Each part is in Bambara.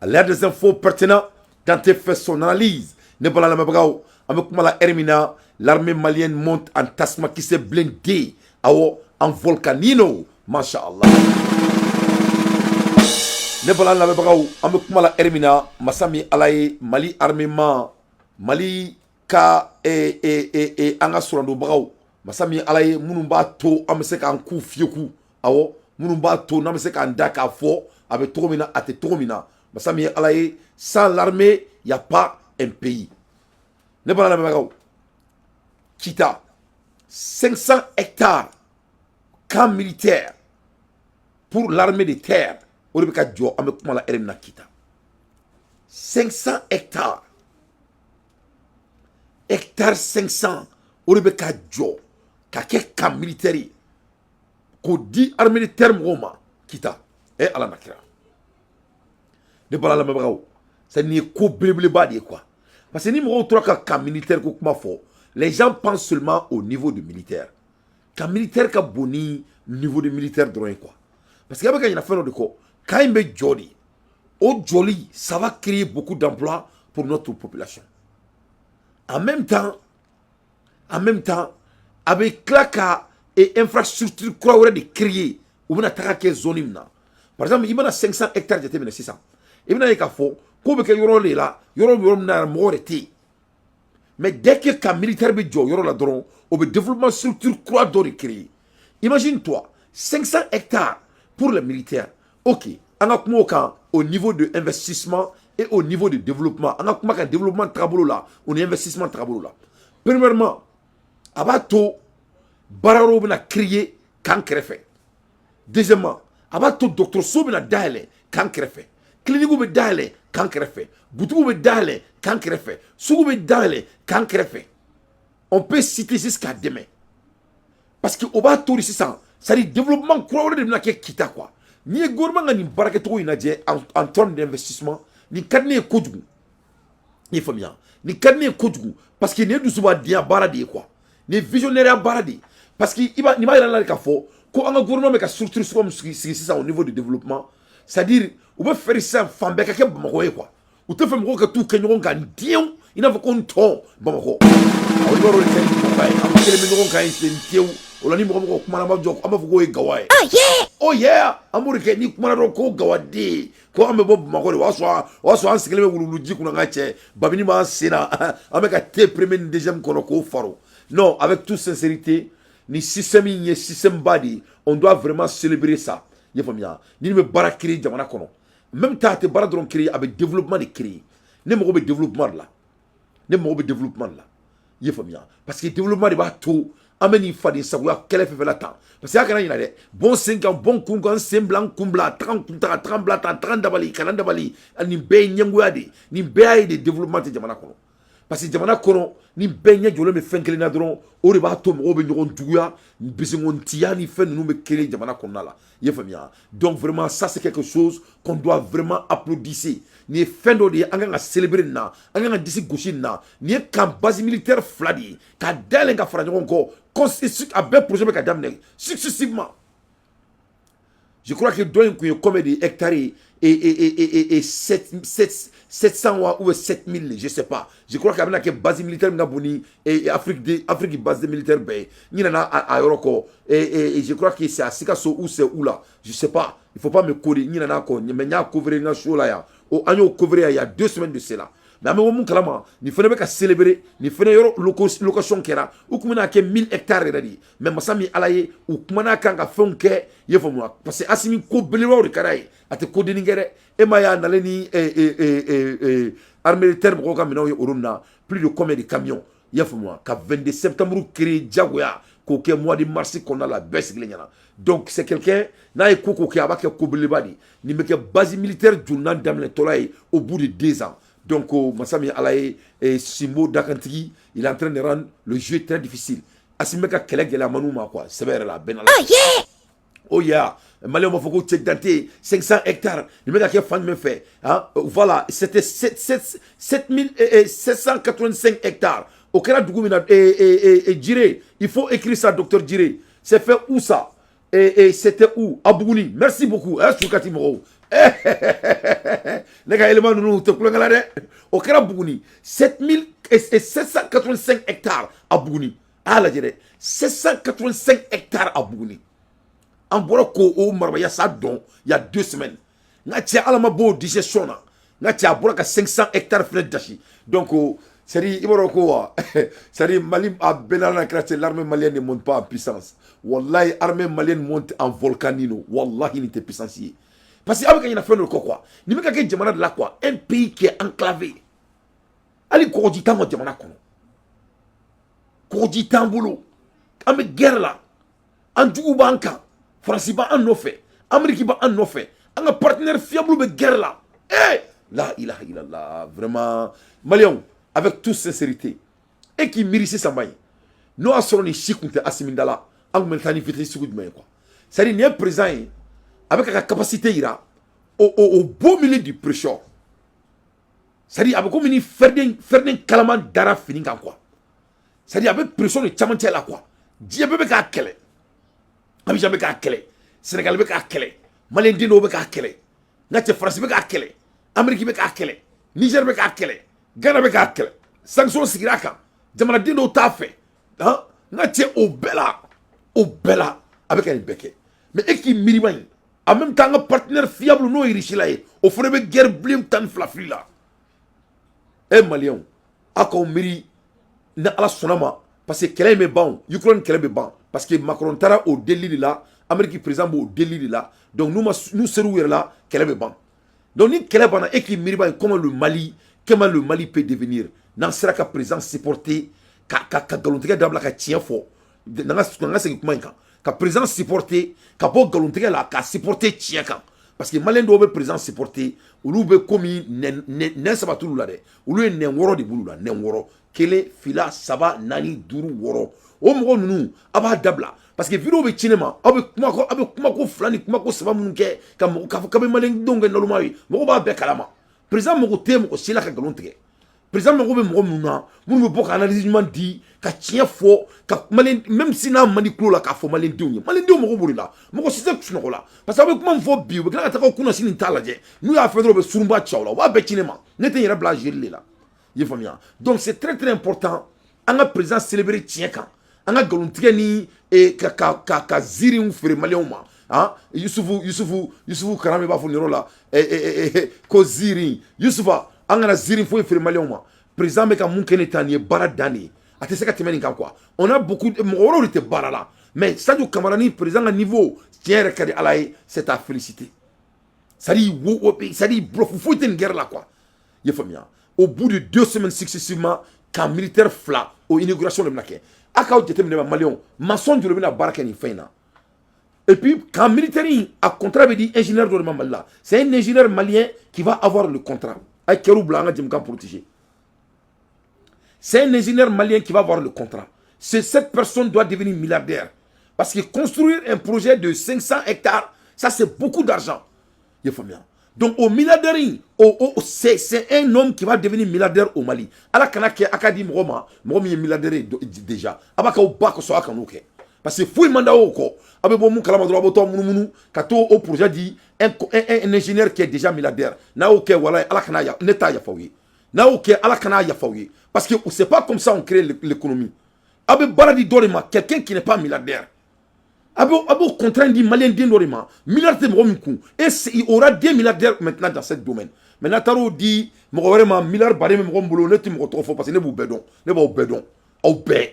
À l'ère des infos pertinentes, Dante fait son analyse. Ne bala lamɛnbagaw, an bɛ kuma la heure min na, l'armée malienne monte en tasuma kisɛ blindé, awɔ, en volcanino, masha Allah. Ne bala lamɛnbagaw, an bɛ kuma la heure min na, masa min Ala ye, Mali armement, Mali ka an ka sɔrɔdonbagaw, masa min Ala ye, minnu b'a to an bɛ se k'an ku fiyeku, awɔ, minnu b'a to n'an bɛ se k'an da k'a fɔ a bɛ cogo min na, a tɛ cogo min na, masa min ye Ala ye, sans l'armée, y a pas un pays. Ne bala lamɛnbagaw, Kita, 500 hectares camp militaire pour l'armée de terre, o de bɛ ka jɔ. An bɛ kuma la heure min na, Kita, 500 hectares, hectare 500, o de bɛ ka jɔ ka kɛ camp militaire ye k'o di armée de terre mɔgɔw ma Kita. E Ala na kira, ne bala lamɛnbagaw, c'est nin ye ko belebeleba de ye quoi, parce que ni mɔgɔw tora ka camp militaire ko kuma fɔ, les gens pensent seulement au niveau de militaire. Camp militaire ka bon ni niveau de militaire dɔrɔn ye quoi, parce que a bɛ ka ɲinɛ fɛn dɔ de kɔ. Camp in bɛ jɔ de, o jɔli, ça va créer beaucoup d'emplois pour notre population. En même temps, a bɛ tila ka infrastructure kura wɛrɛ de créer. U bɛna taga kɛ zone min na, par exemple, i mana 500 hectares jateminɛ sisan, i bɛna ye k'a fɔ k'o bɛ kɛ yɔrɔ de la, yɔrɔ min na mɔgɔ yɛrɛ tɛ yen. Mais dès que camp militaire bɛ jɔ yɔrɔ la dɔrɔn, o bɛ développement structure kura dɔ de créer. Imagine toi, 500 hectares pour les militaires. Ok, an ka kuma o kan au niveau de investissement et au niveau de développement. An ka kuma kan développement tagabolo la, o ni investissement tagabolo la. Premièrement, a b'a to baara yɔrɔw bɛna créer camp kɛrɛfɛ. Deuxièmement, a b'a to dɔgɔtɔrɔso bɛna dayɛlɛ camp kɛrɛfɛ, clinique bɛ dayɛlɛ camp kɛrɛfɛ, butigiw bɛ dayɛlɛ camp kɛrɛfɛ, sugu bɛ dayɛlɛ camp kɛrɛfɛ. On peut citer jusqu'à demain, parce que o b'a to de sisan, c'est à dire développement kura wɛrɛ de bɛna kɛ Kita quoi. N'i ye gouvernement ka nin baarakɛcogo in lajɛ en termes d'investissement, nin ka di ne ye kojugu. I ye faamuya, nin ka di ne ye kojugu, parce que nin ye dusubadenya baara de ye quoi, nin ye visionnaire baara de ye, parce que i b'a nin b'a yira la k'a fɔ ko an ka gouvernement bɛ ka structure sugu min sigi sisan au niveau du développement, c'est à dire u bɛ fɛ sisan fan bɛɛ ka kɛ Bamakɔ ye quoi. U tɛ fɛ mɔgɔw ka t'u kɛ ɲɔgɔn kan diɲɛw i n'a fɔ ko n tɔn Bamakɔ. Awɔ, i b'a dɔn o de ka ɲi Bamakɔ ye, an kelen bɛ ɲɔgɔn kan yen sen tewu. O la, ni mɔgɔ mɔgɔ kumana, an b'a jɔ, an b'a fɔ k'o ye gawa ye. Oh yeah, an b'o de kɛ. Ni kumana dɔrɔn ko gawaden, ko an bɛ bɔ Bamakɔ de. O y'a sɔrɔ an sigilen bɛ wuluwuluji kunna, n ka cɛ, babini b'an sen na, an bɛ ka thé premier ni deuxième kɔnɔ k'o faro. Non, avec toute sincérité, ni système in ye système ba de ye, on doit vraiment célébrer ça. I ye faamuya, ni bɛ baara créer jamana kɔnɔ, même temps a tɛ baara dɔrɔn créer, a bɛ développement de créer. Ne mago bɛ développement de la, ne mago bɛ développement de la. I ye faamuya, parce que développement de b'a to an bɛ nin faden sagoya kɛlɛ fɛn fɛn la tan. Parce que a kana ɲinɛ dɛ, bɔn sen kan, bɔn kun kan, sen bila, n kun bila, taga n kun taga, taga n bila tan, taga n dabali, kana n dabali. Nin bɛɛ ye ɲɛngoya de ye, nin bɛɛ y'a ye de développement tɛ jamana kɔnɔ, parce que jamana kɔnɔ ni bɛɛ ɲɛ jɔlen bɛ fɛn kelen na dɔrɔn, o de b'a to mɔgɔw bɛ ɲɔgɔn juguya, bisingontiya ni fɛn ninnu bɛ créer jamana kɔnɔna la. I ye faamuya? Donc vraiment, ça, c'est quelque chose qu'on doit vraiment applaudir. Nin ye fɛn dɔ de ye an kan ka célébrer nin na, an kan ka disi gosi nin na. Nin ye camp base militaire fila de ye ka dayɛlɛ ka fara ɲɔgɔn kɔ, a bɛɛ projet bɛ ka daminɛ successivement. Je crois que dɔ in kun ye combien de hectares et 7, 7, 700 ou 7000, je sais pas. Je crois qu'a bɛna kɛ base militaire min ka bon ni Afrique de Afrique base militaire bɛɛ ye. N ɲinɛna a yɔrɔ kɔ et je crois que c'est à Sikasso ou c'est où là, je sais pas. Il faut pas me coller, n ɲinɛna kɔ, mais n y'a couvrir n ka show la yan. O an y'o couvrir il y a 2 semaines de cela. Mais an bɛ bɔ mun kalama, nin fana bɛ ka célébrer, nin fana yɔrɔ location kɛra, u tun bɛna kɛ 1000 hectares yɛrɛ de ye. Mais masa min Ala ye, u kumana kan ka fɛnw kɛ, i ye faamu wa? Parce que Asimi ko belebelebaw de ka d'a ye, a tɛ ko dennin kɛ dɛ. E ma ye a nalen ni armée de terre mɔgɔw ka minɛnw ye olu na, plus de combien de camions, i y'a faamu wa? Ka 22 septembre créer diyagoya k'o kɛ mois de mars kɔnɔna la, bɛɛ sigilen ɲɛna. Donc c'est quelqu'un, n'a ye ko ko kɛ, a b'a kɛ ko belebeleba de ye. Nin bɛ kɛ base militaire jolinan daminɛtɔla ye au bout de 2 ans. Donc masa min Ala ye, Simbo Dakantigi, il est en train de rendre le jeu très difficile. Asimi bɛ ka kɛlɛ gɛlɛya manu ma quoi, sɛbɛ yɛrɛ la, a bɛɛ na. Oh yeah, Maliyɛnw b'a fɔ ko cɛ Dante, 500 hectares, nin bɛ ka kɛ fan jumɛn fɛ? Hein, voilà, c'était 7 7 7785 hectares. O kɛra dugu min na, Jiré, il faut écrire ça, docteur Jiré. C'est fait où ça? Et c'était où? À Bougouni. Merci beaucoup. Eh, Soukati mɔgɔw. Ne ka élément ninnu, u tɛ kulonkɛ la dɛ. O kɛra Buguni, 7785 hectares a Buguni. A y'a lajɛ dɛ, 785 hectares a Buguni. An bɔra k'o o marabayasa dɔn il y a 2 semaines. N ka cɛ, ala ma bɔ o digestion na. N ka cɛ, a bɔra ka 500 hectares fɛnɛ jasi. Donc c'est à dire, i b'a dɔn ko wa, c'est à dire, Mali a bɛɛ n'a kɛra cɛ, l'armée malienne ne monte pas en puissance. Wallahi, armée malienne monte en volcanino. Wallahi, nin tɛ puissance ye, parce que aw bɛ ka ɲinɛ fɛn dɔ kɔ quoi. Nin bɛ ka kɛ jamana de la quoi, un pays qui est enclavé. Hali kɔgɔji t'an ka jamana kɔnɔ, kɔgɔji t'an bolo. An bɛ guerre la, an jugu b'an kan, Faransi b'an nɔfɛ, Amérique b'an nɔfɛ, an ka partenaire fiable bɛ guerre la. Eh, la ilaha illallah. Vraiment, Maliyɛnw, avec toute sincérité, e k'i miiri sisan ba in, n'o y'a sɔrɔ nin si tun tɛ Asimi da la, an tun bɛ taa ni vitesse sugu jumɛn ye quoi? C'est à dire, nin ye président ye, a bɛ ka capacité yira au beau milieu du pression. C'est à dire, a bɛ komi ni fɛrɛden fɛrɛden kalaman dara fini kan quoi. C'est à dire, a bɛ pression de camancɛ la quoi. Diɲɛ bɛɛ bɛ k'a kɛlɛ, Abidjan bɛ k'a kɛlɛ, Sénégal bɛ k'a kɛlɛ, Maliyɛn den dɔw bɛ k'a kɛlɛ, n ka cɛ, Faransi bɛ k'a kɛlɛ, Amérique bɛ k'a kɛlɛ, Niger bɛ k'a kɛlɛ, Ghana bɛ k'a kɛlɛ, sanction sigira a kan, jamanaden dɔw t'a fɛ. Han, n ka cɛ, o bɛɛ la, o bɛɛ la, a bɛ ka nin bɛɛ kɛ. Mais e k'i miiri ba in, en même temps, an ka partenaire fiable, n'o ye Russie la ye, o fana bɛ guerre bilen 12 fili la. E Maliyɛnw, aw k'aw miiri ni Ala sɔnna ma, parce que kɛlɛ in bɛ ban, Ukraine kɛlɛ bɛ ban, parce que Macron taara o delili de la, Amérique président b'o delili de la. Donc n'u ma n'u ser'u yɛrɛ la, kɛlɛ bɛ ban. Donc ni kɛlɛ banna, e k'i miiri ba in, comment le Mali peut devenir n'an sera ka président supporter, ka nkalontigɛ dabila, ka tiɲɛ fɔ? N'an ka segin kuma in kan, ka président supporter, ka bɔ nkalontigɛ la, ka supporter tiɲɛ kan, parce que Maliyɛn dɔw bɛ président supporter, olu bɛ komi nɛn saba t'olu la dɛ, olu ye nɛn wɔɔrɔ de b'olu la, nɛn wɔɔrɔ, kelen, fila, saba, naani, duuru, wɔɔrɔ. O mɔgɔ ninnu, a b'a dabila, parce que vidéo bɛ ci ne ma, aw bɛ kuma ko, aw bɛ kumako fila ni kumako saba minnu kɛ ka mɔgɔ k'a fɔ k'a bɛ Maliyɛndenw kɛ naloma ye, mɔgɔ b'a bɛɛ kalama. Président mago tɛ mɔgɔ si la ka nkalon tigɛ. Président mago bɛ mɔgɔ minnu na, minnu bɛ bɔ ka analyse ɲuman di, ka tiɲɛ fɔ, ka Maliyɛn, même si n'a man di tulo la, k'a fɔ Maliyɛndenw ye. Maliyɛndenw mago b'o de la. Mɔgɔ si tɛ sunɔgɔ la, parce que aw bɛ kuma min fɔ bi, u bɛ tila ka taga kunna sini t'a lajɛ. N'u y'a fɛ dɔrɔn, u bɛ surunba ci aw la, u b'a bɛɛ ci ne ma. Ne tɛ n yɛrɛ bila jeli de la, i ye faamuya? Donc c'est très très important, an ka président célébrer tiɲɛ kan, an ka nkalontigɛ ni ka ziiriw feere Maliyɛnw ma. Han, Yusufu, Yusufu, Yusufu Karame b'a fɔ nin yɔrɔ la ko ziiri. Yusufa, an kana ziiri foyi feere Maliyɛnw ma. Président bɛ ka mun kɛ ne ta nin ye? Baara dan de ye, a tɛ se ka tɛmɛ nin kan quoi. On a beaucoup, mɔgɔ wɛrɛw de tɛ baara la, mais Sadio Camara ni président ka niveau, tiɲɛ yɛrɛ ka di Ala ye, c'est à féliciter. C'est à dire wo, c'est à dire bluff foyi tɛ nin guerre la quoi, i ye faamuya? Au bout de 2 semaines successivement, camp militaire fila, o inauguration de bɛna kɛ. A k'aw jateminɛ, Maliyɛnw, maçon joli bɛna baara kɛ nin fɛn in na? Et puis camp militaire in, a contrat bɛ di ingénieur dɔ de ma Mali la. C'est un ingénieur malien qui va avoir le contrat. A ye kɛr'u bila an ka jɛmukan protéger. C'est un ingénieur malien qui va avoir le contrat. Cette personne doit devenir milliardaire, parce que construire un projet de 500 hectares, ça, c'est beaucoup d'argent, i ye faamuya? Donc o milliardaire in, o c'est un homme qui va devenir milliardaire au Mali. Ala kana kɛ a ka di mɔgɔ ma, mɔgɔ min ye milliardaire ye déjà. A b'a k'aw ba kosɔn, a kan'o kɛ, parce que foyi man d'aw kɔ. A bɛ bɔ mun kalama dɔrɔn, a bɛ taa munumunu ka t'o o projet di un ingénieur qui est déjà milliardaire. N'a y'o kɛ, walayi, Ala kana ya, ne t'a yafa aw ye. N'a y'o kɛ, Ala kana yafa aw ye, parce que c'est pas comme ça on crée l'économie. A bɛ baara di dɔ de ma, quelqu'un qui n'est pas milliardaire. A b'o contrat di Maliyɛn den dɔ de ma, milliard tɛ mɔgɔ min kun. Et il aura des milliardaires maintenant dans ce domaine. Mais n'a taar'o di mɔgɔ wɛrɛ ma, milliard baden bɛ mɔgɔ min bolo, ne tɛ mɔgɔ tɔgɔ fɔ, parce que ne b'u bɛɛ dɔn, ne b'aw bɛɛ dɔn, aw bɛɛ.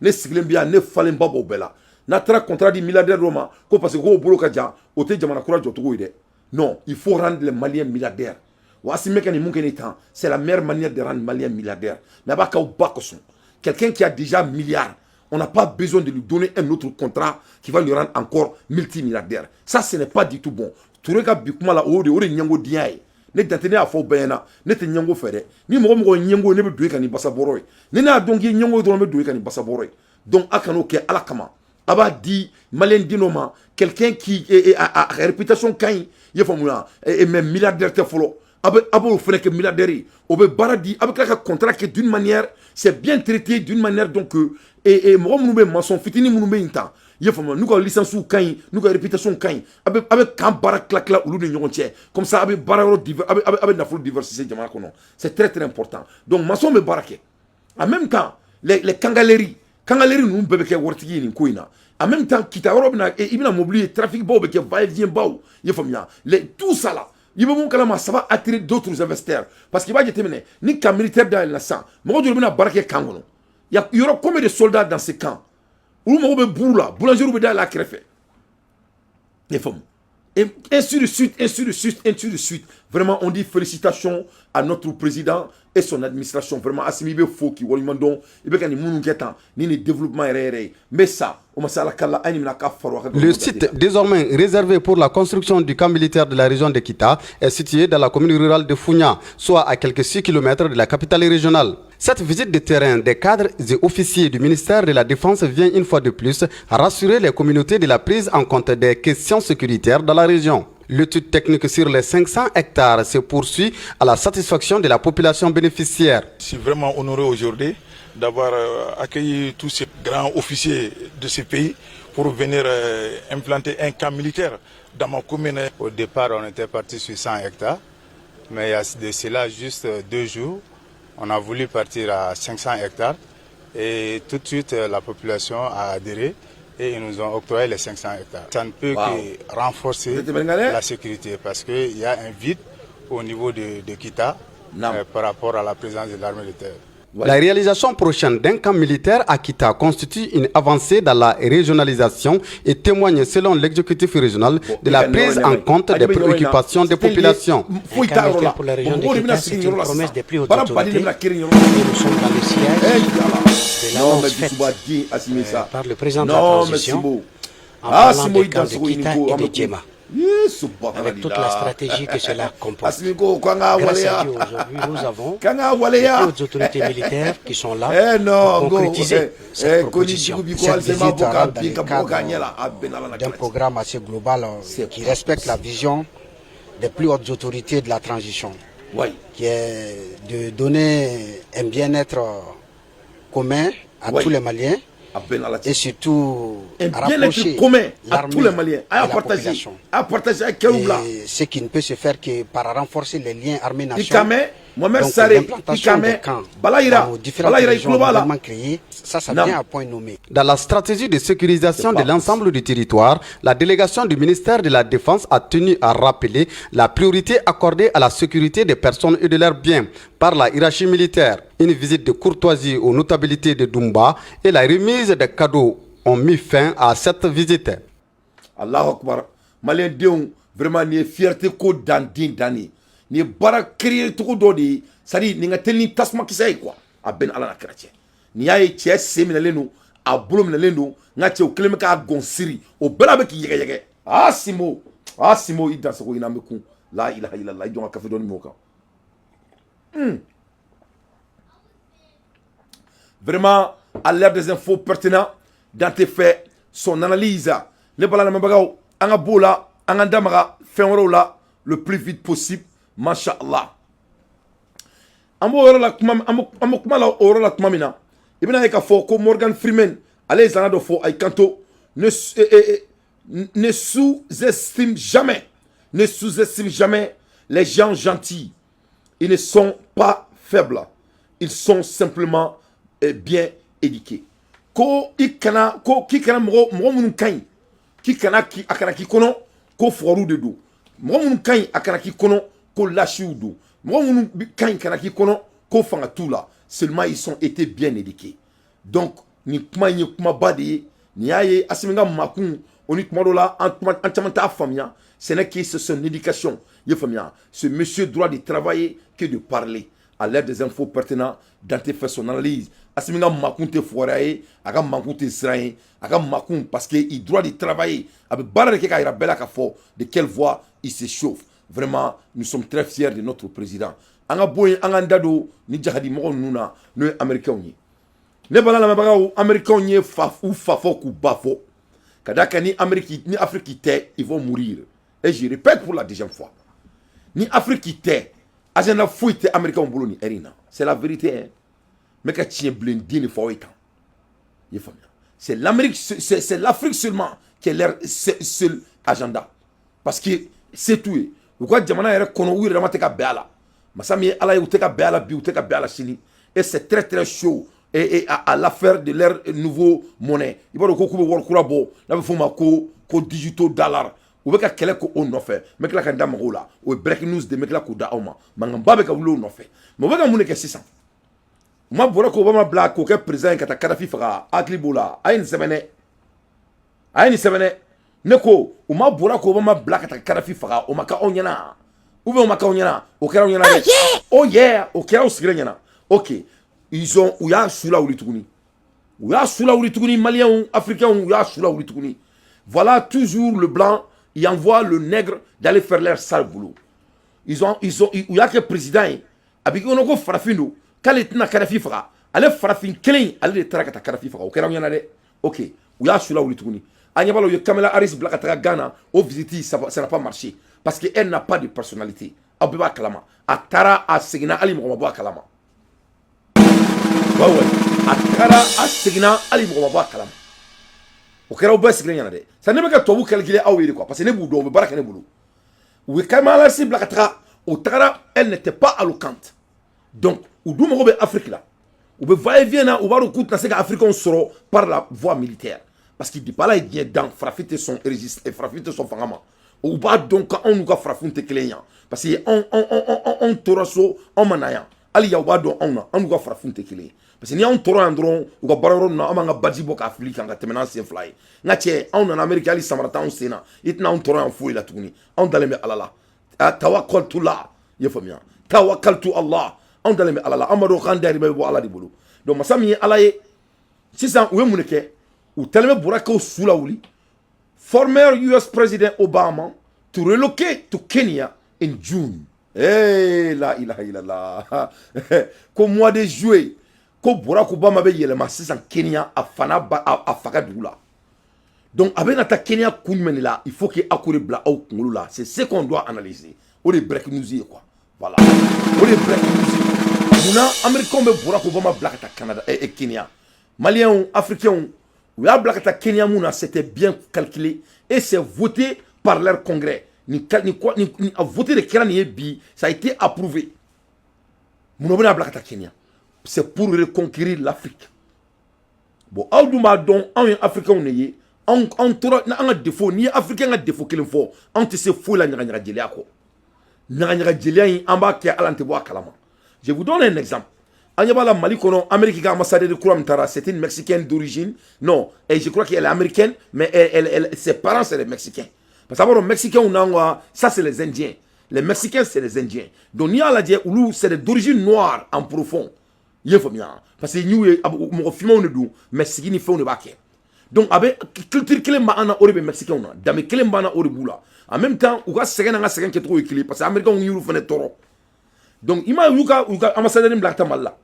Ne sigilen bɛ yan, ne falen ba b'aw bɛɛ la. N'a taara contrat di milliardaire dɔ ma ko parce que k'o bolo ka jan, o tɛ jamana kura jɔcogo ye dɛ. Non, il faut rendre les Maliens milliardaires. Wa Asimi bɛ ka nin mun kɛ nin tan, c'est la meilleure manière de rendre Maliens milliardaires. Mais a b'a k'aw ba kosɔn. Quelqu'un qui a déjà milliard, on n'a pas besoin de lui donner un autre contrat qui va lui rendre encore multimilliardaire. Ça, ce n'est pas du tout bon. Touré ka bi kuma la, o de ɲɛngo diya ye. Ne dante, ne y'a fɔ bɛɛ ɲɛna, ne tɛ ɲɛngo fɛ dɛ. Ni mɔgɔ mɔgɔ ye ɲɛngo ye, ne bɛ don e kan ni basa bɔrɔ ye. Ni ne y'a dɔn k'i ye ɲɛngo ye dɔrɔn, n bɛ don e kan ni basa bɔrɔ ye. Donc a kan'o kɛ Ala kama. A b'a di Maliyɛn den dɔ ma, quelqu'un qui a réputation ka ɲi, i ye faamuya, mais milliardaire tɛ fɔlɔ. A b'o fana kɛ milliardaire ye, o bɛ baara di, a bɛ tila ka contrat kɛ d'une manière, c'est bien traité d'une manière. Donc mɔgɔ minnu bɛ maçon fitinin minnu bɛ yen tan, i ye faamuya, I ye faamu, n'u ka licence ka ɲi, n'u ka réputation ka ɲi, a bɛ camp baara tila tila olu ni ɲɔgɔn cɛ. Comme ça, a bɛ baara yɔrɔ, a bɛ nafolo diversifier jamana kɔnɔ. C'est très très important. Donc maçon bɛ baara kɛ. En même temps, les quincailleries, quincaillerie ninnu bɛɛ bɛ kɛ waritigi ye nin ko in na. En même temps, Kita yɔrɔ bɛna, i bɛna mobili ye, trafic baw bɛ kɛ, va et vient baw. I ye faamuya, les tout ça là, i bɛ mun kalama, ça va attirer d'autres investisseurs, parce que i b'a jateminɛ, ni camp militaire dayɛlɛla sisan, mɔgɔ joli bɛna baara kɛ camp kɔnɔ? Il y aura combien de soldats dans ces camps? Olu mago bɛ buru la, boulangerie bɛ dayɛlɛ a kɛrɛfɛ. I ye faamu, et ainsi de suite, ainsi de suite, ainsi de suite. Vraiment, on dit félicitations à notre président et son administration. Vraiment, Assimi bɛ fo k'i waleɲuman dɔn. I bɛ ka nin minnu kɛ tan, ni nin développement yɛrɛ yɛrɛ ye. N bɛ sa o ma se Ala kala an ɲininka ka faro a ka. Le site désormais réservé pour la construction du camp militaire de la région de Kita est situé dans la commune rurale de Fougna, soit à quelques 6 km de la capitale régionale. Cette visite de terrain des cadres et officiers du ministère de la Défense vient une fois de plus rassurer les communautés de la prise en compte des questions sécuritaires dans la région. L'étude technique sur les 500 hectares se poursuit à la satisfaction de la population bénéficiaire. Je suis vraiment honoré aujourd'hui d'avoir accueilli tous ces grands officiers de ce pays pour venir implanter un camp militaire dans ma commune. Au départ, on était parti sur 100 hectares, mais il y a de cela juste 2 jours, on a voulu partir à 500 hectares et tout de suite la population a adhéré et ils nous ont octroyé les 500 hectares. Ça ne peut que renforcer la sécurité parce qu'il y a un vide au niveau de Kita par rapport à la présence de l'armée de terre. La réalisation prochaine d'un camp militaire à Kita constitue une avancée dans la régionalisation et témoigne, selon l'exécutif régional, de la prise en compte des préoccupations des populations. Un camp militaire pour la région de Kita, c'est une promesse des plus hautes autorités. Et nous sommes dans le sillage de l'annonce faite par le président de la transition en parlant des camps de Kita et de Diéma, avec toute la stratégie que cela comporte. Grâce à Dieu, aujourd'hui, nous avons les hautes autorités militaires qui sont là pour concrétiser cette proposition. Cette visite rentre dans le cadre d'un programme assez global qui respecte la vision des plus hautes autorités de la transition, qui est de donner un bien-être commun à tous les Maliens et surtout un à bien-être rapprocher commun à l'armée tous les Maliens, à et la partager, population. À partager avec Keroubla. Et ce qui ne peut se faire que par renforcer les liens armée-nation. Ikame, Mohamed Donc Saré, l'implantation Ikame, des camps Balayira, dans nos différentes Balayira régions Iklobala. nouvellement créées, ça Nam. Vient à point nommé. Dans la stratégie de sécurisation C'est de pas l'ensemble du territoire, la délégation du ministère de la Défense a tenu à rappeler la priorité accordée à la sécurité des personnes et de leurs biens par la hiérarchie militaire. Une visite de courtoisie aux notabilités de Doumba et la remise des cadeaux ont mis fin à cette visite. Allahu Akbar. Malien denw, vraiment, nin ye fierté ko dan den dan ye. Nin ye baara créer cogo dɔ de ye, c'est à dire nin ka teli ni tasuma kisɛ ye quoi. A bɛɛ ni Ala n'a kira cɛ. Nin y'a ye, cɛ sen minɛlen don, a bolo minɛlen don, n ka cɛ, o kelen bɛ k'a gɔn siri, o bɛɛ la bɛ k'i yɛgɛyɛgɛ. Ah Simo, ah Simo, i dansogo ɲin'an bɛ kun. La ilaha illallah, i jɔn ka kafe dɔɔni min o kan. Vraiment, à l'heure des infos pertinents, Dante fait son analyse. Ne bala lamɛnbagaw, an ka b'o la, an ka da maga fɛn wɛrɛw la le plus vite possible, masha Allah. An b'o yɔrɔ la kuma, an bɛ kuma la o yɔrɔ la tuma min na, i bɛna ye k'a fɔ ko Morgan Freeman, ale ye zana dɔ fɔ, a y'i kanto: ne sous-estime jamais, ne sous-estime jamais les gens gentils. Ils ne sont pas faibles, ils sont simplement bien éduqués. Ko i kana ko k'i kana mɔgɔ mɔgɔ minnu ka ɲi, k'i kana k'i a kana k'i kɔnɔ ko fugariw de don. Mɔgɔ minnu ka ɲi, a kana k'i kɔnɔ ko lasiw don. Mɔgɔ minnu ka ɲi, kana k'i kɔnɔ ko fanga t'u la. Seulement, ils sont été bien éduqués. Donc nin kuma in ye kumaba de ye. Nin y'a ye, Asimi ka makun o ni tuma dɔ la, an kuma an caman t'a faamuya. Ce n'est que c'est son éducation. I ye faamuya, ce monsieur droit de travailler que de parler. À l'aide des infos pertinents, Dante fait son analyse. Asimi ka makun tɛ fugariya ye, a ka makun tɛ siran ye, a ka makun, parce que il droit de travailler. A bɛ baara de kɛ k'a yira bɛɛ la k'a fɔ de quelle voie il s'échauffe. Vraiment, nous sommes très fiers de notre président. An ka bɔ yen, an k'an da don ni jahadi mɔgɔ ninnu na, n'o ye Américains ye. Ne bala lamɛnbagaw, Américains ye fa u fa fɔ k'u ba fɔ, ka d'a kan ni Amérique ni Afrique tɛ, ils vont mourir. Et je répète pour la deuxième fois, ni Afrique tɛ, agenda foyi tɛ Américains bolo nin heure in na. C'est la vérité, hein. N bɛ ka tiɲɛ bilen den de fɔ aw ye tan. I ye faamuya, C'est l'Amérique, c'est l'Afrique seulement qui est leur seul agenda, parce que c'est tout ye. U ka jamana yɛrɛ kɔnɔ, u yɛrɛ dama tɛ ka bɛn a la. Masa min ye Ala ye, u tɛ ka bɛn a la bi, u tɛ ka bɛn a la sini, et c'est très très chaud. Et à l'affaire de leur nouveau monnaie, i b'a dɔn ko k'u bɛ wari kura bɔ n'a bɛ f'o ma ko digital dollar. U bɛ ka kɛlɛ ko o nɔfɛ. N bɛ tila ka n da mɔgɔw la, o ye breaking news de. N bɛ tila k'o da aw ma. Mankanba bɛ ka wuli o nɔfɛ. Mais u bɛ ka mun de kɛ sisan? U ma bɔra k'Obama bila k'o kɛ président ye ka taa Kadafi faga. Hakili b'o la. A ye nin sɛbɛn dɛ, a ye nin sɛbɛn dɛ. Ne ko u ma bɔra k'Obama bila ka taa Kadafi faga, o ma kɛ anw ɲɛna ou bien o ma kɛ anw ɲɛna? O kɛra anw ɲɛna dɛ. Oh yeah, o kɛra aw sigilen ɲɛna. Ok, ils ont u y'a su lawuli tuguni, u y'a su lawuli tuguni. Maliens, Africains, u y'a su lawuli tuguni. Voilà, toujours le blanc, il envoie le nègre d'aller faire leur sale boulot. Ils ont u y'a kɛ président ye. A bɛ kɔnɔ ko farafin don, k'ale tɛna Kadafi faga. Ale farafin kelen, ale de taara ka taa Kadafi faga. O kɛra anw ɲɛna dɛ. Ok, u y'a su lawuli tuguni. An ɲɛ b'a la, u ye Kamala Harris bila ka taga Ghana. O visite, ça n'a pas marché parce que elle n'a pas de personnalité. Aw bɛɛ b'a kalama. A taara, a seginna, hali mɔgɔ ma bɔ a kalama. Ouais, a tagara, a seginna, hali mɔgɔ ma bɔ a kalama. O kɛra aw bɛɛ sigilen ɲɛna dɛ. Sa ne bɛ ka tubabu calculer aw ye de quoi, parce que ne b'u dɔn, u bɛ baara kɛ ne bolo. U ye Kamala Harris bila ka taga, o tagara, elle n'était pas éloquente. Donc u dun mago bɛ Afrique la, u bɛ va et vient na. U b'a dɔn k'u tɛna se ka Africains sɔrɔ par la voie militaire, parce que depuis Ala ye diɲɛ dan, farafin tɛ sɔn résister, farafin tɛ sɔn fanga ma. U b'a dɔn ko anw n'u ka farafin tɛ kelen yan, parce que anw tora so, anw ma na yan. Hali yan, u b'a dɔn anw na, anw n'u ka farafin tɛ kelen ye, parce que ni anw tora yan dɔrɔn, u ka baara yɔrɔ ninnu na, an b'an ka baji bɔ k'a fili kan ka tɛmɛ n'an sen fila ye. N ka cɛ, anw nana Amérique, hali samara t'anw sen na. I tɛna anw tɔɔrɔ yan foyi la tuguni. Anw dalen bɛ Ala la. Tawakkaltu la, i ye faamuya? Tawakkaltu Allah. Anw dalen bɛ Ala la. An b'a dɔn k'an dahirimɛ bɛ bɔ Ala de bolo. Donc masa min ye Ala ye, sisan u ye mun de kɛ? U tɛlen bɛ Barack su lawuli. Former US President Obama to relocate to Kenya in June. Eh, la ilaha illallah. Ko mois de juillet, ko Barack Obama bɛ yɛlɛma sisan Kenya, a fana ba a fa ka dugu la. Donc a bɛna taa Kenya kun jumɛn de la? Il faut que aw k'o de bila aw kunkolo la. C'est ce qu'on doit analyser. O de ye breaking news ye quoi. Voilà. O de ye breaking news ye. Munna Américains bɛ Barack Obama bila ka taa Canada, Kenya? Maliens, Africains, u y'a bila ka taa Kenya mun na? C'était bien calculé et c'est voté par leur congrès. Ni a voté de kɛra nin ye bi, ça a été approuvé. Mun bɛna bila ka taa Kenya? C'est pour reconquérir l'Afrique. Bon, aw dun b'a dɔn, anw ye Africains de ye. Anw tora an ka défaut. N'i ye Africain ka défaut kelen fɔ, anw tɛ se foyi la ɲagaɲaga jeliya kɔ. Ɲagaɲaga jeliya in, an b'a kɛ, ala tɛ bɔ a kalama. Je vous donne un exemple. An ɲɛ b'a la Mali kɔnɔ, Amérique ka ambassadeur kura min taara, c'est une Mexicaine d'origine. Non, et je crois qu'elle est américaine, mais ses parents, c'est des Mexicains, parce que a b'a dɔn, Mexicains n'an ka, ça, c'est les Indiens. Les Mexicains, c'est les Indiens. Donc n'i y'a lajɛ, olu, c'est d'origine noire en profond. I ye faamuya? Parce que n'u ye mɔgɔ finmanw de don, mais sigi ni fɛnw de b'a kɛ. Donc a bɛ culture kelen b'an na, o de bɛ Mexicains na. Danbe kelen b'an na, o de b'u la. En même temps, u ka sɛgɛn n'an ka sɛgɛn kɛcogo ye kelen, parce que Américains y'olu fana tɔɔrɔ. Donc i m'a ye, u ka ambassadeur bila ka taa Mali la.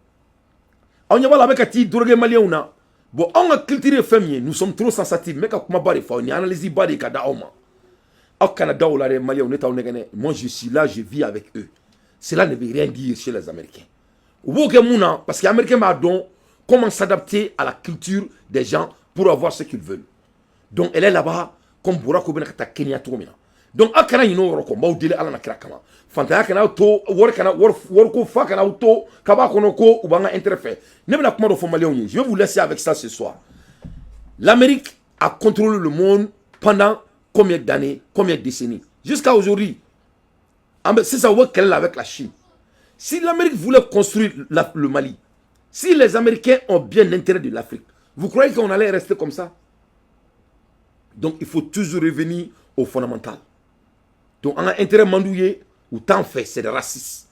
Aw ɲɛ b'a la, a bɛ ka t'i droguer Maliens na. Bon, anw ka culture ye fɛn min ye, nous sommes trop sensitifs. N bɛ ka kumaba de fɔ aw ye, nin analyse ba de ka da aw ma. Aw kana da o la dɛ, Maliens. Ne t'aw nɛgɛn dɛ. Moi, je suis là, je vis avec eux. Cela ne veut rien dire chez les Américains. U b'o kɛ mun na? Parce que Américain b'a dɔn comment s'adapter à la culture des gens pour avoir ce qu'ils veulent. Donc elle est là-bas comme Barack bɛna ka taa Kenya cogo min na. Donc aw kana ɲinɛ o yɔrɔ kɔ. N b'aw deli Ala na kira kama. Fantanya kana aw to, wari kana, wariko fa kana aw to k'a b'a kɔnɔ ko u b'an ka intérêt fɛ. Ne bɛna kuma dɔ fɔ Maliyɛnw ye. Je vais vous laisser avec ça ce soir. L'Amérique a contrôlé le monde pendant combien d'années, combien de décennies? Jusqu'à aujourd'hui. Sisan, u bɛ kɛlɛ la avec la Chine. Si l'Amérique voulait construire le Mali, si les Américains ont bien l'intérêt de l'Afrique, vous croyez qu'on allait rester comme ça? Donc il faut toujours revenir au fondamental. Donc an ka intérêt man d'u ye, u t'an fɛ, c'est des racistes.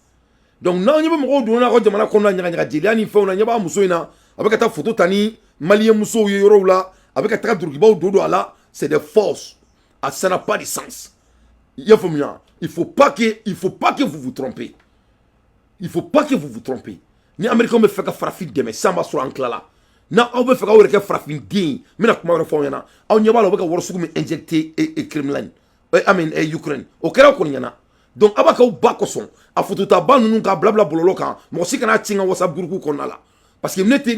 Donc n'aw ɲɛ bɛ mɔgɔw donna ka jamana kɔnɔna ɲagaɲaga jeliya ni fɛnw na, ɲɛ b'a muso in na, a bɛ ka taa photo ta ni Malien musow ye yɔrɔw la, a bɛ ka taga dulokibaw don don a la, c'est des fausses. Ah, ça n'a pas de sens. I y'a faamuya? Il faut pas que vous vous trompez. Il faut pas que vous vous trompez. Ni Américains bɛ fɛ ka farafin dɛmɛ, sisan b'a sɔrɔ an tilala. Na aw bɛ fɛ k'aw yɛrɛ kɛ farafin den, n bɛna kuma wɛrɛ fɔ aw ɲɛna. Aw ɲɛ b'a la, u bɛ ka wari sugu min injecté Kremlin, I mean, Ukraine, o kɛra aw kɔni ɲɛna. Donc aw b'a k'aw ba kosɔn, a photo ta ba ninnu k'a bila bila bɔlɔlɔ kan, mɔgɔ si kana ci n ka WhatsApp groupe kɔnɔna la. Parce que ne tɛ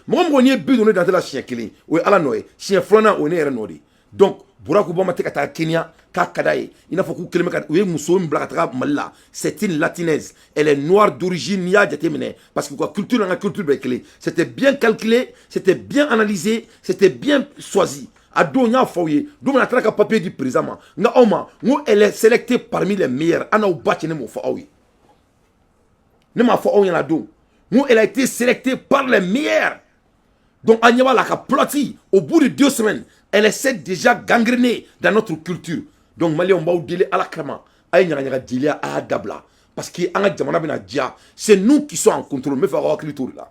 mɔgɔ mɔgɔ, n'i ye bi don ne dantɛ la siɲɛ kelen, o ye Ala nɔ ye. Siɲɛ filanan, o ye ne yɛrɛ nɔ de ye. Donc Barack Obama tɛ ka taa Kenya k'a ka d'a ye, i n'a fɔ k'u kɛlen bɛ ka u ye muso min bila ka taga Mali la. C'est une Latinaise, elle est noire d'origine. N'i y'a jateminɛ, parce que u ka culture n'an ka culture bɛɛ kelen. C'était bien calculé, c'était bien analysé, c'était bien choisi. A don, n y'a fɔ aw ye, don min na a taara ka papier di président ma, n ka aw ma, n ko elle est sélectée parmi les meilleurs. An n'aw ba cɛ, ne m'o fɔ aw ye, ne m'a fɔ aw ɲɛna don, n ko elle a été sélectée par les meilleurs. Donc an ɲɛ b'a la ka plati, au bout de 2 semaines, elle s'est déjà gangrénée dans notre culture. Donc Maliyɛnw, b'aw deli Ala kama, a ye ɲagaɲaga jeliya, a y'a dabila, parce que an ka jamana bɛna diya. C'est nous qui sommes en contrôle. N bɛ fɛ aw hakili t'o de la.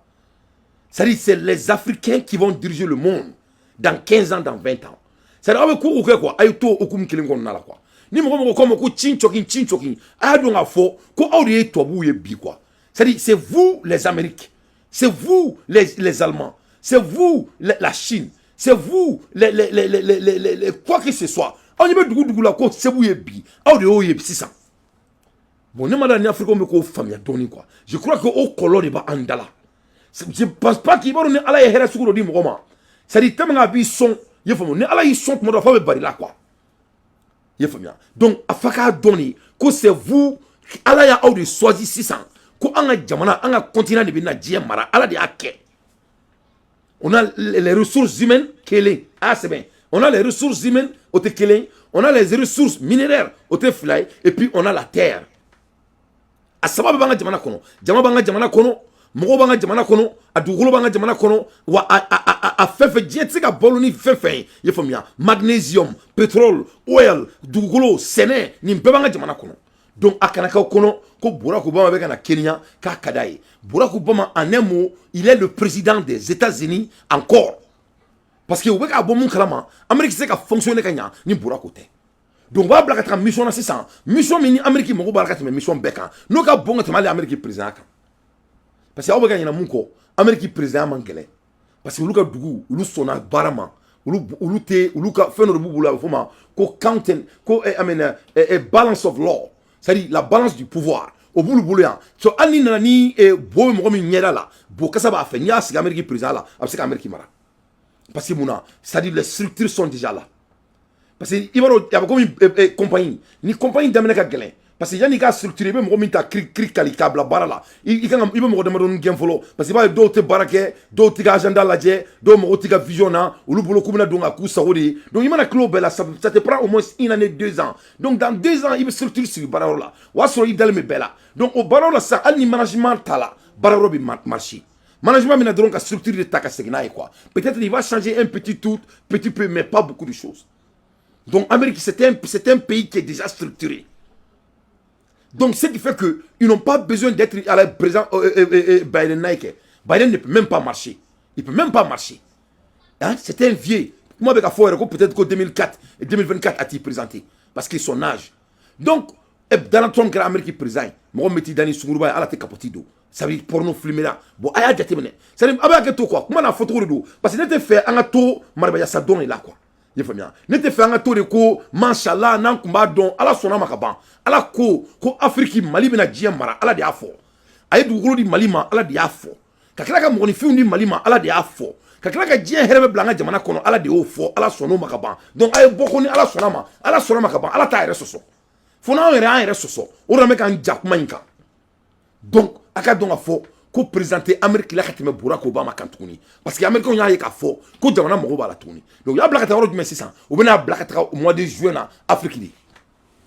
C'est-à-dire, c'est les Africains qui vont diriger le monde dans 15 ans, dans 20 ans. C'est-à-dire, aw bɛ ko o kɛ quoi, a ye to hokumu kelen kɔnɔna la quoi. Ni mɔgɔ mɔgɔ ko ma ko cin cɔkin cin cɔkin, a y'a dɔn k'a fɔ ko aw de ye tubabuw ye bi quoi. C'est-à-dire, c'est vous les Amériques, c'est vous les Allemands, c'est vous la Chine, c'est vous les quoi que ce soit. Aw ɲɛ bɛ dugu dugu la ko segu ye bi, aw de y'o ye sisan. Bon, ne ma da ni Africains bɛ k'o faamuya dɔɔni quoi. Je crois que o kɔlɔlɔ de b'an da la. Je pense pas k'i b'a dɔn ni Ala ye hɛrɛ sugu dɔ di mɔgɔ ma, c'est à dire tellement a b'i sɔn, i ye faamu, ni Ala y'i sɔn tuma dɔ, f'a bɛ bari la quoi, i ye faamuya. Donc a fa k'a dɔn de ko c'est vous, Ala y'aw de choisi sisan ko an ka jamana, an ka continent de bɛ na diɲɛ mara. Ala de y'a kɛ. On a les ressources humaines kelen, a y'a sɛbɛn, on a les ressources humaines, o tɛ kelen, on a les ressources minéraires, o tɛ fila ye, et puis on a la terre. A saba bɛɛ b'an ka jamana kɔnɔ. Jama b'an ka jamana kɔnɔ, mɔgɔw b'an ka jamana kɔnɔ, a dugukolo b'an ka jamana kɔnɔ. Wa a fɛn fɛn, diɲɛ tɛ se ka balo ni fɛn fɛn ye, i ye faamuya, magnésium, pétrole, oil, dugukolo, sɛnɛ, nin bɛɛ b'an ka jamana kɔnɔ. Donc a kana k'aw kɔnɔ ko Barack Obama bɛ ka na Kenya k'a ka d'a ye. Barack Obama, en un mot, il est le président des États-Unis encore, parce que u bɛ k'a bɔ mun kalama, Amérique tɛ se ka fonctionner ka ɲa ni Barack tɛ. Donc u b'a bila ka taga mission na sisan, mission min ni Amérique mago b'a la ka tɛmɛ mission bɛɛ kan, n'o ka bon ka tɛmɛ hali Amérique président kan. Parce que aw bɛ ka ɲinɛ mun kɔ, Amérique président man gɛlɛn, parce que olu ka dugu, olu sɔnna baara ma, olu tɛ olu ka fɛn dɔ de b'u bolo, a bɛ f'o ma ko counting ko I mean, balance of law, c'est-à-dire la balance du pouvoir, o b'olu bolo yan. So hali ni nana ni bo bɛ mɔgɔ min ɲɛda la, bo kasa b'a fɛ, n'i y'a sigi Amérique président la, a bɛ se ka Amérique mara. Parce que mun na? C'est-à-dire, les structures sont déjà là. Parce que i b'a dɔn, a bɛ komi compagnie, ni compagnie daminɛ ka gɛlɛn, parce que yanni i ka structure, i bɛ mɔgɔ min ta kiri kiri kali k'a bila baara la, i kan ka i bɛ mɔgɔ damadɔni gɛn fɔlɔ, parce que i b'a ye dɔw tɛ baara kɛ, dɔw t'i ka agenda lajɛ, dɔw mago t'i ka vision na, olu bolo k'u bɛna don ka k'u sago de ye. Donc i mana tila o bɛɛ la, ça te prend au moins une année, 2 ans. Donc dans 2 ans, i bɛ structure sigi baarayɔrɔ la, o y'a sɔrɔ i dalen bɛ bɛɛ la. Donc o baarayɔrɔ la sisan, hali ni management t'a la, baarayɔrɔ bɛ marcher. Management bɛna dɔrɔn ka structure de ta ka segin n'a ye quoi. Peut-être il va changer un petit, tout petit peu, mais pas beaucoup de choses. Donc Amérique, c'est un pays qui est déjà structuré. Donc, ce qui fait qu'ils n'ont pas besoin d'être à la présent Biden Nike. Biden ne peut même pas marcher. Il ne peut même pas marcher. Hein? C'est un vieux. Moi, avec peut-être qu'en 2004 et 2024 a-t-il présenté. Parce que son âge. Donc, Donald Trump kɛra Amérique président, mɔgɔ min t'i da ni sunguruba ye, ala tɛ capote don, ça veut dire porno filmé la. Bon, a y'a jateminɛ, c'est à dire a b'a kɛ to quoi, kuma n'a fɔcogo de don, parce que ne tɛ fɛ an ka to marabayasa dɔn de la quoi, i ye faamuya. Ne tɛ fɛ an ka to de ko mashallah, n'an tun b'a dɔn, Ala sɔnna ma ka ban. Ala ko ko Afiriki, Mali bɛna diɲɛ mara, Ala de y'a fɔ. A ye dugukolo di Mali ma, Ala de y'a fɔ. Ka tila ka mɔgɔninfinw di Mali ma, Ala de y'a fɔ. Ka tila ka diɲɛ hɛrɛ bɛ bila an ka jamana kɔnɔ, Ala de y'o fɔ. Ala sɔnn'o ma ka ban. Donc a ye bɔ ko ni Ala sɔnna ma, Ala sɔnna ma ka ban. Ala t'a yɛrɛ sɔsɔ, fo n'anw yɛrɛ y'an yɛrɛ sɔsɔ. O de la n bɛ k'an ja kuma in kan. Donc a ka dɔn ka fɔ ko président tɛ Amérique la ka tɛmɛ Barack Obama kan tuguni, parce que Américains y'a ye k'a fɔ ko jamana mago b'a la tuguni. Donc u y'a bila ka taa yɔrɔ jumɛn sisan? U bɛna bila ka taga mois de juin na Afrique de.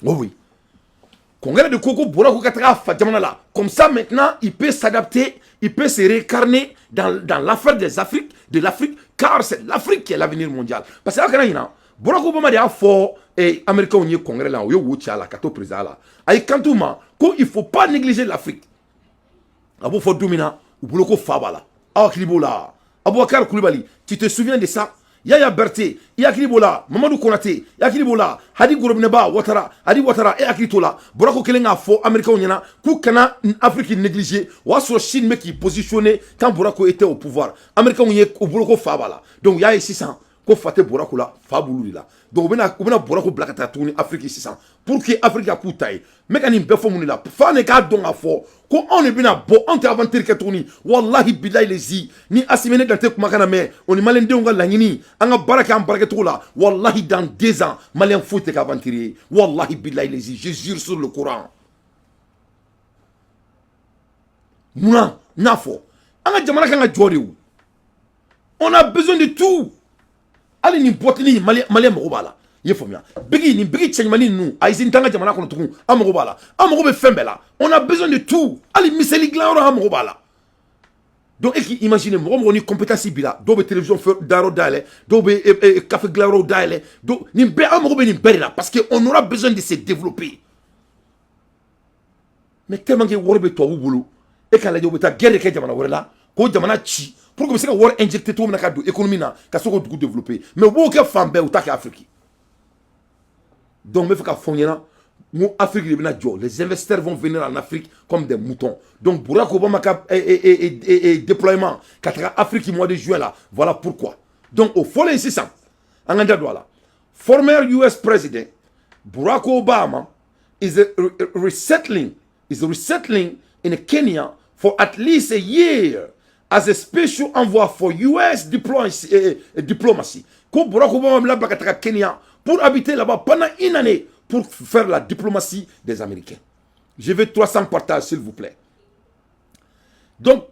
Oui, congrès de ko ko Barack ka taga fa jamana la. Comme ça maintenant, il peut s'adapter, il peut se réincarner dans l'affaire des Afriques, de l'Afrique, car c'est l'Afrique qui est l'avenir mondial. Parce que a kana ɲina, Barack Obama de y'a fɔ Américains ye congrès la, u ye wo ci a la ka to président la, a ye kanto ma ko il faut pas négliger l'Afrique. A b'o fɔ don min na, u bolo ko fa b'a la. Aw hakili b'o la? Aboubacar Koulibaly, tu te souviens de ça? Yaya Berté, i hakili b'o la? Mamadu Konate, i hakili b'o la? Hadi Gorobinɛba Watara, Hadi Watara, e hakili t'o la? Barack kelen k'a fɔ Américains ɲɛna k'u kana Afrique négliger. O y'a sɔrɔ Chine bɛ k'i positionner quand Barack était au pouvoir. Américains ye u bolo ko fa b'a la. Donc u y'a ye sisan ko Ko fa tɛ Bɔrako la, fa b'olu de la. Donc u bɛna Bɔrako bila ka taa tuguni Afrique sisan pour que Afrique ka k'u ta ye. N bɛ ka nin bɛɛ fɔ mun de la? Fa ne k'a dɔn k'a fɔ ko anw de bɛna bɔ, anw tɛ aventure kɛ tuguni. Walahi bilahi lezi, ni Asimi ne dante kumakan na mɛn, o ni maliyɛndenw ka laɲini, an ka baara kɛ an baarakɛcogo la, walahi, dans 2 ans, maliyɛn foyi tɛ kɛ aventure ye. Walahi bilahi lezi, je jure sur le Coran. Munna n'a fɔ an ka jamana kan ka jɔ de? O, on a besoin de tout. Hali nin bɔtini, maliyɛn mago b'a la. I ye faamuya? Bigi nin bigi cɛɲumanin ninnu, a usine t'an ka jamana kɔnɔ tugun. An mago b'a la, an mago bɛ fɛn bɛɛ la. On a besoin de tout. Hali miseli dilanyɔrɔ, an mago b'a la. Donc e k'i imaginer, mɔgɔ mɔgɔ ni compétence b'i la, dɔw bɛ télévision dayɔrɔ dayɛlɛ, dɔw bɛ café dilanyɔrɔ dayɛlɛ. Donc nin bɛɛ, an mago bɛ nin bɛɛ de la, parce que on aura besoin de se développer. Mais tellement que wari bɛ tubabu bolo, e k'a lajɛ, u bɛ taa guerre de kɛ jamana wɛrɛ la k'o jamana ci pour que u bɛ se ka wari injecter cogo min na ka don économie na, ka se k'o dugu développer. Mais u b'o kɛ fan bɛɛ, u t'a kɛ Afrique. Donc n bɛ fɛ ka fɔ n ɲɛna n ko Afrique de bɛna jɔ. Les investisseurs vont venir en Afrique comme des moutons. Donc Barack Obama ka déploiement ka taga Afrique mois de juin la, voilà pourquoi. Donc o fɔlen sisan, an ka da don a la. Former US President Barack Obama is resettling in Kenya for at least a year as a special envoy for US diplomacy. Ko Barack Obama bɛna bila ka taga Kenya pour habiter là-bas pendant une année pour faire la diplomatie des Américains. Je veux 300 partages, s'il vous plaît. Donc,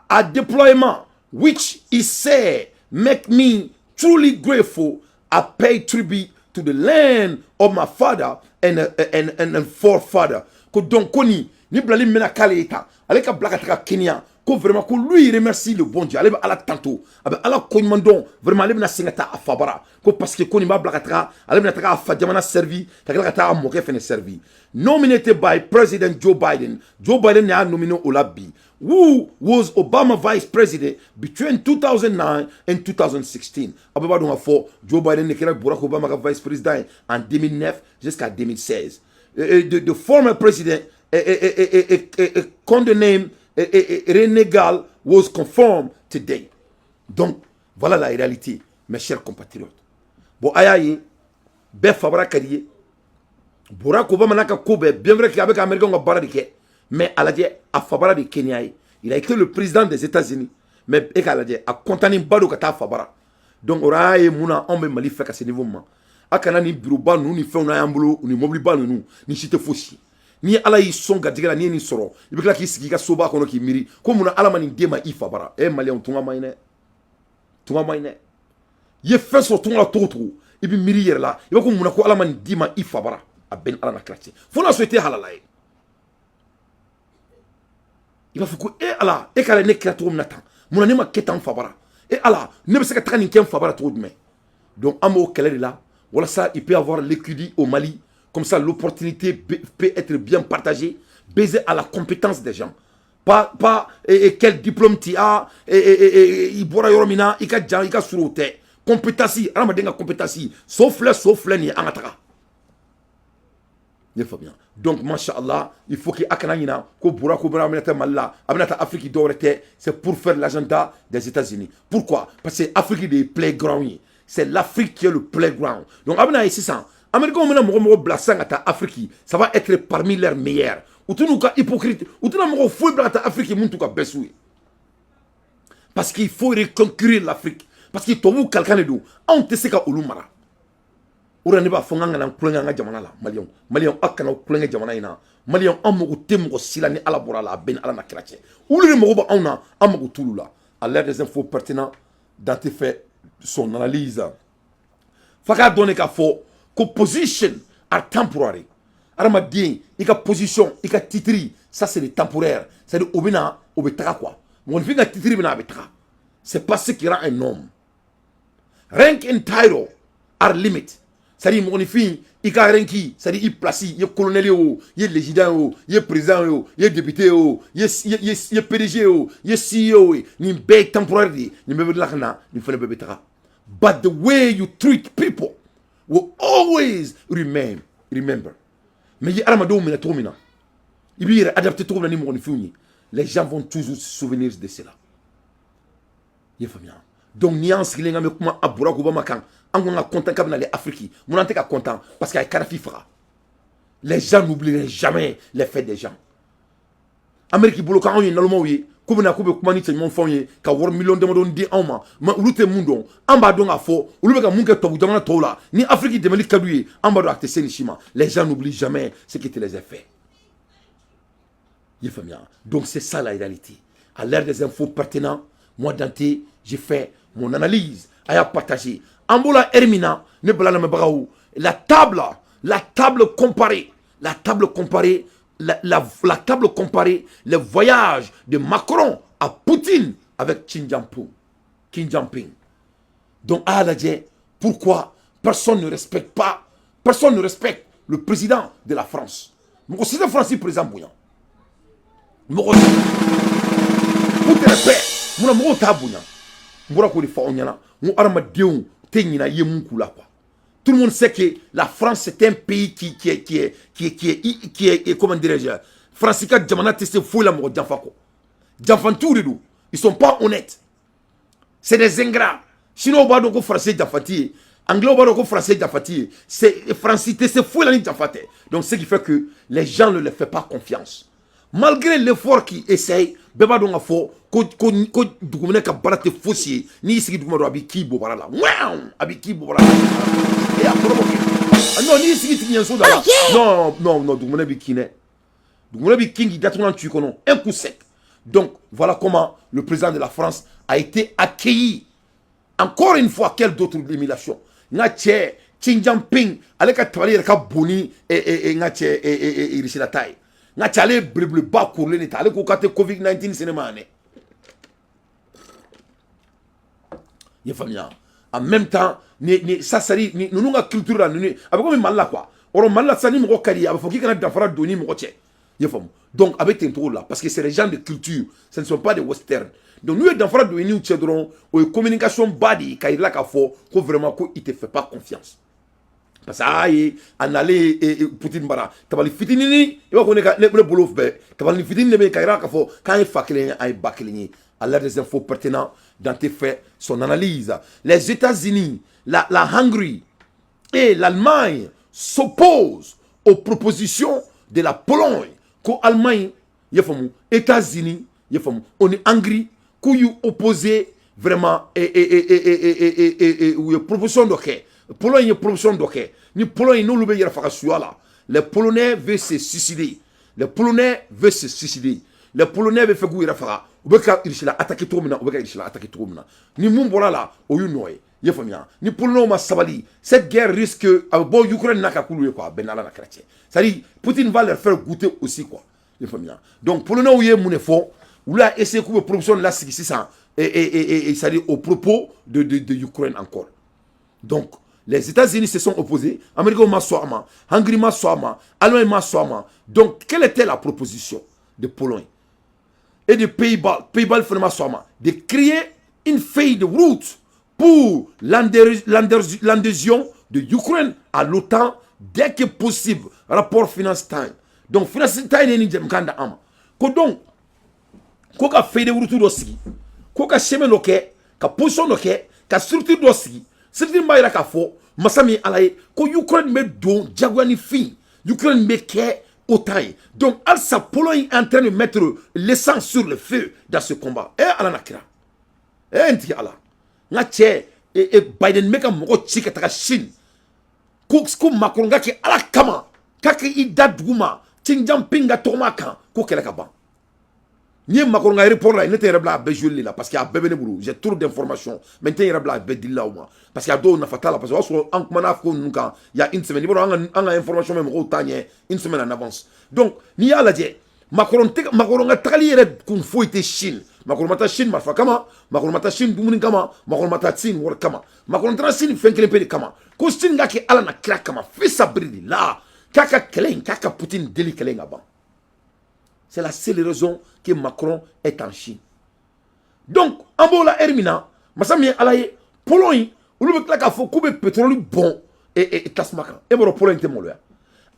a deployment which he said make me truly grateful. I pay tribute to the land of my father and forefather. Ko donc ko ni bilali min bɛna k'ale ye tan, ale ka bila ka taga Kenya, ko vraiment ko lui remercie le bon Dieu, ale bɛ Ala tanto, a bɛ Ala koɲuman dɔn. Vraiment, ale bɛna segin ka taa a fa bara, ko parce que ko nin b'a bila ka taga, ale bɛna taga a fa jamana servi, ka tila ka taa a mɔkɛ fɛnɛ servi. Nominated by President Joe Biden, Joe Biden y'a nominé o la bi, who was Obama vice president between 2009 and 2016. A bɛɛ b'a dɔn k'a fɔ Joe Biden de kɛra Barack Obama ka vice président ye en 2009 jusqu'à 2016. The former president condemned renegade was confirmed today. Donc, voilà la réalité, mes chers compatriotes. Bon, a y'a ye, bɛɛ fabara ka di ye. Barack Obama n'a ka ko bɛɛ, bien vrai qu'il a bɛ ka Américain ka baara de kɛ, mais a lajɛ, a fabara de Kenya ye. Il a été le président des États-Unis, mais e k'a lajɛ, a content ba don ka taa fabara. Donc, o y'a ye mun na anw bɛ Mali fɛ ka se niveau ma. A kana ni bureau ninnu ni fɛnw na y'an bolo, ni mobiliba ninnu, ni si tɛ fosi. Ni Ala y'i sɔn garijɛgɛ la, n'i ye nin sɔrɔ, i bɛ tila k'i sigi i ka soba kɔnɔ k'i miiri ko munna Ala ma nin den ma i fa bara. E maliyɛnw, tunga ma ɲi dɛ, tunga ma ɲi dɛ. I ye fɛn sɔrɔ tunga la cogo o cogo, i bɛ miiri i yɛrɛ la, i b'a ko munna ko Ala ma nin d'i ma i fa bara. A bɛɛ ni Ala na kira cɛ, fo n'a sɔrɔ i tɛ halala ye. I b'a fɔ ko e Ala, e k'a ne kɛra cogo min na tan, munna ne ma kɛ tan n fa bara? E Ala, ne bɛ se ka taga nin kɛ n fa bara cogo jumɛn? Donc an b'o kɛlɛ de la walasa il peut y avoir l'équité au Mali. Comme ça, l'opportunité peut être bien partagée, basée à la compétence des gens, pas et quel diplôme tu as et i bɔra yɔrɔ min na, i ka jan, i ka surun, o tɛ. Compétence, hadamaden ka compétence. So filɛ, so filɛ nin ye, an ka taga. I ye faamuya? Donc masha Allah, il faut que a kana ɲina ko Barack Obama bɛna taa Mali la, a bɛna taa Afrique dɔwɛrɛ tɛ, c'est pour faire l'agenda des États-Unis. Pourquoi? Parce que Afrique de ye playground ye. C'est l'Afrique qui est le playground. Donc a bɛna ye sisan, Américains bɛna mɔgɔ mɔgɔ bila sisan ka taa Afrique, ça va être parmi leurs meilleurs. U tɛn'u ka hypocrite, u tɛna mɔgɔ foyi bila ka taa Afrique mun t'u ka best ye, parce qu'il faut reconquérir l'Afrique, parce que tubabuw kalikan de don, anw tɛ se ka olu mara. O de la ne b'a fɔ n k'an kana kulonkɛ an ka jamana la. Maliyɛnw, maliyɛnw, aw kana kulonkɛ jamana in na. Maliyɛnw, an mago tɛ mɔgɔ si la ni Ala bɔra a la. A bɛɛ ni Ala na kira cɛ, olu de mago bɛ anw na, an mago t'olu la. À l'ère des infos pertinents, Dante fait son analyse. F'a k'a dɔn de k'a fɔ ko position are temporary. Hadamaden, i ka position, i ka titre, ça c'est le temporaire, c'est à dire o bɛ na, o bɛ taga quoi. Mɔgɔninfin ka titre bɛ na, a bɛ taga. C'est pas ce qui rend un homme. Rank and title are limit. C'est à dire mɔgɔninfin, i ka rank, c'est à dire i place, i ye colonel ye o, i ye législateur ye o, i ye président ye o, i ye député ye o, i ye PDG ye o, i ye CEO ye, nin bɛɛ ye temporaire de ye. Nin bɛɛ bɛ tila ka na, nin fana bɛɛ bɛ taga. But the way you treat people will always remain. Remember, mais i ye hadamadenw minɛ cogo min na, i b'i yɛrɛ adapté cogo min na ni mɔgɔninfinw ye, les gens vont toujours se souvenir de cela. I ye faamuya? Donc n'i y'an sigilen k'an bɛ kuma a Barack Obama kan, an ko ka content k'a bɛ nalen Afrique. Mun na an tɛ ka content? Parce que a ye Kadhafi faga. Les gens n'oublieraient jamais les faits des gens. Amérique bolo k'anw ye nalomaw ye, k'u bɛna k'u bɛ kuma ni cɛɲuman fɛnw ye ka wari miliyɔn damadɔni di anw ma. Mais olu tɛ mun dɔn, an b'a dɔn k'a fɔ olu bɛ ka mun kɛ tubabu jamana tɔw la. Ni Afrique dɛmɛli ka d'u ye, an b'a dɔn a tɛ se nin si ma. Les gens n'oublient jamais ce qui te les a fait. I ye faamuya? Donc c'est ça la réalité. À l'ère des infos pertinents, moi Dante, j'ai fait mon analyse. A y'a partagé. An b'o la heure min na, ne bala lamɛnbagaw, la table comparée, la table comparée, la table comparée, le voyage de Macron à Poutine avec Xi Jinping. Xi Jinping. Donc, a lajɛ, pourquoi personne ne respecte pas, personne ne respecte le président de la France? Mɔgɔ si tɛ France président bonya. Mɔgɔ si. K'u tɛ bɛɛ. Munna mɔgɔw t'a bonya? N bɔra k'o de fɔ aw ɲɛna. N ko hadamadenw tɛ ɲinɛ i ye mun k'u la quoi. Tout le monde sait que la France, c'est un pays qui est, comment dirais-je, France ka jamana tɛ se foyi la mɔgɔ janfa kɔ. Janfantiw de don. Ils sont pas honnêtes. C'est des ingrats. Chinois b'a dɔn ko France ye janfanti ye. Anglais b'a dɔn ko France ye janfanti ye. C'est France tɛ se foyi la ni janfa tɛ. Donc ce qui fait que les gens ne leur font pas confiance. Malgré l'effort qu'ils essayent, bɛɛ b'a dɔn k'a fɔ ko duguminɛ ka baara tɛ fosi ye. N'i y'i sigi duguma dɔrɔn, a b'i k'i bobara la. Wɛn! A b'i k'i bobara la. E y'a kɔrɔbɔ kɛ. Non, n'i y'i sigi tigiɲɛso da la. Non, non, non, duguminɛ b'i kin dɛ. Duguminɛ b'i kin k'i datugulan tu i kɔnɔ. Un coup sec. Donc, voilà comment le président de la France a été accueilli. Encore une fois, quelle d'autre émulation? N ka cɛ Xi Jinping, ale ka tabali yɛrɛ ka bon ni n ka cɛ Irisila ta ye. N ka cɛ, ale ye belebeleba korilen de ta. Ale ko k'a tɛ Covid-19 se ne ma yan dɛ. I ye faamuya? En même temps, ni ça, c'est ni ninnu ka culture la, ninnu a bɛ komi Mali la quoi. Or Mali la sisan, ni mɔgɔ ka di ye, a bɛ fɔ k'i kana danfara don ni mɔgɔ cɛ. I ye faamu? Donc a bɛ ten cogo la parce que c'est des gens de culture, ce ne sont pas des westerns. Donc n'u ye danfara don i n'u cɛ dɔrɔn, o ye communication ba de ye k'a yira k'a fɔ ko vraiment ko il te fait pas confiance. Parce que a ye a nalen Poutine bara, tabali fitinini, i b'a fɔ ne ka ne bolo bɛɛ tabali fitinin de bɛ yen k'a yira k'a fɔ k'an ye fa kelen ye, an ye ba kelen ye. À l'heure des infos pertinents, Dante fait son analyse. Les États-Unis, la Hongrie et l'Allemagne s'opposent aux propositions de la Pologne. Ko Allemagne, i y'a faamu, États-Unis, i y'a faamu, o ni Hongrie, k'u y'u opposé vraiment et u ye proposition dɔ kɛ. Pologne ye proposition dɔ kɛ. Ni Pologne n'olu bɛ yɛrɛ faga suya la, les Polonais veulent se suicider. Les Polonais veulent se suicider. Les Polonais bɛ fɛ k'u yɛrɛ faga. U bɛ ka Russie la attaquer cogo min na, u bɛ ka Russie la attaquer cogo min na. Ni mun bɔra la, o y'u nɔ ye. I ye faamuya? Ni Polonais ma sabali, cette guerre risque a bɛ bɔ Ukraine n'a ka k'olu ye quoi, a bɛɛ n'Ala na kira cɛ. C'est-à-dire Poutine va leur faire goûter aussi quoi. I ye faamuya? Donc Polonais ye mun de fɔ? Olu y'a essayé k'u bɛ proposition lasigi sisan et c'est-à-dire au propos de Ukraine encore. Donc les États-Unis se sont opposés, Américains ma sɔn a ma, Hongrie ma sɔn a ma, Allemagne ma sɔn a ma. Donc quelle était la proposition de Pologne et de Pays-Bas? Pays-Bas fana ma sɔn a ma, de créer une feuille de route pour l'adhésion de l'Ukraine à l'OTAN dès que possible. Rapport Finance Times. Donc Finance Times ye nin jɛmukan da an ma. Ko donc ko ka feuille de route dɔ sigi, ko ka chemin dɔ kɛ, ka position dɔ kɛ, ka structure dɔ sigi. Structure b'a yira k'a fɔ masa min Ala ye ko Ukraine bɛ don diyagoya ni fin, Ukraine bɛ kɛ OTAN ye. Donc halisa Pologne est en train de mettre l'essence sur le feu dans ce combat. Eh Ala na kira. Eh n tigi Ala. N ka cɛ Biden bɛ ka mɔgɔ ci ka taga Chine. Ko Macron ka kɛ Ala kama k'a kɛ i da dugu ma Xi Jinping ka tɔgɔma kan ko kɛlɛ ka ban. N'i ye Macron ka report la, ne tɛ yɛrɛ bila a bɛɛ jouer la parce que a bɛɛ bɛ ne bolo, j'ai trop d'informations, mais n tɛ yɛrɛ bila a bɛɛ dili la o ma parce que a dɔw nafa t'a la, parce que o y'a sɔrɔ an kumana ko ninnu kan il y a une semaine. I b'a dɔn an ka information bɛ mɔgɔw t'a ɲɛ une semaine en avance. Donc n'i y'a lajɛ, Macron tɛ, Macron ka tagali yɛrɛ kun foyi tɛ Chine. Macron ma taa Chine marifa kama, Macron ma taa Chine dumuni kama, Macron ma taa Chine wari kama. Macron taara Chine fɛn kelen pe de kama, ko Chine ka kɛ Ala na kira kama fi sabiri de la k'a ka kɛlɛ in, k'a ka Poutine deli kɛlɛ in ka ban. C'est la seule raison que Macron est en Chine. Donc, an b'o la heure min na, masa min ye Ala ye, Pologne, olu bɛ tila k'a fɔ k'u bɛ pétrole bɔn tasuma kan. E b'a dɔn Pologne tɛ maloya.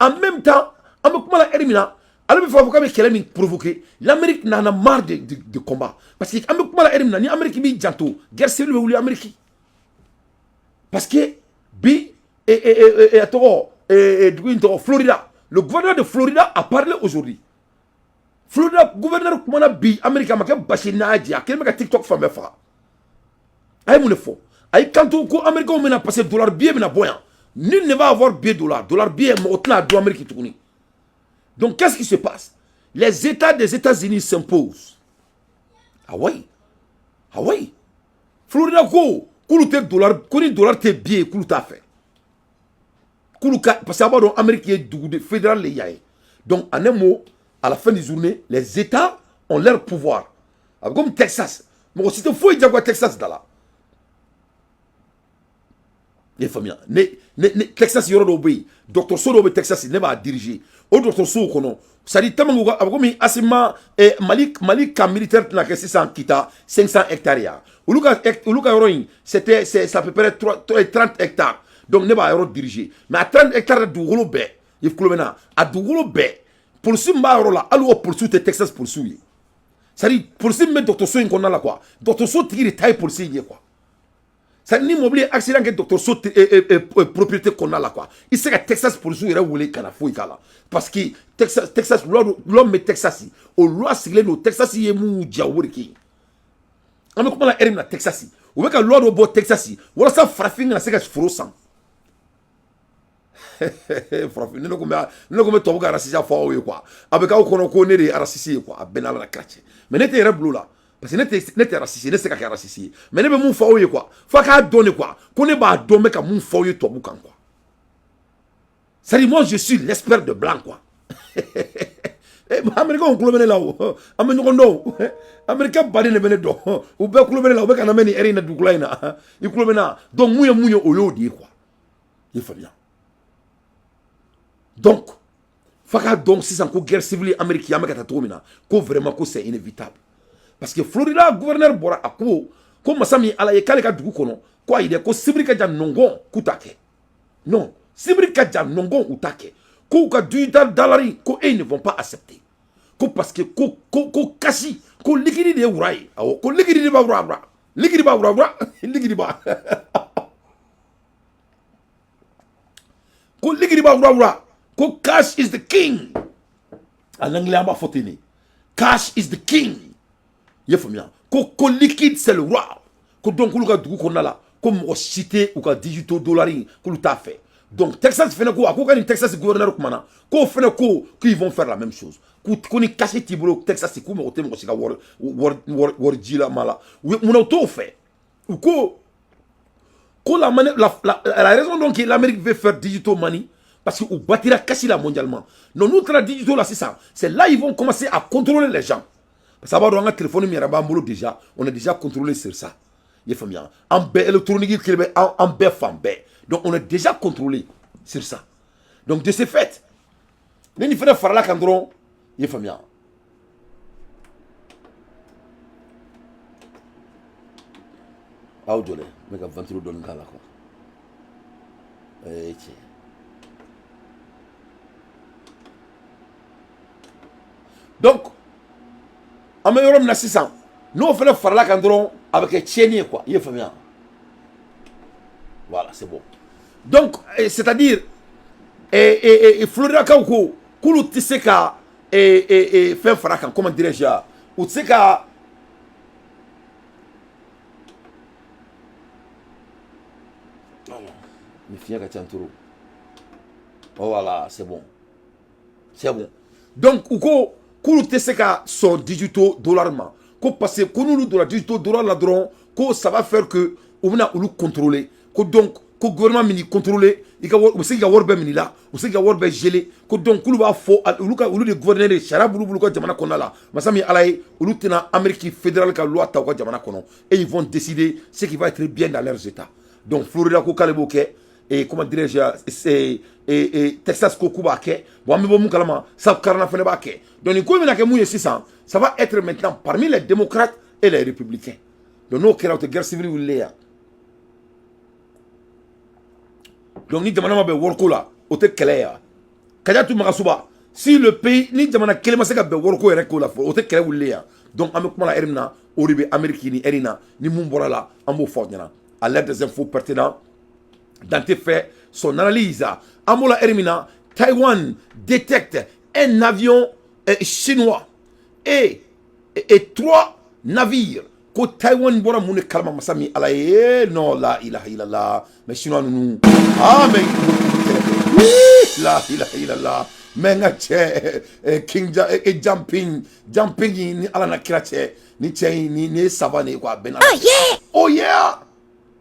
En même temps, an bɛ kuma la heure min na, Ale bɛ fɛ k'a fɔ k'a bɛ kɛlɛ min provoquer, l'Amérique n'en a marre de combat, parce que an bɛ kuma la heure min na ni Amérique b'i janto, guerre civile bɛ wuli Amérique, parce que bi a tɔgɔ, dugu in tɔgɔ Florida, le gouverneur de Florida a parlé aujourd'hui. Florida gouverneur kumana bi Amérique, a ma kɛ basi n'a jɛ, a kɛlen bɛ ka TikTok fan bɛɛ faga. A ye mun de fɔ? A y'i kanto ko Américains bɛna, parce que dollar billet bɛna bɔ yan, nul ne va avoir billet dollar, dollar billet, mɔgɔ tɛna dɔn Amérique tuguni. Donc qu'est-ce qui se passe? Les États des États-Unis s'imposent. Ah oui, ah oui. Florida ko k'olu tɛ dollar, ko ni dollar tɛ billet, k'olu t'a fɛ, k'olu ka, parce que a b'a dɔn Amérique ye dugu de fédéral de y'a ye. Donc en un mot, à la fin des journées, les États ont leur pouvoir. A bɛ comme Texas, mɔgɔ si tɛ foyi jagoya Texas da la. I ye faamuya? Ne Texas yɔrɔ dɔw bɛ yen, dɔgɔtɔrɔso dɔw bɛ Texas, ne b'a diriger o dɔgɔtɔrɔsow kɔnɔ. C'est à dire tellement a bɛ komi Asima Mali camp militaire tɛna kɛ sisan Kita 500 hectares ya. Olu ka yɔrɔ in, c'est à peu près 3, 30 hectares. Donc ne b'a yɔrɔ diriger, mais a 30 hectares dugukolo bɛɛ, i kulo bɛ na, a dugukolo bɛɛ, polisi min b'a yɔrɔ la, hali o polisiw tɛ Texas polisiw ye. C'est à dire polisi min bɛ dɔgɔtɔrɔso in kɔnɔna la quoi, dɔgɔtɔrɔso tigi de ta ye polisi in ye quoi. C'est à dire ni mobili ye accident kɛ dɔgɔtɔrɔso propriété kɔnɔna la quoi, i tɛ se ka Texas polisiw yɛrɛ wele ka na foyi k'a la, parce que Texas loi min bɛ Texas, o loi sigilen don. Texas ye mun diya, o de kɛ yen. An bɛ kuma la heure min na, Texas, u bɛ ka loi dɔ bɔ Texas walasa farafin kana se ka foro san. Farafin, ne kun bɛ tubabu ka raciste fɔ aw ye quoi, a bɛ k'aw kɔnɔ ko ne de ye raciste ye quoi. A bɛɛ n'Ala la kira cɛ, mais ne tɛ yɛrɛ bulon la, parce que ne tɛ raciste ye, ne tɛ se ka kɛ raciste ye. Mais ne bɛ mun fɔ aw ye quoi, f'a k'a dɔn de quoi, ko ne b'a dɔn n bɛ ka mun fɔ aw ye tubabu kan quoi. C'est à dire moi, je suis l'expert de blanc quoi. Américain kulo bɛ ne la o, an bɛ ɲɔgɔn dɔn o. Américain baden de bɛ ne dɔn, u bɛɛ kulo bɛ ne la, u bɛ ka na mɛn nin heure in na dugukula in na, i kulo bɛ na. Donc mun ye o y'o de ye quoi, i ye faamuya? Donc f'a k'a dɔn sisan ko guerre civile Amérique, an bɛ ka taa cogo min na, ko vraiment ko c'est inévitable, parce que Florida gouverneur bɔra, a ko ko masa min Ala ye, k'ale ka dugu kɔnɔ ko ayi dɛ, ko sibiri ka jan nɔngɔn, k'u t'a kɛ. Non, sibiri ka jan nɔngɔn, u t'a kɛ. K'u ka digital dollar ko e ne vont pas accepter, ko parce que ko cash, ko liquide de ye wura ye. Awɔ, ko liquide de b'a wura wura, liquide b'a wura wura, liquide b'a, ko liquide b'a wura wura, ko cash is the king. En anglais an b'a fɔ ten de, cash is the king. I ye faamuya? Ko liquide, c'est le roi. Ko donc k'olu ka dugu kɔnɔna la, ko mɔgɔ si tɛ u ka digital dollar in, k'olu t'a fɛ. Donc Texas fɛnɛ ko, a ko ka nin Texas gouverneur kumana, k'o fɛnɛ ko qu'ils vont faire la même chose, ko ni cash t'i bolo Texas, k'u mago tɛ mɔgɔ si ka wari ji la ma la. Munna u t'o fɛ? U ko la raison donc que l'Amérique veut faire digital money, parce que u bâtira cash la mondialement. Non, n'u taara digital la sisan, c'est là ils vont commencer à contrôler les gens, parce que a b'a dɔn an ka téléphone min yɛrɛ b'an bolo déjà, on est déjà contrôlé sur ça. I ye faamuya? An bɛɛ électronique kelen bɛ an bɛɛ fan bɛɛ, donc on est déjà contrôlé sur ça. Donc de ce fait, ni nin fɛnɛ farala kan dɔrɔn, i ye faamuya, aw jɔ dɛ, n bɛ ka ventilo dɔɔni k'a la quoi. Ee cɛ, donc an bɛ yɔrɔ min na sisan, n'o fɛnɛ farala kan dɔrɔn, a bɛ kɛ tiɲɛni ye quoi. I ye faamuya? Voilà, c'est bon. Donc c'est-à-dire Floridakaw ko k'olu tɛ se ka fɛn fara kan, comment dirais-je, u tɛ se ka ni fiɲɛ ka ca trop. Voilà, c'est bon, c'est bon. Donc u ko k'olu tɛ se ka sɔn digital dollar ma, ko parce que ko n'olu donna digital dollar la dɔrɔn, ko ça va faire que u bɛna olu contrôler. Ko donc ko gouvernement min contrôler i ka wari, u bɛ se k'i ka wari bɛɛ minɛ i la, u bɛ se k'i ka wari bɛɛ geler. Ko donc k'olu b'a fɔ olu ka, olu de gouverneur ye, sariya b'olu bolo ka jamana kɔnɔna la. Masa min Ala ye, olu tɛna Amérique fédérale ka loi ta u ka jamana kɔnɔ, et ils vont décider ce qui va être bien dans leurs états. Donc Florida ko k'ale b'o kɛ, et comment dirais-je, et Texas ko k'u b'a kɛ. Bon, an bɛ bɔ mun kalama, South Carolina fana b'a kɛ. Donc nin ko in bɛna kɛ mun ye sisan, ça va être maintenant parmi les démocrates et les républicains. Donc n'o kɛra, o tɛ guerre civile wulilen yan? Donc ni jamana ma bɛn wariko la, o tɛ kɛlɛ ye wa? Kajatu Magasuba. Si le pays ni jamana kelen ma se ka bɛn wariko yɛrɛ ko la fɔ, o tɛ kɛlɛ wulilen yan. Donc an bɛ kuma la heure min na, o de bɛ Amérique ni heure in na. Ni mun bɔra la, an b'o fɔ aw ɲɛna. À l'heure des infos pertinentes, Dante fait son analyse. An b'o la heure min na, Taïwan détecte un avion chinois et trois navires. Ko Taïwan bɔra mun de kalama? Masa min Ala ye, non, la ilaha illallah. Mais chinois ninnu, ah, mais la ilaha illallah. Mais n ka cɛ King Jumping Jumping, ni Ala na kira cɛ, ni cɛ in ni ye saba de ye quoi, a bɛn na. Oh yeah! Oh yeah!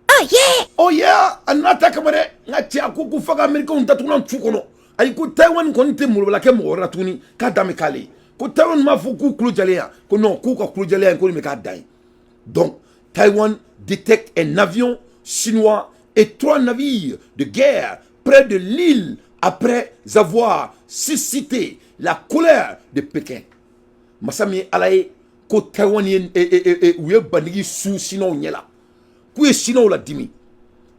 Oh yeah! Oh yeah! A n'a ta kama dɛ, n ka cɛ, a ko f'a ka Américains datugulan tu kɔnɔ. Ayi, ko Taïwan kɔni tɛ molobala kɛ mɔgɔ wɛrɛ la tuguni, k'a dan bɛ k'ale ye. Ko Taïwan m'a fɔ k'u tulo jalen yan, ko non, k'u ka tulo jalen yan, ko nin bɛ k'a dan ye. Donc Taïwan détecte un avion chinois et trois navires de guerre près de l'île après avoir suscité la colère de Pékin. Masa min ye Ala ye, ko Taïwan ye u ye bandigi su Chinois ɲɛ la, k'u ye Chinois la dimi,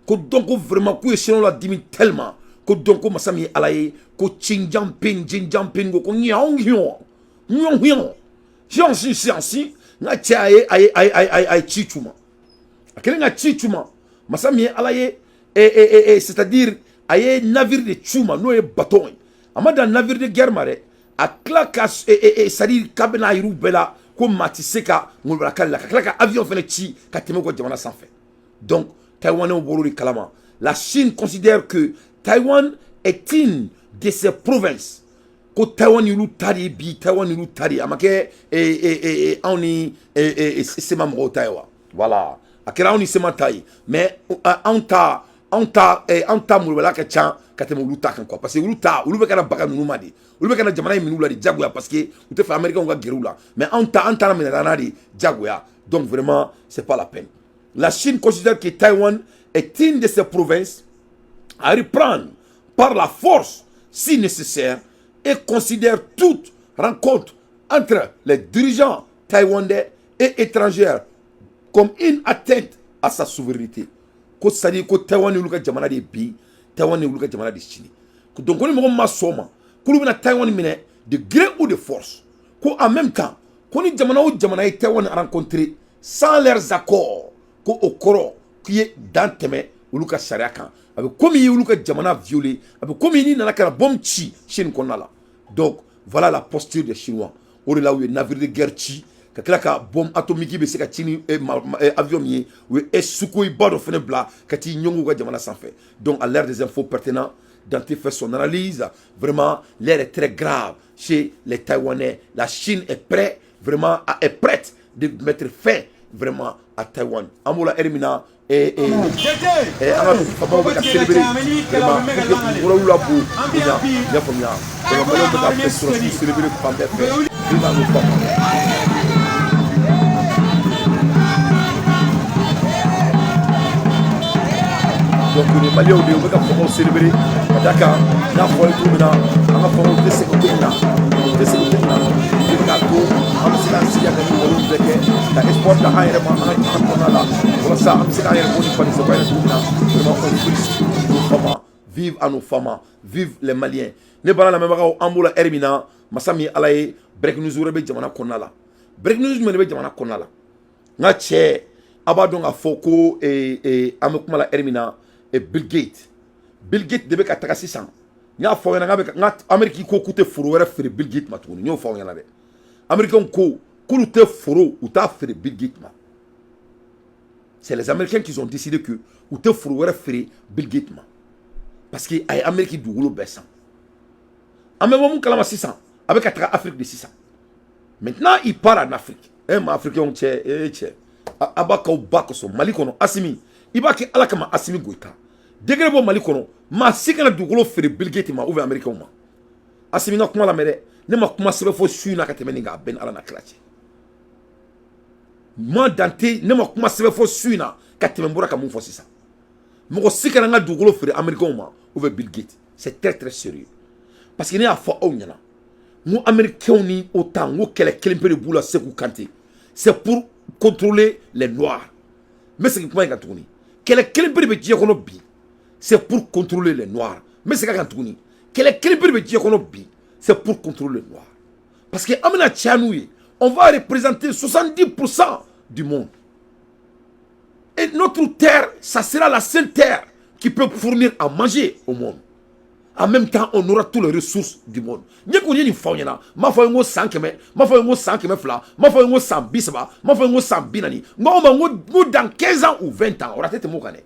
ko donc ko vraiment k'u ye Chinois la dimi tellement ko donc ko masa min ye Ala ye, ko Xi Jinping, Xi Jinping ko ɲaw ɲɔ ɲɔ ɲɔ siyansi siyansi. N ka cɛ, a ye ci c'u ma. A kɛlen ka ci c'u ma, masa min ye Ala ye, c'est-à-dire a ye navire de c'u ma, n'o ye bateau ye. A ma dan navire de guerre ma dɛ, a tila ka, c'est-à-dire k'a bɛna yir'u bɛɛ la ko maa tɛ se ka ŋolobalakali la, ka tila ka avion fana ci ka tɛmɛ u ka jamana sanfɛ. Donc Taïwanais bɔr'o de kalama. La Chine considère que Taïwan est une de ses provinces. Ko Taïwan y'olu ta de ye bi, Taïwan y'olu ta de ye. A ma kɛ anw ni CMA mɔgɔw ta ye wa? Voilà, a kɛra anw ni CMA ta ye, mais anw ta molobala ka ca ka tɛmɛ olu ta kan quoi, parce que olu ta, olu bɛ ka na baga ninnu ma de, olu bɛ ka na jamana in minɛ u la de jagoya, parce que u tɛ fɛ Américains ka gɛrɛ u la. Mais anw ta, an taara minɛ n'a de jagoya. Donc vraiment, c'est pas la peine. La Chine considère que Taïwan est une de ses provinces à reprendre par la force si nécessaire et considère toute rencontre entre les dirigeants taïwanais et étrangers comme une atteinte à sa souveraineté. Ko c'est-à-dire ko Taïwan y'olu ka jamana de bi, Taïwan y'olu ka jamana de sini. Donc ko ni mɔgɔ min ma sɔn o ma, k'olu bɛna Taïwan minɛ de gré ou de force. Ko en même temps, ko ni jamana o jamana ye Taïwan rencontrer sans leurs accords, ko o kɔrɔ k'i ye dan tɛmɛ olu ka sariya kan, a bɛ komi i ye olu ka jamana violer, a bɛ komi n'i nana ka na bombe ci Chine kɔnɔna la. Donc voilà la posture des Chinois. O de la, u ye navire de guerre ci, ka tila ka bombe atomique bɛ se ka ci ni avion min ye, u ye Sukhoi ba dɔ fana bila ka t'i ɲɔngiri u ka jamana sanfɛ. Donc à l'heure des infos pertinentes, Dante fait son analyse. Vraiment, l'heure est très grave chez les Taïwanais. La Chine est prête, vraiment, est prête de mettre fin vraiment à Taïwan. An b'o la heure min na, an ka faamaw bɛ ka célébrer vraiment pour que k'u la bon bonya, i y'a faamuya. Donc Maliyɛnw bɛ ka sɔrɔsiw célébrer fan bɛɛ fɛ. Vive nos femmes. Donc ni Maliyɛnw de, u bɛ ka faamaw célébrer ka da kan n'a fɔra cogo min na, an ka faamaw tɛ segin cogo min na, u tɛ segin cogo min na, o bɛ k'a to an bɛ se k'an sigi ka nin walew bɛɛ kɛ ka espoir da an yɛrɛ ma an ka jamana kɔnɔna la, walasa an bɛ se k'an yɛrɛ bɔ ni fanisɛba ye cogo min na. Vraiment, on félicite nos femmes. Vive à nos femmes, vive les Maliens. Ne bala lamɛnbagaw, an b'o la heure min na, masa min ye Ala ye, break news wɛrɛ bɛ jamana kɔnɔna la. Break news jumɛn de bɛ jamana kɔnɔna la? N ka cɛ, a b'a dɔn k'a fɔ ko an bɛ kuma la heure min na, Bill Gates, Bill Gates de bɛ ka taga sisan. N y'a fɔ aw ɲɛna n ka Amérique ko k'u tɛ foro wɛrɛ feere Bill Gates ma tuguni. N y'o fɔ aw ɲɛna dɛ. Américains ko k'olu tɛ foro, u t'a feere Bill Gates ma. C'est les Américains qui ont décidé que u tɛ foro wɛrɛ feere Bill Gates ma, parce que a ye Amérique dugukolo bɛɛ san. An bɛ bɔ mun kalama sisan? A bɛ ka taga Afrique de sisan. Maintenant, il part en Afrique. E ma Africains cɛ, e cɛ, a b'a k'aw ba kosɔn Mali kɔnɔ. Asimi, i b'a kɛ Ala kama. Asimi Goïta, décret bɔ Mali kɔnɔ, maa si kana dugukolo feere Bill Gates ma ou bien Américains ma. Asimi ka kuma lamɛn dɛ. Ne ma kuma sɛbɛn fɔ su in na ka tɛmɛ nin kan, a bɛɛ ni Ala na kira cɛ. Moi Dante, ne ma kuma sɛbɛn fɔ su in na ka tɛmɛ n bɔra ka mun fɔ sisan. Mɔgɔ si kana n ka dugukolo feere Américains ma ou bien Bill Gates. C'est très très sérieux, parce que ne y'a fɔ aw ɲɛna n ko Américains ni OTAN, n ko kɛlɛ kelen pe de b'u la Seku Kante, c'est pour contrôler les Noirs. N bɛ segin kuma in kan tuguni. Kɛlɛ kelen pe de bɛ diɲɛ kɔnɔ bi, c'est pour contrôler les Noirs. N bɛ segin a kan tuguni. Kɛlɛ kelen pe de bɛ diɲɛ kɔnɔ bi, C'est pour contrôler le noir. Parce que an bɛna caya n'u ye, on va représenter 70% du monde. Et notre terre, ça sera la seule terre qui peut fournir à manger au monde. En même temps, on aura toutes les ressources du monde. N ye ko ye nin fɔ aw ɲɛna, n m'a fɔ n ko san 100, n m'a fɔ n ko san 200, n m'a fɔ n ko san 30, n m'a fɔ n ko san 40. N ko aw ma n ko dans 15 ans ou 20 ans, o tɛ tɛmɛ o kan dɛ.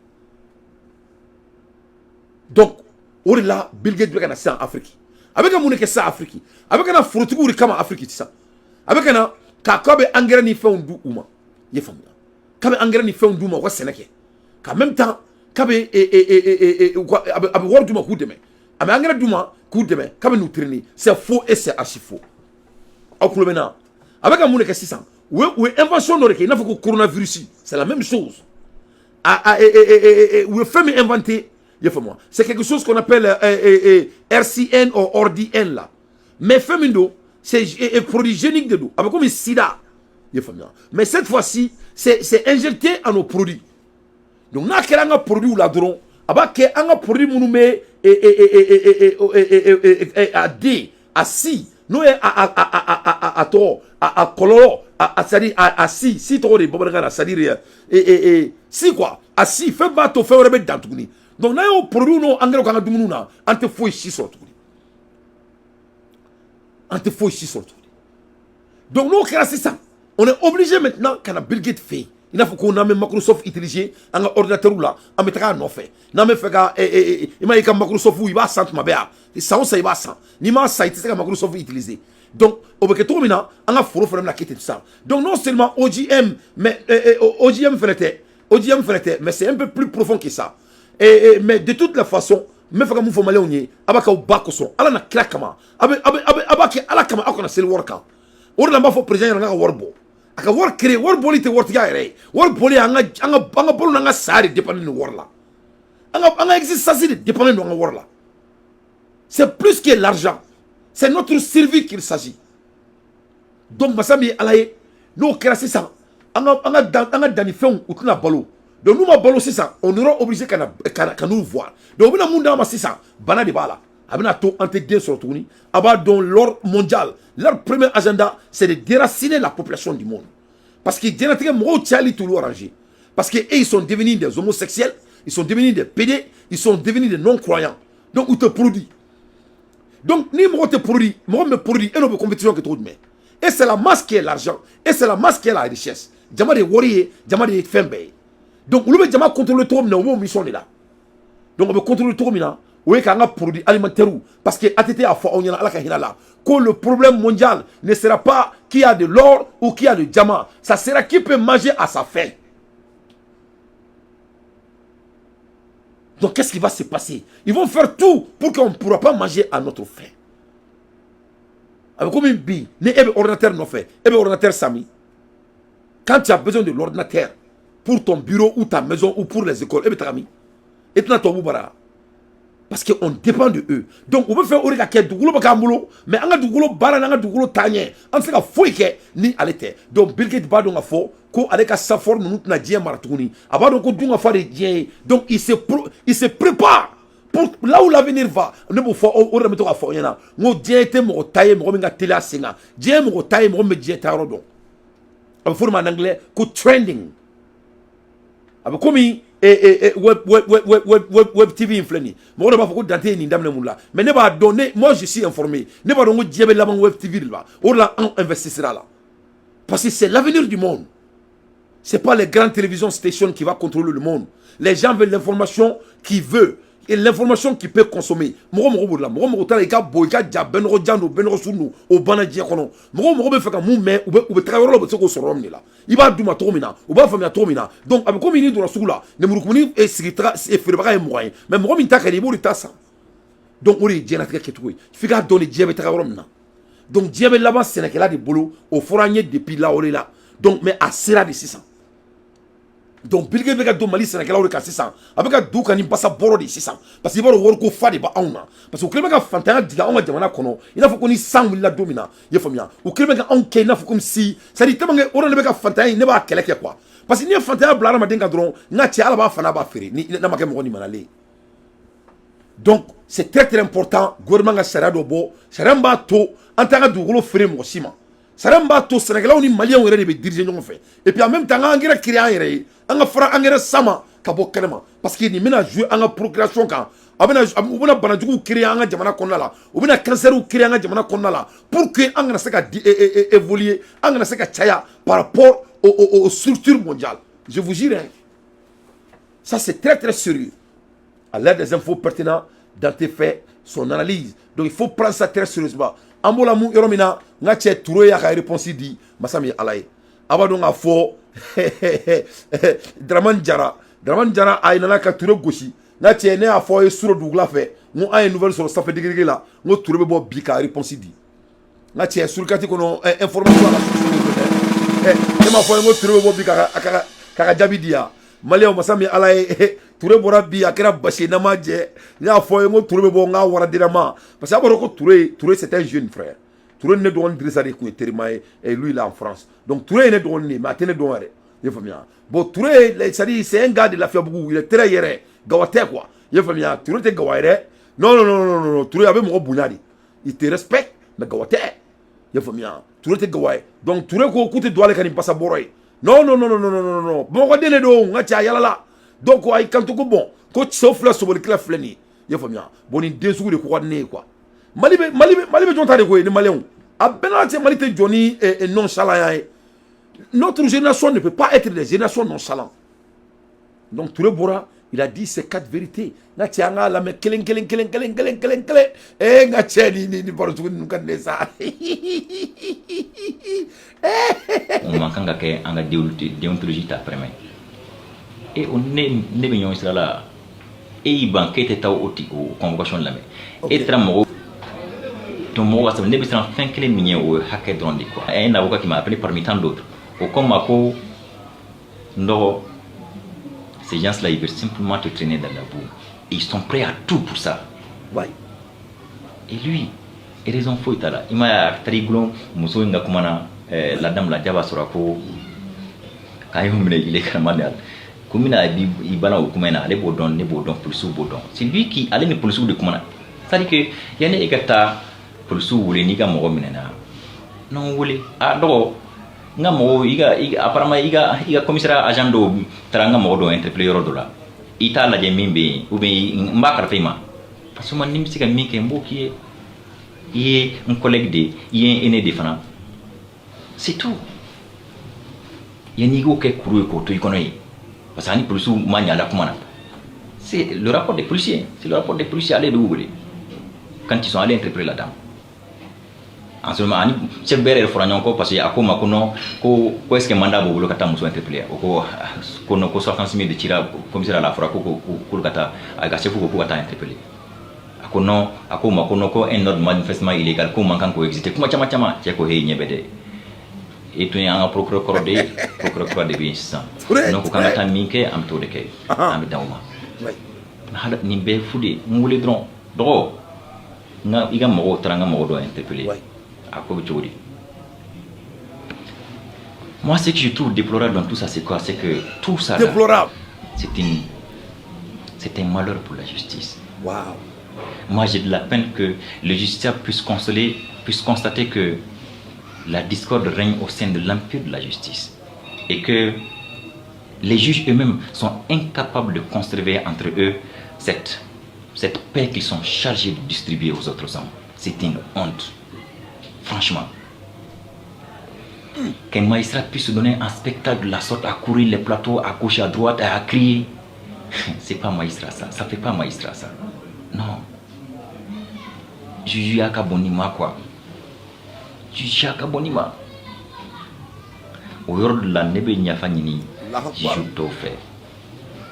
Donc o de la, Bill Gates bɛ ka na sisan Afiriki. A bɛ ka mun de kɛ sisan Afiriki? A bɛ ka na forotigiw de kama Afiriki sisan. A bɛ ka na k'a bɛ engrais ni fɛnw di u ma. I ye faamuya? K'a bɛ engrais ni fɛnw d'u ma u ka sɛnɛ kɛ. Qu'en même temps k'a bɛ a bɛ wari d'u ma k'u dɛmɛ. A bɛ engrais d'u ma k'u dɛmɛ, k'a bɛ n'u traîner. C'est faux et c'est archi faux. Aw tulo bɛ n na? A bɛ ka mun de kɛ sisan? U ye invention dɔ de kɛ i n'a fɔ ko coronavirus, c'est la même chose. A u ye fɛn min inventé, i y'a faamu, c'est quelque chose qu'on appelle RCN ou RDN là. Mais fɛn min don, c'est produit génique de don, a bɛ komi sida, i y'a faamuya. Mais cette fois-ci, c'est injecté à nos produits. Donc n'a kɛra an ka produits la dɔrɔn, a b'a kɛ an ka produit minnu bɛ a den a si n'o ye a tɔgɔ a kɔlɔlɔ a, c'est à dire a si si tɔgɔ de ye bamanankan na, c'est à dire si quoi, a si fɛn b'a to fɛn wɛrɛ bɛ dan tuguni. Donc n'an y'o produit n'o engrais k'an ka dumuni na, an tɛ foyi si sɔrɔ tuguni, an tɛ foyi si sɔrɔ tuguni. Donc n'o kɛra sisan, on est obligé maintenant ka na Bill Gates fɛ yen. I n'a fɔ ko n'an bɛ Microsoft utiliser an ka ordinateur la, an bɛ taga a nɔfɛ. N'an bɛ fɛ ka, i ma ye, i ka Microsoft, i b'a san tuma bɛɛ, a san o san i b'a san. N'i m'a san, i tɛ se ka Microsoft utiliser. Donc o bɛ kɛ cogo min na, an ka foro fana bɛna kɛ ten sisan. Donc non seulement OGM, mais OGM fana tɛ, OGM fana tɛ, mais c'est un peu plus profond que ça. Et mais de toute la façon, n bɛ fɛ ka mun fɔ maliyɛnw ye? A b'a k'aw ba kosɔn, Ala na kira kama, a bɛ a bɛ a bɛ a b'a kɛ Ala kama, aw kana seli wari kan. O de la n b'a fɔ président ɲɛna k'a ka wari bɔ, a ka wari créer. Wari bɔli tɛ waritigiya yɛrɛ ye. Wari bɔli, an ka balo n'an ka saya de dépend nin wari la. An ka existence de dépend don an ka wari la. C'est plus que l'argent, c'est notre survie qu'il s'agit. Donc masa min ye Ala ye, n'o kɛra sisan, an ka dannifɛnw, u tɛna balo. Donc n'u ma balo sisan, on aura obligé ka na ka n'u voir. Donc u bɛna mun d'an ma sisan? Bana de b'a la, a bɛna to an tɛ den sɔrɔ tuguni. A b'a dɔn, l'ordre mondial, leur premier agenda, c'est de déraciner la population du monde, parce que diɲɛlatigɛ mɔgɔw cayali t'olu arranger, parce que eux, ils sont devenus des homosexuels, ils sont devenus des PD, ils sont devenus des non-croyants. Donc u tɛ produit. Donc ni mɔgɔ tɛ produit, mɔgɔ min bɛ produit, e n'o bɛ compétition kɛ cogo jumɛn? Et c'est la masse qui est l'argent et c'est la masse qui est la richesse. Jama de ye wari ye, jama de ye fɛn bɛɛ ye. Donc olu bɛ jama contrôler cogo min na, u b'o mission de la. Donc o bɛ contrôler cogo min na, o ye k'an ka produit alimentaire, parce que ATT y'a fɔ aw ɲɛna, Ala ka hinɛ la, ko le problème mondial ne sera pas qui a de l'or ou qui a le diamant, ça sera qui peut manger à sa faim. Donc qu'est-ce qui va se passer? Ils vont faire tout pour qu'on ne pourra pas manger à notre faim. A bɛ komi bi, ni e bɛ ordinateur nɔfɛ, e bɛ ordinateur san min? Quand tu as besoin de l'ordinateur pour ton bureau ou ta maison ou pour les écoles, e bɛ taga min? E tɛna tubabu bara, parce que on dépend de eux. Donc u bɛ fɛ o de ka kɛ. Dugukolo bɛ k'an bolo, mais an ka dugukolo baara n'an ka dugukolo taaɲɛ, an tɛ se ka foyi kɛ ni ale tɛ. Donc Bill Gates b'a dɔn k'a fɔ ko ale ka safor ninnu tɛna diɲɛ mara tuguni. A b'a dɔn ko dun ka fa de ye diɲɛ ye. Donc il se prépare pour là où l'avenir va. Ne b'o fɔ, o de bɛ to k'a fɔ aw ɲɛna, n ko diɲɛ tɛ mɔgɔ ta ye mɔgɔ min ka teli a sen kan. Diɲɛ ye mɔgɔ ta ye mɔgɔ min bɛ diɲɛ taayɔrɔ dɔn. A bɛ fɔ o de ma en anglais ko trending. A bɛ komi web TV in filɛ nin ye. Mɔgɔ dɔ b'a fɔ ko Dante ye nin daminɛ mun la, mais ne b'a dɔn, ne, moi, je suis informé, ne b'a dɔn ko diɲɛ bɛ laban web TV de la. O de la anw investissera la, parce que c'est l'avenir du monde. C'est pas les grandes télévisions stations qui va contrôler le monde. Les gens veulent l'information qu'ils veulent et l'information qu'ils peuvent consommer. Mɔgɔ mɔgɔ b'o la, mɔgɔ mɔgɔ taara i ka bon, i ka ja, bɛnɔgɔ jan don, bɛnɔgɔ sun don, o banna diɲɛ kɔnɔ. Mɔgɔ mɔgɔ bɛ fɛ ka mun mɛn, u bɛ taga yɔrɔ la, u bɛ se k'o sɔrɔ yɔrɔ min de la. I b'a d'u ma cogo min na, u b'a faamuya cogo min na. Donc a bɛ komi n'i donna sugu la, lemurukumuni sigi taga feerebaga ye 20 ye, mais mɔgɔ min ta ka di, i b'o de ta san. Donc o de ye diɲɛlatigɛ kɛcogo ye. F'i k'a dɔn ni diɲɛ bɛ taga yɔrɔ min na. Donc diɲɛ bɛ laban sɛnɛkɛla de bolo, o fɔra an ye depuis lawale la. Donc mais a sera de sisan. Donc Bill Gates bɛ ka don Mali sɛnɛkɛlaw de kan sisan. A bɛ ka don ka ni basa bɔrɔ de sisan, parce que i b'a dɔn, wariko fa de b'anw na, parce que u kɛlen bɛ ka fantanya jigin anw ka jamana kɔnɔ i n'a fɔ ko ni san wulila don min na. I y'a faamuya? U kɛlen bɛ ka anw kɛ i n'a fɔ comme si, c'est à dire tellement que o de bɛ ka fantanya in, ne b'a kɛlɛ kɛ quoi, parce que n'i ye fantanya bila hadamaden kan dɔrɔn, n ka cɛ, Ala b'a fana b'a feere ni n'a ma kɛ mɔgɔ nimanalen. Donc C'est très très important, gouvernement ka sariya dɔ bɔ, sariya min b'a to an t'an ka dugukolo feere mɔgɔ si ma, sariya min b'a to sɛnɛkɛlaw ni maliyɛnw yɛrɛ de bɛ diriger ɲɔgɔn fɛ, et puis en même temps an ka engrais créer an yɛrɛ ye, an ka fara engrais san ma ka bɔ kɛnɛma, parce que nin bɛna jouer an ka procréation kan. A bɛna, u bɛna banajuguw créer an ka jamana kɔnɔna la, u bɛna cancer créer an ka jamana kɔnɔna la, pour que an kana se ka évoluer, an kana se ka caya par rapport aux structures mondiales. Je vous jure, hein, ça c'est très très sérieux. À l'aide des infos pertinentes, Dante fait son analyse. Donc il faut prendre ça très sérieusement. An b'o la mun yɔrɔ min na, n ka cɛ Ture y'a ka réponse di. Masa min ye Ala ye, a b'a dɔn k'a fɔ Dramane Jara, Dramane Jara, a nana ka Ture gosi. N ka cɛ, ne y'a fɔ aw ye suro dugula fɛ, n ko an ye nouvelle sɔrɔ sanfɛ digirigi la, n ko Ture bɛ bɔ bi ka réponse di. N ka cɛ, surukati kɔnɔ, information a ka ne m'a fɔ ye, n ko Ture bɛ bɔ bi k'a ka jaabi di yan. Maliyɛnw, masa min Ala ye, Ture bɔra bi, a kɛra basi ye, n'an ma jɛ. N y'a fɔ ye, n ko Ture bɛ bɔ, n k'a waradira ma, parce que a b'a dɔn ko Ture, c'est un jeune frère. Ture ni ne dɔgɔnin Dirisa de tun ye terima ye, et lui, il est en France. Donc Ture ye ne dɔgɔnin de ye, mais a tɛ ne dɔn yɛrɛ, i ye faamuya. Bon, Ture, c'est à dire, c'est un gars de Lafiyabugu, il est très yɛrɛ gawa tɛ quoi, i ye faamuya. Ture tɛ gawa yɛrɛ, non non non non non. Ture a bɛ mɔgɔ bonya de, il te respecte, mais gawa tɛ, i ye faamuya. Ture tɛ gawa ye. Donc Ture ko k'u tɛ don ale ka nin basa bɔrɔ ye. Non non non non non non non, bamakɔden de don, n ka cɛ, a yalala. Donc a y'i kanto ko bon, ko cɛw filɛ, sobolikɛla filɛ nin ye, i ye faamuya. Bon, nin den sugu de ko ka di ne ye quoi. Mali bɛ, Mali bɛ, Mali bɛ jɔn ta de ko ye ni maliyɛnw a bɛɛ n'a cɛ. Mali tɛ jɔ ni nonchalant ye. Notre génération ne peut pas être des générations nonchalantes. Donc Touré bɔra, il a dit ses quatre vérités. N ka cɛ, an k'a lamɛn kelen kelen kelen kelen kelen kelen kelen. Ee, n ka cɛ, ni baro sugu ninnu ka di ne sa. O man kan ka kɛ an ka déontologie ta permet e o ne bɛ ɲɔgɔn sira la. E y'i ban k'e tɛ taa o ti o convocation lamɛn, e taara mɔgɔw to mɔgɔw ka sɛbɛn. Ne bɛ siran fɛn kelen min ye, o ye hakɛ dɔrɔn de quoi. Un avocat qui m'a appelé parmi tant d'autres, o ko n ma ko n dɔgɔ, ces gens-là, ils veulent simplement te traîner dans la boue et ils sont prêts à tout pour ça. Et lui, raison foyi t'a la. I m'a ye, a taara i gulon muso in ka kuma na, la dame la jaba sɔrɔ ko k'a y'o minɛ illégalement de. Ko min na i banna o kuma in na, ale b'o dɔn, ne b'o dɔn, polisiw b'o dɔn. C'est lui qui, ale ni polisiw de kumana. C'est à dire que yanni e ka taa polisiw wele n'i ka mɔgɔ minɛna, n'an wele a dɔgɔ, n ka mɔgɔw, i ka apparemment i ka commissariat agent dɔw taara n ka mɔgɔ dɔw interpeller yɔrɔ dɔ la, i t'a lajɛ min bɛ yen, ou bien n b'a kalifa i ma, parce que ni n bɛ se ka min kɛ, n b'o k'i ye. I ye n collègue de ye, i ye n aîné de fana, c'est tout. Yanni i k'o kɛ kuru ye k'o to i kɔnɔ yen, parce que ani polisiw ma ɲɛ a la kuma na. C'est le rapport des policiers, c'est le rapport des policiers. Ale de y'u wele quand ils sont allés interpeller la dame. En ce moment, ani chef bɛɛ yɛrɛ fɔra ɲɔgɔn kɔ, parce que a ko ma ko non, ko est ce que mandat b'o bolo ka taa muso interpeller? O ko non, ko 66 000 de cira commissariat la, a fɔra ko k'olu ka taa, a ka chef ko k'u ka taa interpeller. A ko non, a ko ma ko non, ko un ordre manifestement illégal, ko man kan k'o exister. Kuma caman caman, cɛ ko hey, ɲɛ bɛ dɛ, e tun ye an ka procureur kɔrɔ de ye, procureur kura de bɛ yen sisan. Donc k'an ka taa min kɛ, an bɛ t'o de kɛ, an bɛ dan o ma. Hala nin bɛɛ ye fu de ye. N wele dɔrɔn, dɔgɔ, n ka i ka mɔgɔw taara n ka mɔgɔ dɔ interpeller, a ko bɛ cogo di? Moi, ce que je trouve déplorable dans tout ça, c'est quoi? C'est que tout ça là, Déplorable. c'est un malheur pour la justice. Waouh. Moi, j'ai de la peine que le justiciable puisse consoler, puisse constater que la discorde règne au sein de l'empire de la justice et que les juges eux-mêmes sont incapables de conserver entre eux cette paix qu'ils sont chargés de distribuer aux autres hommes. C'est une honte. Franchement. Qu'un magistrat puisse se donner un spectacle de la sorte, à courir les plateaux à gauche, à droite, à crier. C'est pas magistrat ça. Ça fait pas magistrat ça. Non. Juge ka bon ni ma quoi. Juge ka bon ni ma. O yɔrɔ de la, ne bɛ yafa ɲini Allahu Akbar. juge dɔw fɛ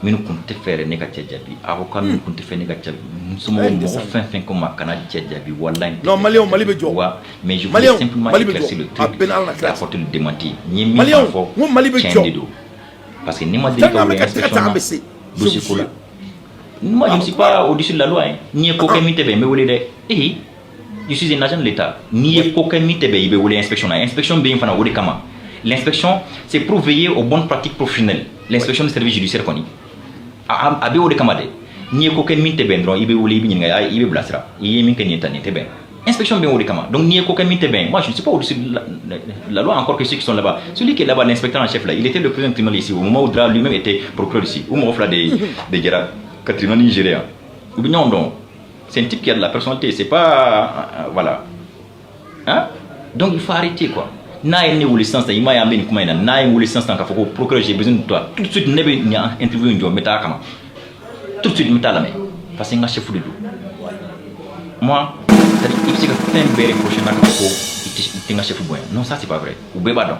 minnu kun tɛ fɛ yɛrɛ ne ka cɛ jaabi, avocat minnu kun tɛ fɛ ne ka cɛ, somɔgɔw, Eh, mɔgɔ descend. fɛn fɛn ko ma kana cɛ jaabi, walahi n tɛ Non, fɛ Maliyɛnw, ka Mali bɛ jaabi. jɔ. Wa mais je voulais Maliyɛnw, simplement Mali bɛ éclaircir jɔ. le A truc bɛɛ n'Ala na et kira. apporter le démenti. N ye min Maliyɛnw, fana fɔ, n ko Mali bɛ tiɲɛ jɔ. de don, parce que n'i ma deli Tant ka qu'an bɛ wele ka tɛgɛ inspection ta, an na bɛ se. Je dossier vous ko la, jure. moi, je ne suis pas au-dessus de la loi, hein. N'i ye ko kɛ min tɛ bɛn, n bɛ wele dɛ. Eh, je suis un agent de l'État. N'i ye ko kɛ min tɛ bɛn, i bɛ wele inspection na. Inspection bɛ yen fana o de kama. L'inspection, c'est pour veiller aux bonnes pratiques professionnelles. L'inspection du service judiciaire kɔni, a bɛ o de kama dɛ. N'i ye ko kɛ min tɛ bɛn dɔrɔn, i bɛ wele, i bɛ ɲininka, i bɛ bilasira. I ye min kɛ nin ta, nin tɛ bɛn. Inspection bɛ o de kama. Donc n'i ye ko kɛ min tɛ bɛn, moi je ne suis pas au-dessus de la loi, encore que ceux qui sont là-bas. Celui qui est là-bas, l'inspecteur en chef là, il était le président du tribunal ici au moment où Dra lui-même était procureur ici. U mɔgɔ fila de jɛra ka tribunal in gérer yan. U bɛ ɲɔgɔn dɔn. C'est un type qui a de la personnalité, c'est pas voilà, hein. Donc il faut arrêter, quoi. N'a ye ne wele sisan sisan, i m'a ye an bɛ nin kuma in na, n'a ye n wele sisan sisan k'a fɔ ko procureur, j'ai besoin de toi tout de suite, ne bɛ nin interview in jɔ, n bɛ taa a kama tout de suite, n bɛ taa lamɛn, parce que n ka chef de don. Moi, c'est-à-dire, i bɛ se ka fɛn bɛɛ reprocher n na k'a fɔ ko i tɛ n ka chef bonya. Non, ça c'est pas vrai. U bɛɛ b'a dɔn.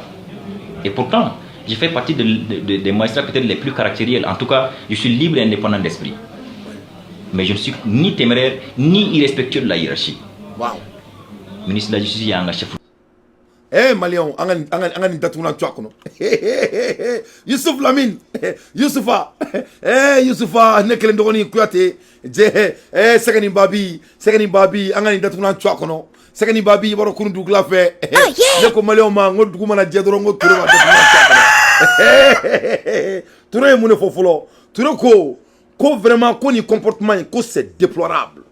Et pourtant je fais partie des magistrats peut-être les plus caractériels. En tout cas, je suis libre et indépendant d'esprit, mais je ne suis ni téméraire ni irrespectueux de la hiérarchie. Ministre de la Justice y'an ka chef. Eh, Maliyɛnw, an ka nin datugulan to a kɔnɔ. Yusuf Lamine Yusufa, eh Yusufa, ne kelen dɔgɔnin Kuyate jɛ, eh Sɛgɛni Babi, Sɛgɛni Babi, an ka nin datugulan to a kɔnɔ. Sɛgɛni Babi, i b'a dɔn, kunun dugukila fɛ, ne ko Maliyɛnw ma, n ko dugu mana jɛ dɔrɔn, n ko Ture ma datugulan to a kɔnɔ. Ture ye mun de fɔ fɔlɔ? Ture ko vraiment, ko nin comportement in, ko c'est déplorable,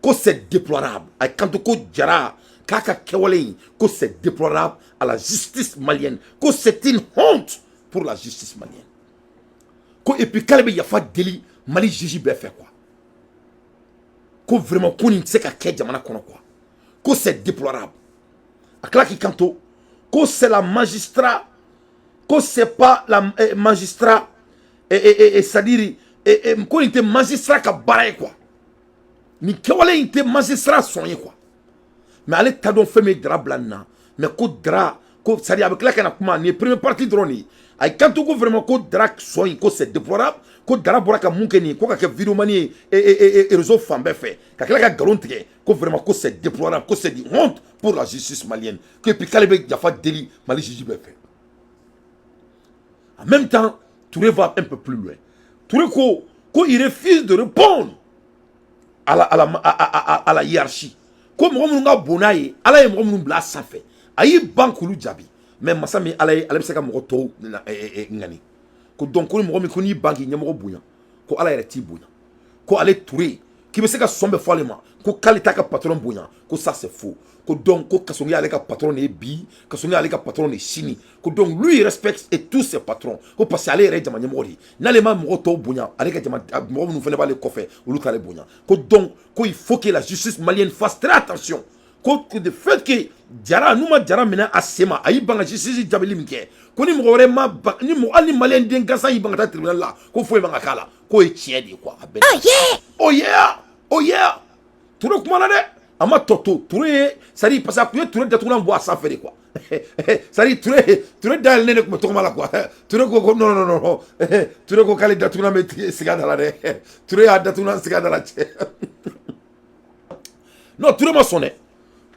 ko c'est déplorable. A ye kanto ko Jara k'a ka kɛwale in, ko c'est déplorable à la justice malienne, ko c'est une honte pour la justice malienne, ko et puis k'ale bɛ yafa deli Mali juge bɛɛ fɛ, quoi, ko vraiment, ko nin tɛ se ka kɛ jamana kɔnɔ, quoi, ko c'est déplorable. A tila k'i kanto ko c'est la magistrat, ko c'est pas la magistrat, et c'est-à-dire ko nin tɛ magistrat ka baara ye, quoi, nin kɛwale in tɛ magistrat sɔn ye, quoi. Mais ale ta dɔn fɛn min ye Dara bila nin na. Mais ko Dara ko, c'est à dire a bɛ tila ka na kuma, nin ye première partie dɔrɔn de ye. A ye kanto ko vraiment, ko Dara sɔn in, ko c'est déplorable, ko Dara bɔra ka mun kɛ nin ye, ko ka kɛ vidéoman ye réseau fan bɛɛ fɛ, ka tila ka nkalon tigɛ, ko vraiment, ko c'est déplorable, ko c'est une honte pour la justice malienne, ko et puis k'ale bɛ yafa deli Mali juge bɛɛ fɛ. En même temps, Touré va un peu plus loin. Touré ko il refuse de répondre à la hiérarchie, ko mɔgɔ minnu ka bon n'a ye, Ala ye mɔgɔ minnu bila a sanfɛ, a y'i ban k'olu jaabi. Mais masa min Ala ye, ale bɛ se ka mɔgɔ tɔw ŋani. Ko donc ko ni mɔgɔ min ko n'i ban k'i ɲɛmɔgɔ bonya, ko Ala yɛrɛ t'i bonya. Ko ale Touré, k'i bɛ se ka sɔn bɛɛ fɔ ale ma, ko k'ale t'a ka patron bonya, ko ça c'est faux. Ko donc ko Kassogué y'ale ka patron de ye bi, Kassogué y'ale ka patron de ye sini. Ko donc lui, il respecte et tous ses patrons, ko parce que ale yɛrɛ ye jama ɲɛmɔgɔ de ye. N'ale ma mɔgɔ tɔw bonya, ale ka jama mɔgɔ minnu fana b'ale kɔfɛ, olu t'ale bonya. Ko donc ko il faut que la justice malienne fasse très attention, ko de fait que Jara n'u ma Jara minɛ a sen ma, a y'i ban ka justice jaabili min kɛ, ko ni mɔgɔ wɛrɛ ma ban ni mɔgɔ, hali ni Maliyɛn den gansan y'i ban ka taa tribunal la, ko foyi man ka k'a la, k'o ye tiɲɛ de ye, quoi. A bɛɛ, oh yeah, oh yeah, Touré kumana dɛ, a ma tɔ to. Touré ye, c'est à dire, parce que a tun ye Touré datugulan bɔ a sanfɛ de, quoi. C'est à dire Touré dayɛlɛlen de tun bɛ tɔgɔma la, quoi. Touré ko non, non, non, non. Touré ko k'ale datugulan bɛ sigi a da la dɛ. Touré y'a datugulan sigi a da la, cɛ. Non, Touré ma sɔn dɛ.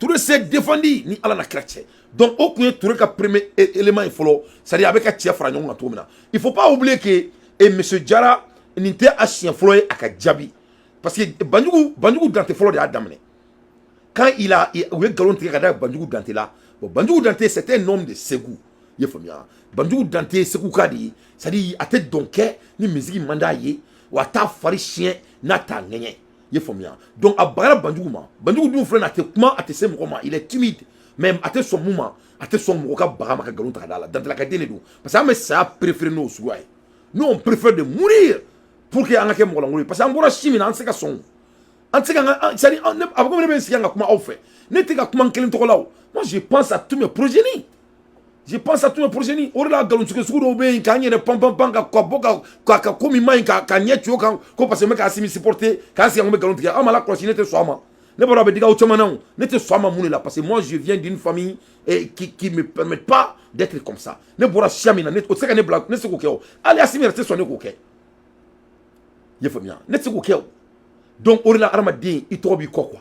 Touré s'est défendu ni Ala na kira cɛ. Donc o tun ye Touré ka premier élément ye fɔlɔ, c'est à dire a bɛ ka cɛ fara ɲɔgɔn kan cogo min na. Il faut pas oublier que et monsieur Jara, nin tɛ a siɲɛ fɔlɔ ye a ka jaabi, parce que Banjugu Dante fɔlɔ de y'a daminɛ. Quand il a u ye nkalon tigɛ ka da Banjugu Dante la. Bon, Banjugu Dante, c'était un homme de Segu, i ye faamuya? Banjugu Dante ye Segu ka de ye, c'est à dire a tɛ dɔn kɛ ni musique man d'a ye, wa a t'a fari siɲɛ n'a t'a ŋɛɲɛ, i ye faamuya? Donc a bagara Banjugu ma. Banjugu dun filɛ nin ye, a tɛ kuma, a tɛ se mɔgɔ ma, il est timide, mais a tɛ sɔn mun ma, a tɛ sɔn mɔgɔ ka baga ma ka nkalon ta ka d'a la. Dantelaka den de don, parce que an bɛ saya préféré n'o suguya ye. Nous, on préfère de mourir pour que an ka kɛ mɔgɔlankolon ye, parce que an bɔra si min na, an tɛ se ka sɔn, an tɛ se ka c'est à dire a bɛ komi ne bɛ n sigi yan ka kuma aw fɛ, ne tɛ ka kuma n kelen tɔgɔ la o. Moi, je pense à tous mes progénies, je pense à tous mes progénies. O de la, nkalontigɛ sugu dɔw bɛ yen, k'an yɛrɛ pan pan pan ka bɔ ka ko min man ɲi, ka ɲɛ tuyo kan, ko parce que n bɛ k'Asimi supporter, k'an sigi an bɛ nkalon tigɛ. Aw ma la kɔlɔsi, ne tɛ sɔn a ma. Ne b'a dɔn a bɛ digi aw caman na o, ne tɛ sɔn a ma. Mun de la? Parce que moi, je viens d'une famille qui me permet pas d'être comme ça. Ne bɔra siya min na, ne o tɛ se ka ne bila, ne tɛ se k'o kɛ o. Hali Asimi yɛrɛ tɛ sɔn ne k'o kɛ, i ye faamuya? Ne tɛ se k'o kɛ o. Donc o de la, hadamaden, i tɔgɔ b'i kɔ, quoi,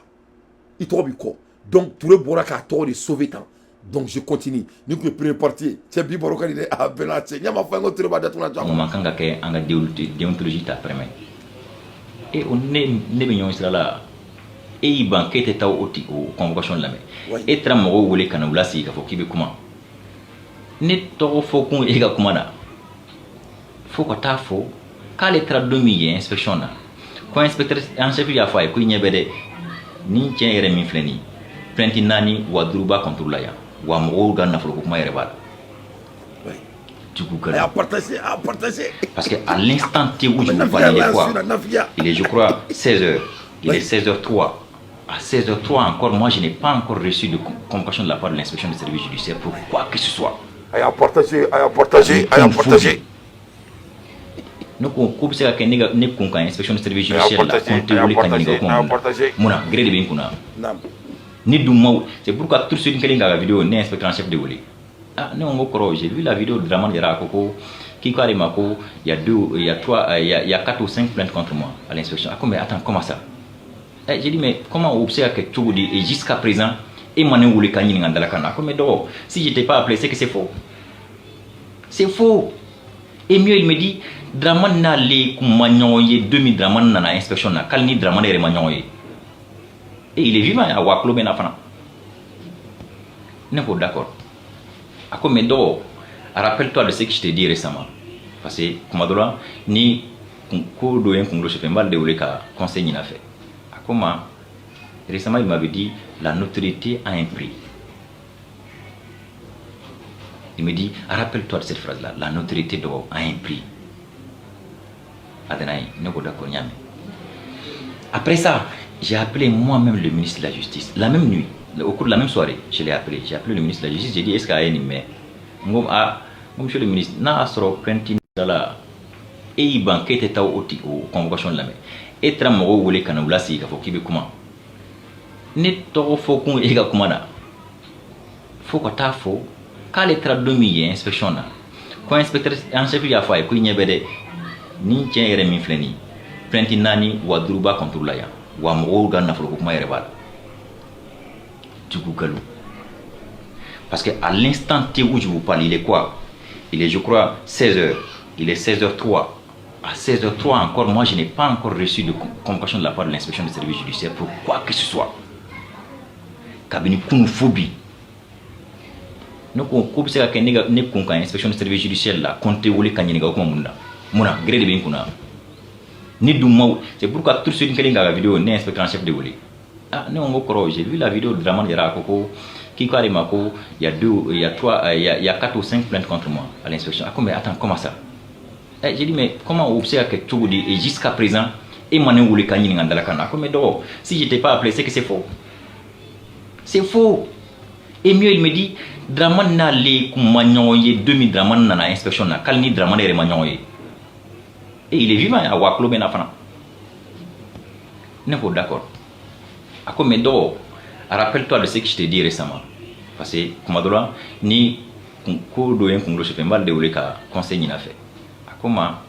i tɔgɔ b'i kɔ. Donc Touré bɔra k'a tɔgɔ de sauver tan. Donc je continue. Nin tun ye première partie ye. Cɛ, bi baro ka di dɛ, a bɛɛ n'a cɛ ɲɛ ma fɔ n ko Touré b'a datugu na jɔ. O man kan ka kɛ an ka déontologie ta permet e ne bɛ ɲɔgɔn sira la. E y'i ban k'e tɛ taa o convocation lamɛn. E taara mɔgɔw wele ka na u lasigi k'a fɔ k'i bɛ kuma. Ne tɔgɔ fɔ kun e ka kuma na, fo ka taa fɔ k'ale taara don min yen inspection na. Ko inspecteur en chef y'a fɔ a ye ko i ɲɛ bɛ dɛ, ni cɛ yɛrɛ min filɛ nin ye, plainte naani wa duuru b'a contre la yan, wa mɔgɔw ka nafoloko kuma yɛrɛ b'a la. Jugu. A partagé, a partagé. Parce que à l'instant T où je vous parle, il est quoi? Il est, je crois, 16 heures. Il est 16h03. À 16h03 encore, moi, je n'ai pas encore reçu de convocation de la part de l'inspection des services judiciaires pour quoi que ce soit. A y'a partagé, a y'a partagé, a y'a partagé. Ne ko ko bɛ se ka kɛ ne ka ne kun kan inspection de service judiciaire la, ko n tɛ wuli ka ɲininka o kuma mun na. Mun na gré de bɛ n kunna ni dun ma? C'est pourquoi tout de suite n kɛlen k'a ka vidéo, ne inspecteur en chef de wele. Ah, ne ko n ko kɔrɔ, j'ai vu la vidéo de Dramane Diarra, a ko ko k'i ko ale ma ko il y a deux, il y a trois, il y a quatre ou cinq plaintes contre moi à l'inspection. Ah ko mais attends, comment ça? Eh, j'ai dit mais comment o bɛ se ka kɛ cogo di? Et jusqu'à présent e ma ne wele ka ɲininka n dalakan na. A ko mais dɔgɔ, si j'étais pas appelé, c'est que c'est faux, c'est faux. Et mieux, il me dit Dramane n'ale kun ma ɲɔgɔn ye don min Dramane nana inspection na, k'ale ni Dramane yɛrɛ ma ɲɔgɔn ye. Et il est vivant, a wa tulo bɛ na fana. Ne ko d'accord. A ko mais dɔgɔ, rappelle-toi de ce que je t'ai dit récemment, parce que kuma dɔ la ni ko dɔ ye n kunkolo sɔfɛ, n b'ale de wele ka conseil ɲini a fɛ. A ko ma récemment, il m'avait dit: la notoriété a un prix. Il me dit: rappelle-toi de cette phrase-là, la notoriété dɔgɔ a un prix. Adanaï, ne ko d'accord, n y'a mɛn. Après ça, j'ai appelé moi-même le ministre de la Justice. La même nuit, au cours de la même soirée, je l'ai appelé. J'ai appelé le ministre de la Justice, j'ai dit, est-ce qu'il y a un mais ah, monsieur le ministre, n'a sɔrɔ plainte la, e y'i ban k'e tɛ taa o tigi o convocation lamɛn, e taara mɔgɔw wele ka na u lasigi k'a fɔ k'i bɛ kuma, ne tɔgɔ fɔ kun e ka kuma na, fo ka taa fɔ k'ale taara don min yen inspection na, ko inspecteur en chef y'a fɔ a ye ko i ɲɛ bɛ dɛ, ni cɛ yɛrɛ min filɛ nin ye, plainte naani wa duuru b'a contre la yan, wa mɔgɔw ka nafoloko kuma yɛrɛ b'a la. Jugu galo. Parce que à l'instant T où je vous parle, il est quoi? Il est, je crois, 16 heures. Il est 16h03. À 16h03 encore, moi, je n'ai pas encore reçu de convocation de la part de l'inspection des services judiciaires pour quoi que ce soit. Kabini kunu fo bi, ne ko ko bɛ se ka kɛ ne ka ne kun kan inspection des services judiciaires la, ko n tɛ wele ka ɲininka o kuma mun na. Mun na gré de bɛ n kunna ni dun ma? C'est pourquoi tout de suite n kɛlen k'a ka vidéo, ne inspecteur en chef de wele. Ah, ne ko n ko kɔrɔ, j'ai vu la vidéo de Dramane Diarra, a ko ko k'i ko ale ma ko il y a deux, il y a trois, il y a quatre ou cinq plaintes contre moi à l'inspection. Ah ko mais attends, comment ça? Eh, j'ai dit mais comment o bɛ se ka kɛ cogo di? Et jusqu'à présent e ma ne wele ka ɲininka n dalakan na. A ko mais dɔgɔ, si j'étais pas appelé, c'est que c'est faux, c'est faux. Et mieux, il me dit Dramane n'ale kun ma ɲɔgɔn ye don min Dramane nana inspection na, k'ale ni Dramane yɛrɛ ma ɲɔgɔn ye. Et il est vivant, a wa tulo bɛ na fana. Ne ko d'accord. A ko mais dɔgɔ, rappelle-toi de ce que je t'ai dit récemment, parce que kuma dɔ la ni ko dɔ ye n kunkolo sɔfɛ, n b'ale de wele ka conseil ɲini a fɛ. A ko ma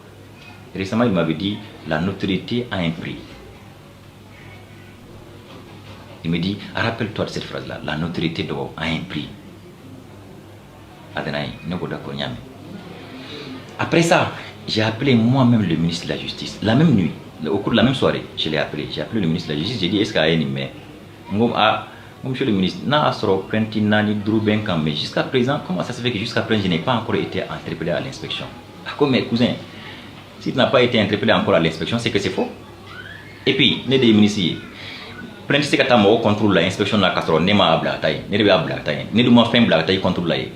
récemment, il m'avait dit: la notoriété a un prix. Il me dit: rappelle-toi de cette phrase-là, la notoriété dɔgɔ a un prix. Adanaï, ne ko d'accord, n y'a mɛn. Après ça, j'ai appelé moi-même le ministre de la Justice. La même nuit, au cours de la même soirée, je l'ai appelé. J'ai appelé le ministre de la Justice, j'ai dit, est-ce qu'il y a un mais ah, monsieur le ministre, n'a sɔrɔ plainte naani duuru bɛ n kan, mais jusqu'à présent, comment ça se fait que jusqu'à présent, je n'ai pas encore été interpellé à l'inspection? Ah, comme mes cousins, si tu n'as pas été interpellé encore à l'inspection, c'est que c'est faux. Et puis, ne de ye ministre ye, plainte tɛ se ka taa mɔgɔ contre la inspection na k'a sɔrɔ ne m'a bila ka taa yen. Ne de b'a bila ka taa yen. Ne dun ma fɛn bila ka taa i contre la yen.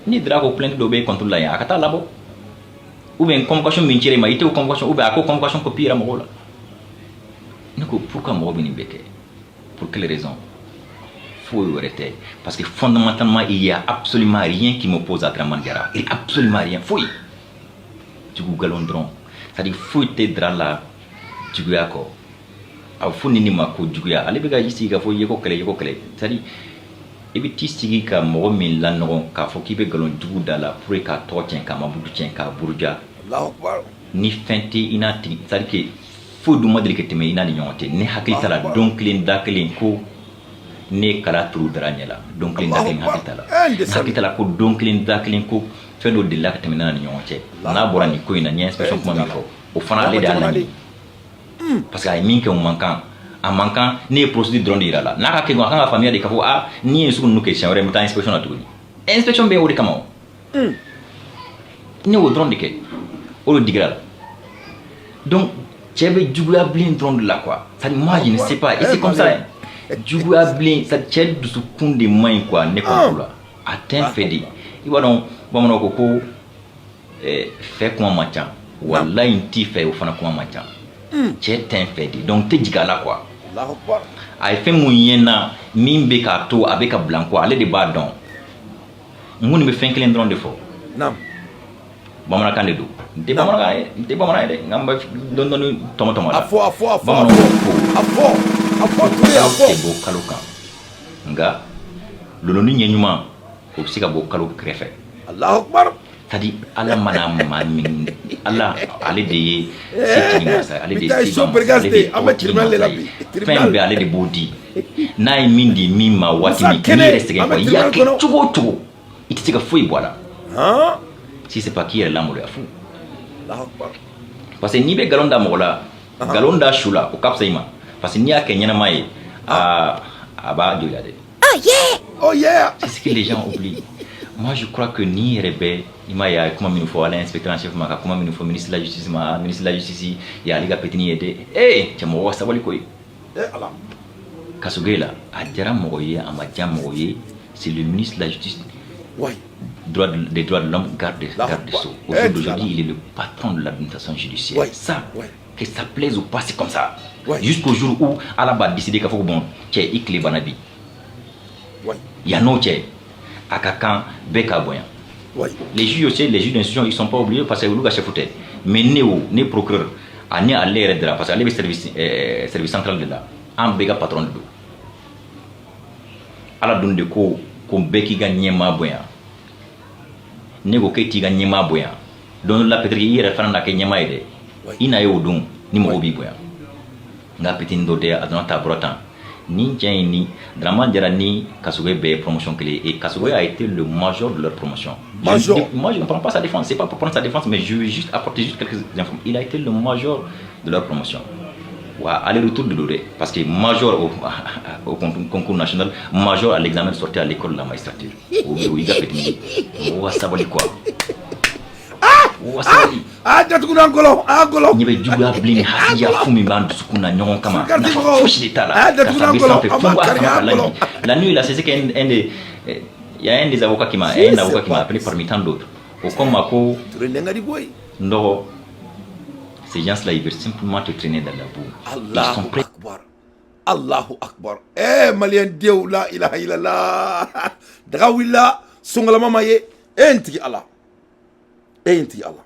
Ni dira ko plainte dɔ bɛ contre la yen, a ka taa labɔ. Ou bien convocation min cira i ma, i t'o convocation, ou bien a ko convocation copie yira mɔgɔw la. Ne ko pourquoi mɔgɔ bɛ nin bɛɛ kɛ? Pour quelle raison? Foyi wɛrɛ tɛ, parce que fondamentalement, il y a absolument rien qui m'oppose à Dramane Diarra. Il y a absolument rien, foyi. Jugu galon dɔrɔn, c'est à dire foyi tɛ Dra la juguya kɔ. A bɛ fɔ nin de ma ko juguya. Ale bɛ ka i sigi k'a fɔ yeko kɛlɛ, yeko kɛlɛ, c'est à dire i bɛ t'i sigi ka mɔgɔ min lanɔgɔn k'a fɔ k'i bɛ nkalon jugu da la pour k'a tɔgɔ tiɲɛ, k'a mabudu tiɲɛ, k'a buruja. Ni fɛn tɛ i n'a tigi, c'est à dire que foyi dun ma deli ka tɛmɛ i n'a ni ɲɔgɔn cɛ. Ne hakili t'a la don kelen da kelen ko ne ye kala turu Dara ɲɛ la. Don kelen da kelen, hakili t'a la. N hakili t'a la ko don kelen da kelen ko fɛn dɔ delila ka tɛmɛ ne n'a ni ɲɔgɔn cɛ. N'a bɔra nin ko in na, n ye inspection kuma min fɔ, o fana ale de y'a laɲini, parce que a ye min kɛ, o man kan, a man kan. Ne ye procédure dɔrɔn de yira la. N'a ka kɛ, a kan ka faamuya de k'a fɔ ah, ni ye sugu ninnu kɛ, siɲɛ wɛrɛ n bɛ taa inspection na tuguni. Inspection bɛ yen o de kama. O ne y'o dɔrɔn de kɛ, o de digira la. Donc Cɛ bɛ juguya bilen dɔrɔn de la quoi. Ça, moi, je ne sais pas et c'est comme ça hein. Juguya bilen, ça, cɛ dusukun de man ɲi quoi. Ne kɔni la, a tɛ n fɛ de. I b'a dɔn, bamananw ko ko fɛ kuma man ca. Walayi, n t'i fɛ, o fana kuma man ca. Cɛ tɛ n fɛ de, donc n tɛ jigin a la quoi. A ye fɛn mun ye n na min bɛ k'a to a bɛ ka bila n kɔ, ale de b'a dɔn. N kɔni bɛ fɛn kelen dɔrɔn de fɔ. Bamanankan de don, n tɛ bamanankan ye, n tɛ bamanan ye dɛ, nka n bɛ dɔɔni dɔɔni tɔmɔ tɔmɔ la. A fɔ, a fɔ, a fɔ. Bamananw ko A fɔ, a fɔ, Ture, a fɔ. Tɛ bɔ kalo kan, nka loloni ɲɛ ɲuman, o bɛ se ka bɔ kalo kɛrɛfɛ. Allahu akbar. C'est à dire, Ala mana maa min, Ala, ale de ye setigi masa ye, ale de ye seba masa, ale de ye tɔgɔtigi masa ye. Fɛn bɛɛ, ale de b'o di. N'a ye min di min ma waati min, k'i yɛrɛ sɛgɛn quoi, i y'a kɛ cogo o cogo, i tɛ se ka foyi bɔ a la, si c'est pas k'i yɛrɛ lamaloya fu. Parce que n'i bɛ nkalon da mɔgɔ la, nkalon da su la, o ka fisa i ma, parce que n'i y'a kɛ ɲɛnama ye, aa, a b'a joliya dɛ. Oh yeah! Oh yeah! C'est ce que les gens oublient. Moi, je crois que ni yɛrɛ bɛ, i m'a ye, a ye kuma minnu fɔ ala inspecteur en chef ma, ka kuma minnu fɔ ministre de la Justice ma, ministre de la Justice ye ale ka petini ye dɛ. Ee, cɛ, mɔgɔ ka sabali koyi. Eh Ala. Kasoge la, a diyara mɔgɔ ye, a ma diya mɔgɔ ye, c'est le ministre de la Justice, des droits de l'homme, garde des Sceaux. Au jour d'aujourd'hui, il est le patron de l'administration judiciaire. Ça, que ça plaise ou pas, c'est comme ça. Jusqu'au jour où Ala b'a décider k'a fɔ ko bon, cɛ, i tile banna bi. Yan n'o cɛ, a ka kan bɛɛ k'a bonya. Les juges aussi, les juges d'instruction, ils sont pas obligés parce que olu ka chef tɛ. Mais ne o, ne procureur, ani ale yɛrɛ de la, parce que ale bɛ service central de la, an bɛɛ ka patron de don. Ala dun de ko ko bɛɛ k'i ka ɲɛmaa bonya. Ne ko k'e t'i ka ɲɛmaa bonya, don dɔ la peut-être i yɛrɛ fana na kɛ ɲɛmaa ye dɛ. I na ye o don ni mɔgɔw b'i bonya. Nka petit dɔ tɛ, a donna ta, a bɔra tan. Ni cɛ in ni Dramane Diarra ni Kassogué bɛɛ ye promotion kelen et Kassogué a été le major de leur promotion. Major. Moi, je ne prends pas sa défense, c'est pas pour prendre sa défense, mais je veux juste apporter juste quelques informations. Il a été le major de leur promotion. Wa aller-retour de l'Oré, parce que major au concours national, major à l'examen de sortie à l'école de la magistrature. O i ka petit o sabali quoi. O sabali. Ah, datugu na gɔlɔ, a gɔlɔ. Ɲɛ bɛ juguya bilen ni hasidiya fu min b'an dusukun na ɲɔgɔn kama, nafa fosi de t'a la. Ah, datugu na Karisa bɛ gɔlɔ, sanfɛ an fo b'a b'a kari, sama a ka gɔlɔ. lajigin. La nuit là, c'est ce qu'un un des il y a un des avocats qui m'a Si, un avocat c'est qui m'a pas appelé parmi tant d'autres. O ko n ma ko Ture nɛngadi koyi. n dɔgɔ, ces gens-là, ils veulent simplement te traîner dans la boue. Ils sont Allahu prêts. akbar. Allahu akbar. Eh, malien denw, la ilaha illallah. Daga wulila, songalama ma ye. E n tigi Ala. E n tigi Ala.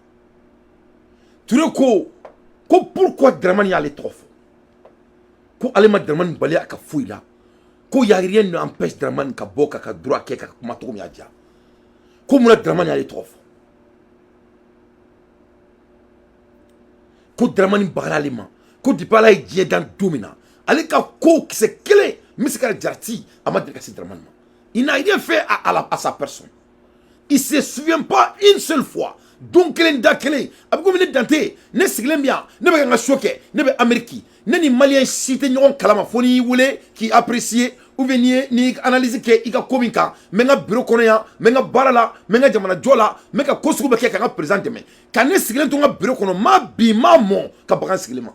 Ture ko ko pourquoi Dramane y'ale tɔgɔ fɔ? Ko ale ma Dramane bali a ka foyi la. Ko y a rien n'empêche Dramane ka bɔ k'a ka droit kɛ, ka kuma cogo min y'a diya. Ko munna Dramane y'ale tɔgɔ fɔ? Ko Dramane bagara ale ma. Ko depuis Ala ye diɲɛ dan don min na, ale ka ko kisɛ kelen min bɛ se ka jarati, a ma deli ka se Dramane ma. Il n'a rien fait à sa personne. Il se souvient pas une seule fois. Don kelen, da kelen, a bɛ komi ne dante ne sigilen bɛ yan, ne bɛ ka n ka so kɛ, ne bɛ Amérique, ne ni malien si tɛ ɲɔgɔn kalama fo n'i y'i wele k'i apprécier ou bien n'i ye analyse kɛ i ka ko min kan. N bɛ n ka bureau kɔnɔ yan, n bɛ n ka baara la, n bɛ n ka jamana jɔ la, n bɛ ka ko sugu bɛɛ kɛ ka n ka président dɛmɛ, ka ne sigilen to n ka bureau kɔnɔ, n ma bin, n ma mɔ ka bagan sigilen ma.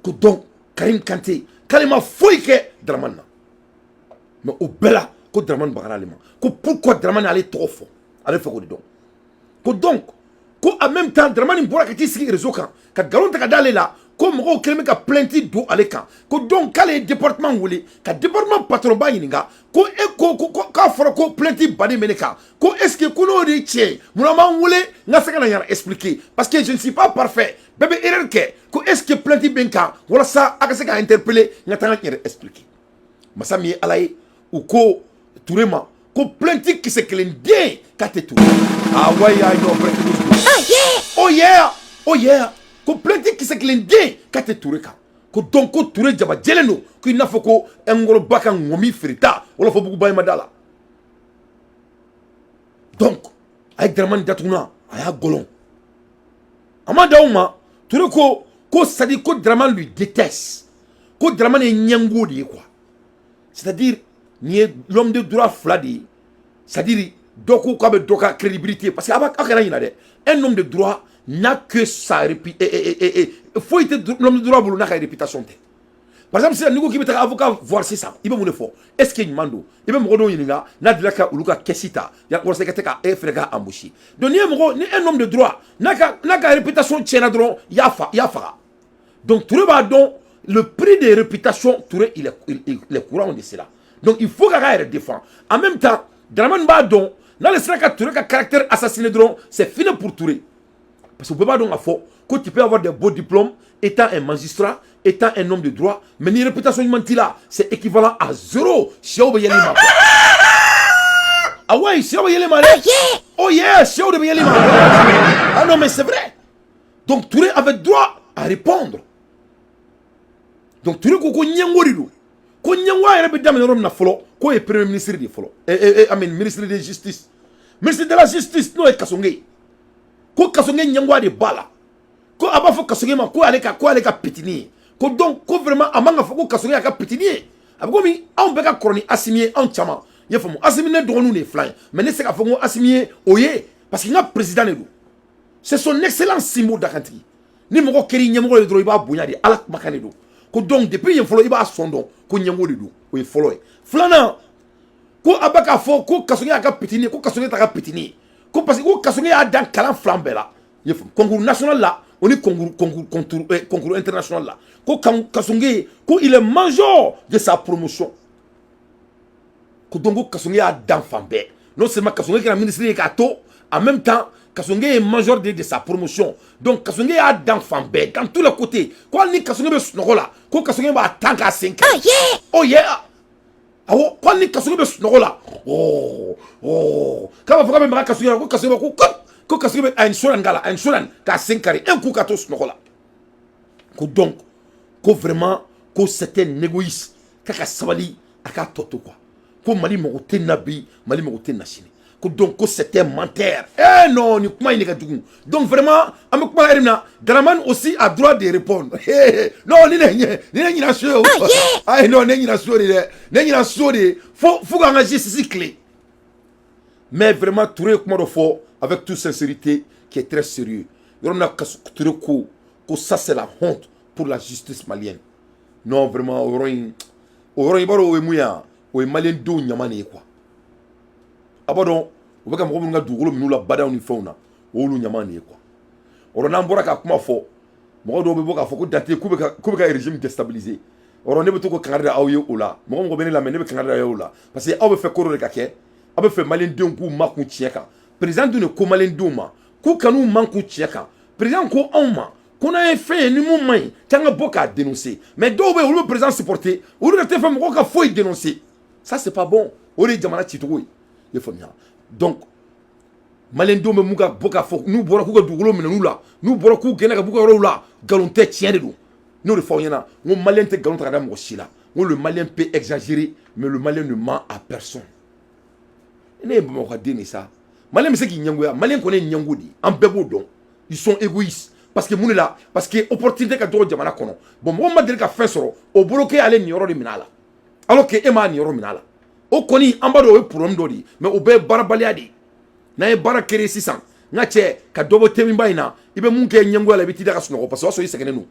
Ko donc Karim Kante k'ale ma foyi kɛ Dramane na, mais o bɛɛ la, ko Dramane bagara ale ma. Ko pourquoi Dramane y'ale tɔgɔ fɔ? Ale fɛ k'o de dɔn. Ko donc ko en même temps, Dramane bɔra ka t'i sigi réseau kan ka nkalon ta ka d'ale la, ko mɔgɔw kɛlen bɛ ka plainte don ale kan. Ko donc k'ale ye département wele ka département patron ba ɲininka ko e ko ko k'a fɔra ko plainte baden bɛ ne kan, ko est ce que ko n'o de ye tiɲɛ ye, munna m'an wele n ka se ka na yɛrɛ expliquer, parce que je ne suis pas parfait, bɛɛ bɛ erreur kɛ, ko est ce que plainte bɛ n kan walasa a ka se ka interpeller, n ka taa n yɛrɛ expliquer. Masa min ye Ala ye, u ko Ture ma ko plainte kisɛ kelen den k'a tɛ Ture. Ah ouais, ya non, breaking news. Oh yeah, oh yeah. Ko plainte kisɛ kelen den k'a tɛ Ture kan. Ko donc ko Ture jaba jɛlen don, ko i n'a fɔ ko Ngɔrɔba ka ŋɔmi feereta wala fɔ buguba ma da la. Donc a ye Dramane datugu, a y'a gɔlɔn, a ma d'aw ma. Ture ko ko c'est à dire ko Dramane lui déteste, ko Dramane ye ɲɛngo de ye quoi. C'est à dire nin ye l'homme de droit fila de ye, c'est à dire dɔ ko k'a bɛ dɔ ka crédibilité, parce que a b'a aw kana ɲinɛ dɛ, un homme de droit n'a que sa Foyi tɛ l'homme de droit bolo n'a ka réputation tɛ. Par exemple, sisan n'i ko k'i bɛ taga avocat voir sisan, i bɛ mun de fɔ? Est ce que ɲuman don? I bɛ mɔgɔ dɔw ɲininka n'a delila ka olu ka caisse ta walasa i ka se ka e fɛnɛ ka embaucher. Donc n'i ye mɔgɔ ni un homme de droit n'a ka réputation tiɲɛna dɔrɔn, i y'a fa, i y'a faga. Donc Touré b'a dɔn le prix des réputations. Touré, il est courant de cela. Donc il faut k'a ka yɛrɛ défend. En même temps, Dramane b'a dɔn n'ale sera ka Touré ka caractère assassiné dɔrɔn, c'est fini pour Touré, parce que bɛɛ b'a dɔn k'a fɔ ko tu peux avoir des beaux diplômes étant un magistrat, étant un homme de droit, mais ni réputation ɲuman t'i la, c'est équivalent à zéro. Sɛw bɛ yɛlɛ i ma quoi. Ah ouais, sɛw bɛ yɛlɛ i ma dɛ. Oh yeah, sɛw de bɛ yɛlɛ i ma. Ah non, mais c'est vrai. Donc Touré avait droit à répondre. Donc Touré ko ko ɲɛngo de don, ko ɲɛngoya yɛrɛ bɛ daminɛ yɔrɔ min na fɔlɔ, k'o ye premier ministre de ye fɔlɔ, I mean, ministre de justice, ministre de la justice, n'o ye Kassogué ye, ko Kassogué ɲɛngoya de b'a la, ko a b'a fɔ Kassogué ma ko ale ka pitini ye, ko donc ko vraiment a man ka fɔ ko Kassogué y'a ka pitini ye. A bɛ komi anw bɛɛ ka kɔrɔ ni Assimi ye, anw caman i y'a faamu. Assimi ne dɔgɔninw de ye filan ye, mais ne tɛ se k'a fɔ ko Assimi ye o ye, parce que n ka président de don, c'est son excellence Simbo Dakantigi. Ni mɔgɔ kɛr'i ɲɛmɔgɔ ye dɔrɔn, i b'a bonya de. Ala kumakan de don. Ko donc depuis yen fɔlɔ, i b'a sɔn dɔn ko ɲɛngo de don. O ye fɔlɔ ye. Filanan, ko a bɛ k'a fɔ ko Kassogué y'a ka pitini ye, ko Kassogué t'a ka pitini ye, ko parce que ko Kassogué y'a dan kalan filan bɛɛ la, i y'a faamu, concours national la, o ni concours international la, ko Kassogué, ko il est major de sa promotion, ko donc ko Kassogué y'a dan fan bɛɛ. Non seulement Kassogué kɛra ministre ye k'a to, en même temps Kassogué est major de sa promotion. Donc Kassogué y'a dan fan bɛɛ, dans tous les côtés, ko hali ni Kassogué bɛ sunɔgɔ la, ko Kassogué b'a tan k'a sen kɛ. Oh yeah, awɔ, ko hali ni Kassogué bɛ sunɔgɔ la, oh, k'a b'a fɔ k'a bɛ maga Kassogué la, ko Kassogué ko Kassogué bɛ a ye nin so nin k'a la, a ye nin so nin k'a sen kari un coup k'a to sunɔgɔ la. Ko donc ko vraiment ko c'est un égoïste, k'a ka sabali, a k'a tɔ to quoi, ko Mali mago tɛ nin na bi, Mali mago tɛ nin na sini, ko donc ko c'est un menteur. Eh non, ni kuma in de ka jugu. Donc vraiment, an bɛ kuma yɛrɛ min na, Dramane aussi a droit de répondre. Non, ni ne ɲina so ye o. Ayi non, ne ɲina so de dɛ, ne ɲina so de fo k'an ka justice tile. Mais vraiment, Touré ye kuma dɔ fɔ avec toute sincérité qui est très sérieux. Yɔrɔ min na Touré ko ça, c'est la honte pour la justice malienne. Non, vraiment, o yɔrɔ in, i b'a dɔn o ye mun ye wa? O ye maliyɛn denw ɲama de ye quoi. A b'a dɔn u bɛ ka mɔgɔ minnu ka dugukolo minnu la badaw ni fɛnw na, o y'olu ɲama de ye quoi. O n'an bɔra ka kuma fɔ, mɔgɔ dɔw bɛ bɔ k'a fɔ ko Dante k'u bɛ ka régime déstabiliser. O ne bɛ to ko kangari da aw ye o la. Mɔgɔ mɔgɔ bɛ ne lamɛn, ne bɛ kangari da aw ye o la, parce que aw bɛ fɛ ko dɔ de ka kɛ. Aw bɛ fɛ maliyɛndenw k'u makun tiɲɛ kan. Président dun de ko maliyɛndenw ma k'u kan'u makun tiɲɛ kan. Président ko anw ma ko n'an ye fɛn ye ni mun man ɲi, k'an ka bɔ k'a dénoncer. Mais dɔw bɛ yen, olu bɛ président supporter, olu yɛrɛ tɛ fɛ mɔgɔw ka foyi dénoncer. Ça, c'est pas bon. O de ye jamana cicogo ye, i ye faamuya. Donc maliyɛndenw bɛ mun ka bɔ k'a fɔ n'u bɔra k'u ka dugukolo minɛ n'u la, n'u bɔra k'u gɛnna ka b'u ka yɔrɔw la, nkalon tɛ, tiɲɛ de don. N'o de fɔ aw ɲɛna, n ko maliyɛn tɛ nkalon ta ka da mɔgɔ si la. N ko le Malien peut exagérer, mais le Malien ne ment à personne. Ne ye Bamakɔ ka den de sa. Maliyɛn bɛ se k'i ɲɛngoya. Maliyɛn kɔni ye ɲɛngo de ye, an bɛɛ b'o dɔn. Ils sont égoïstes. Parce que mun de la? Parce que opportunité ka dɔgɔ jamana kɔnɔ. Bon, mɔgɔ ma deli ka fɛn sɔrɔ o bolo k'e y'ale niyɔrɔ de minɛ a la, alors que e m'a niyɔrɔ minɛ a la. O kɔni, an b'a dɔn o ye problème dɔ de ye, mais o bɛɛ ye baarabaliya de ye. N'an ye baara créer sisan, n ka cɛ, ka dɔ bɔ temiba in na, i bɛ mun kɛ ɲɛngoya la? I bɛ t'i da ka sunɔgɔ, parce que o y'a sɔrɔ i sɛgɛnnen don,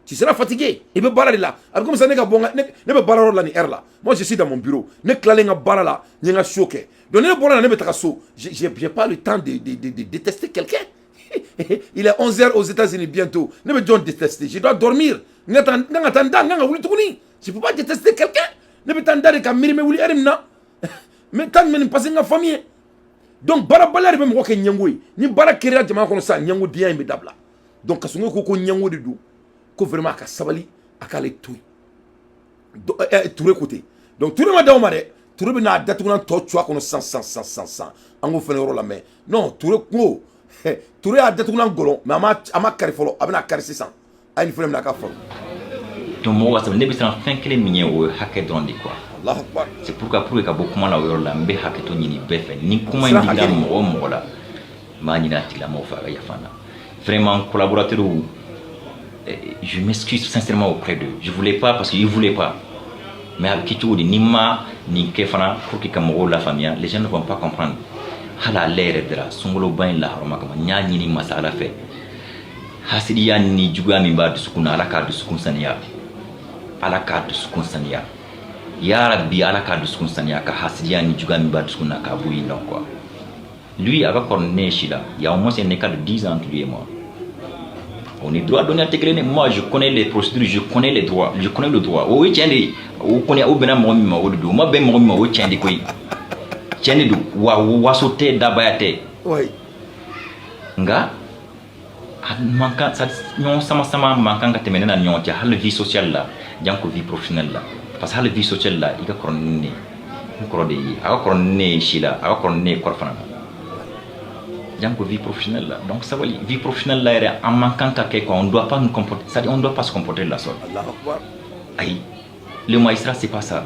tu seras fatigué, i bɛ baara de la. A bɛ comme ça ne ka bɔ, ne bɛ baara yɔrɔ la nin heure la. Moi, je suis dans mon bureau. Ne tilalen ka baara la, n ye n ka so kɛ. Donc ne bɔra la, ne bɛ taga so. J'ai pas le temps de détester quelqu'un. Il est 11 heures aux États-Unis bientôt. Ne bɛ jɔn détester? Je dois dormir. N ka taa, n ka taa n da, n kan ka wuli tuguni. Je peux pas détester quelqu'un. Ne bɛ taa n da de ka miiri n bɛ wuli heure min na, n bɛ taa nin passer n ka famille ye. Donc baarabaliya de bɛ mɔgɔ kɛ ɲɛngo ye. Ni baara kɛra jamana kɔnɔ sisan, ɲɛngodenya in bɛ dabila. Donc Kassogué ko ɲɛngo de don, ko vraiment a ka sabali, a k'ale to yen. Touré ko ten. Donc Touré ma d'aw ma dɛ. Touré bɛ n'a datugulan tɔ cu a kɔnɔ sisan sisan sisan sisan sisan. An k'o fɛnɛ yɔrɔ lamɛn. Non, Touré ko Touré y'a datugulan gɔlɔn, mais a ma kari fɔlɔ. A bɛna kari sisan. A ye nin fɛnɛ minɛ a ka faamu. Donc mɔgɔ ka sabali. Ne bɛ siran fɛn kelen min ɲɛ, o ye hakɛ dɔrɔn de quoi. Allahu akbar. C'est pourquoi, pour que ka bɔ kuma la o yɔrɔ la, n bɛ hakɛto ɲini bɛɛ fɛ. Ni kuma in digira mɔgɔ o mɔgɔ la, n b'a ɲini a tigilamɔgɔ fɛ a ka yafa n na. Vraiment, collaborateurs, je m'excuse sincèrement auprès d'eux. Je voulais pas, parce qu'ils voulaient pas, mais a bɛ kɛ cogo di? Ni ma nin kɛ fana pour que ka mɔgɔw lafaamuya, les gens ne vont pas comprendre. Hali ale yɛrɛ dara sunkaloba in lahɔrɔma kama, n y'a ɲini masa Ala fɛ. Hasidiya ni juguya min b'a dusukun na, Ala k'a dusukun saniya, Ala k'a dusukun saniya, ya Rabbi, Ala k'a dusukun saniya, ka hasidiya ni juguya min b'a dusukun na, k'a bɔ yen nɔ quoi. Lui, a ka kɔrɔ ni ne ye si la, il y a au moins un écart de 10 ans entre lui et moi. On est droit donné à tɛ. Moi, je connais les procédures, je connais les droits, je connais le droit. O ye tiɲɛ de ye. O kɔni, o bɛnna mɔgɔ min ma, o de don. O ma bɛn mɔgɔ min ma, o ye tiɲɛ de koyi, tiɲɛ de don wa. Waso tɛ, dabaya tɛ. Nka a man kan, ɲɔgɔn sama sama man kan ka tɛmɛ ne na ni ɲɔgɔn cɛ, hali vie sociale la, janko vie professionnelle la. Parce que hali vie sociale la, i ka kɔrɔ ni ne ye, n kɔrɔ de ye, a ka kɔrɔ ni ne ye si la, a ka kɔrɔ ni ne ye kɔrɔ fana na, janko vie professionnelle la. Donc sabali, vie professionnelle la yɛrɛ, an man kan ka kɛ quoi. On doit pas nous comporter, c'est à dire on doit pas se comporter de la sorte. Allahu Akbar. Ayi, le magistrat, c'est pas ça.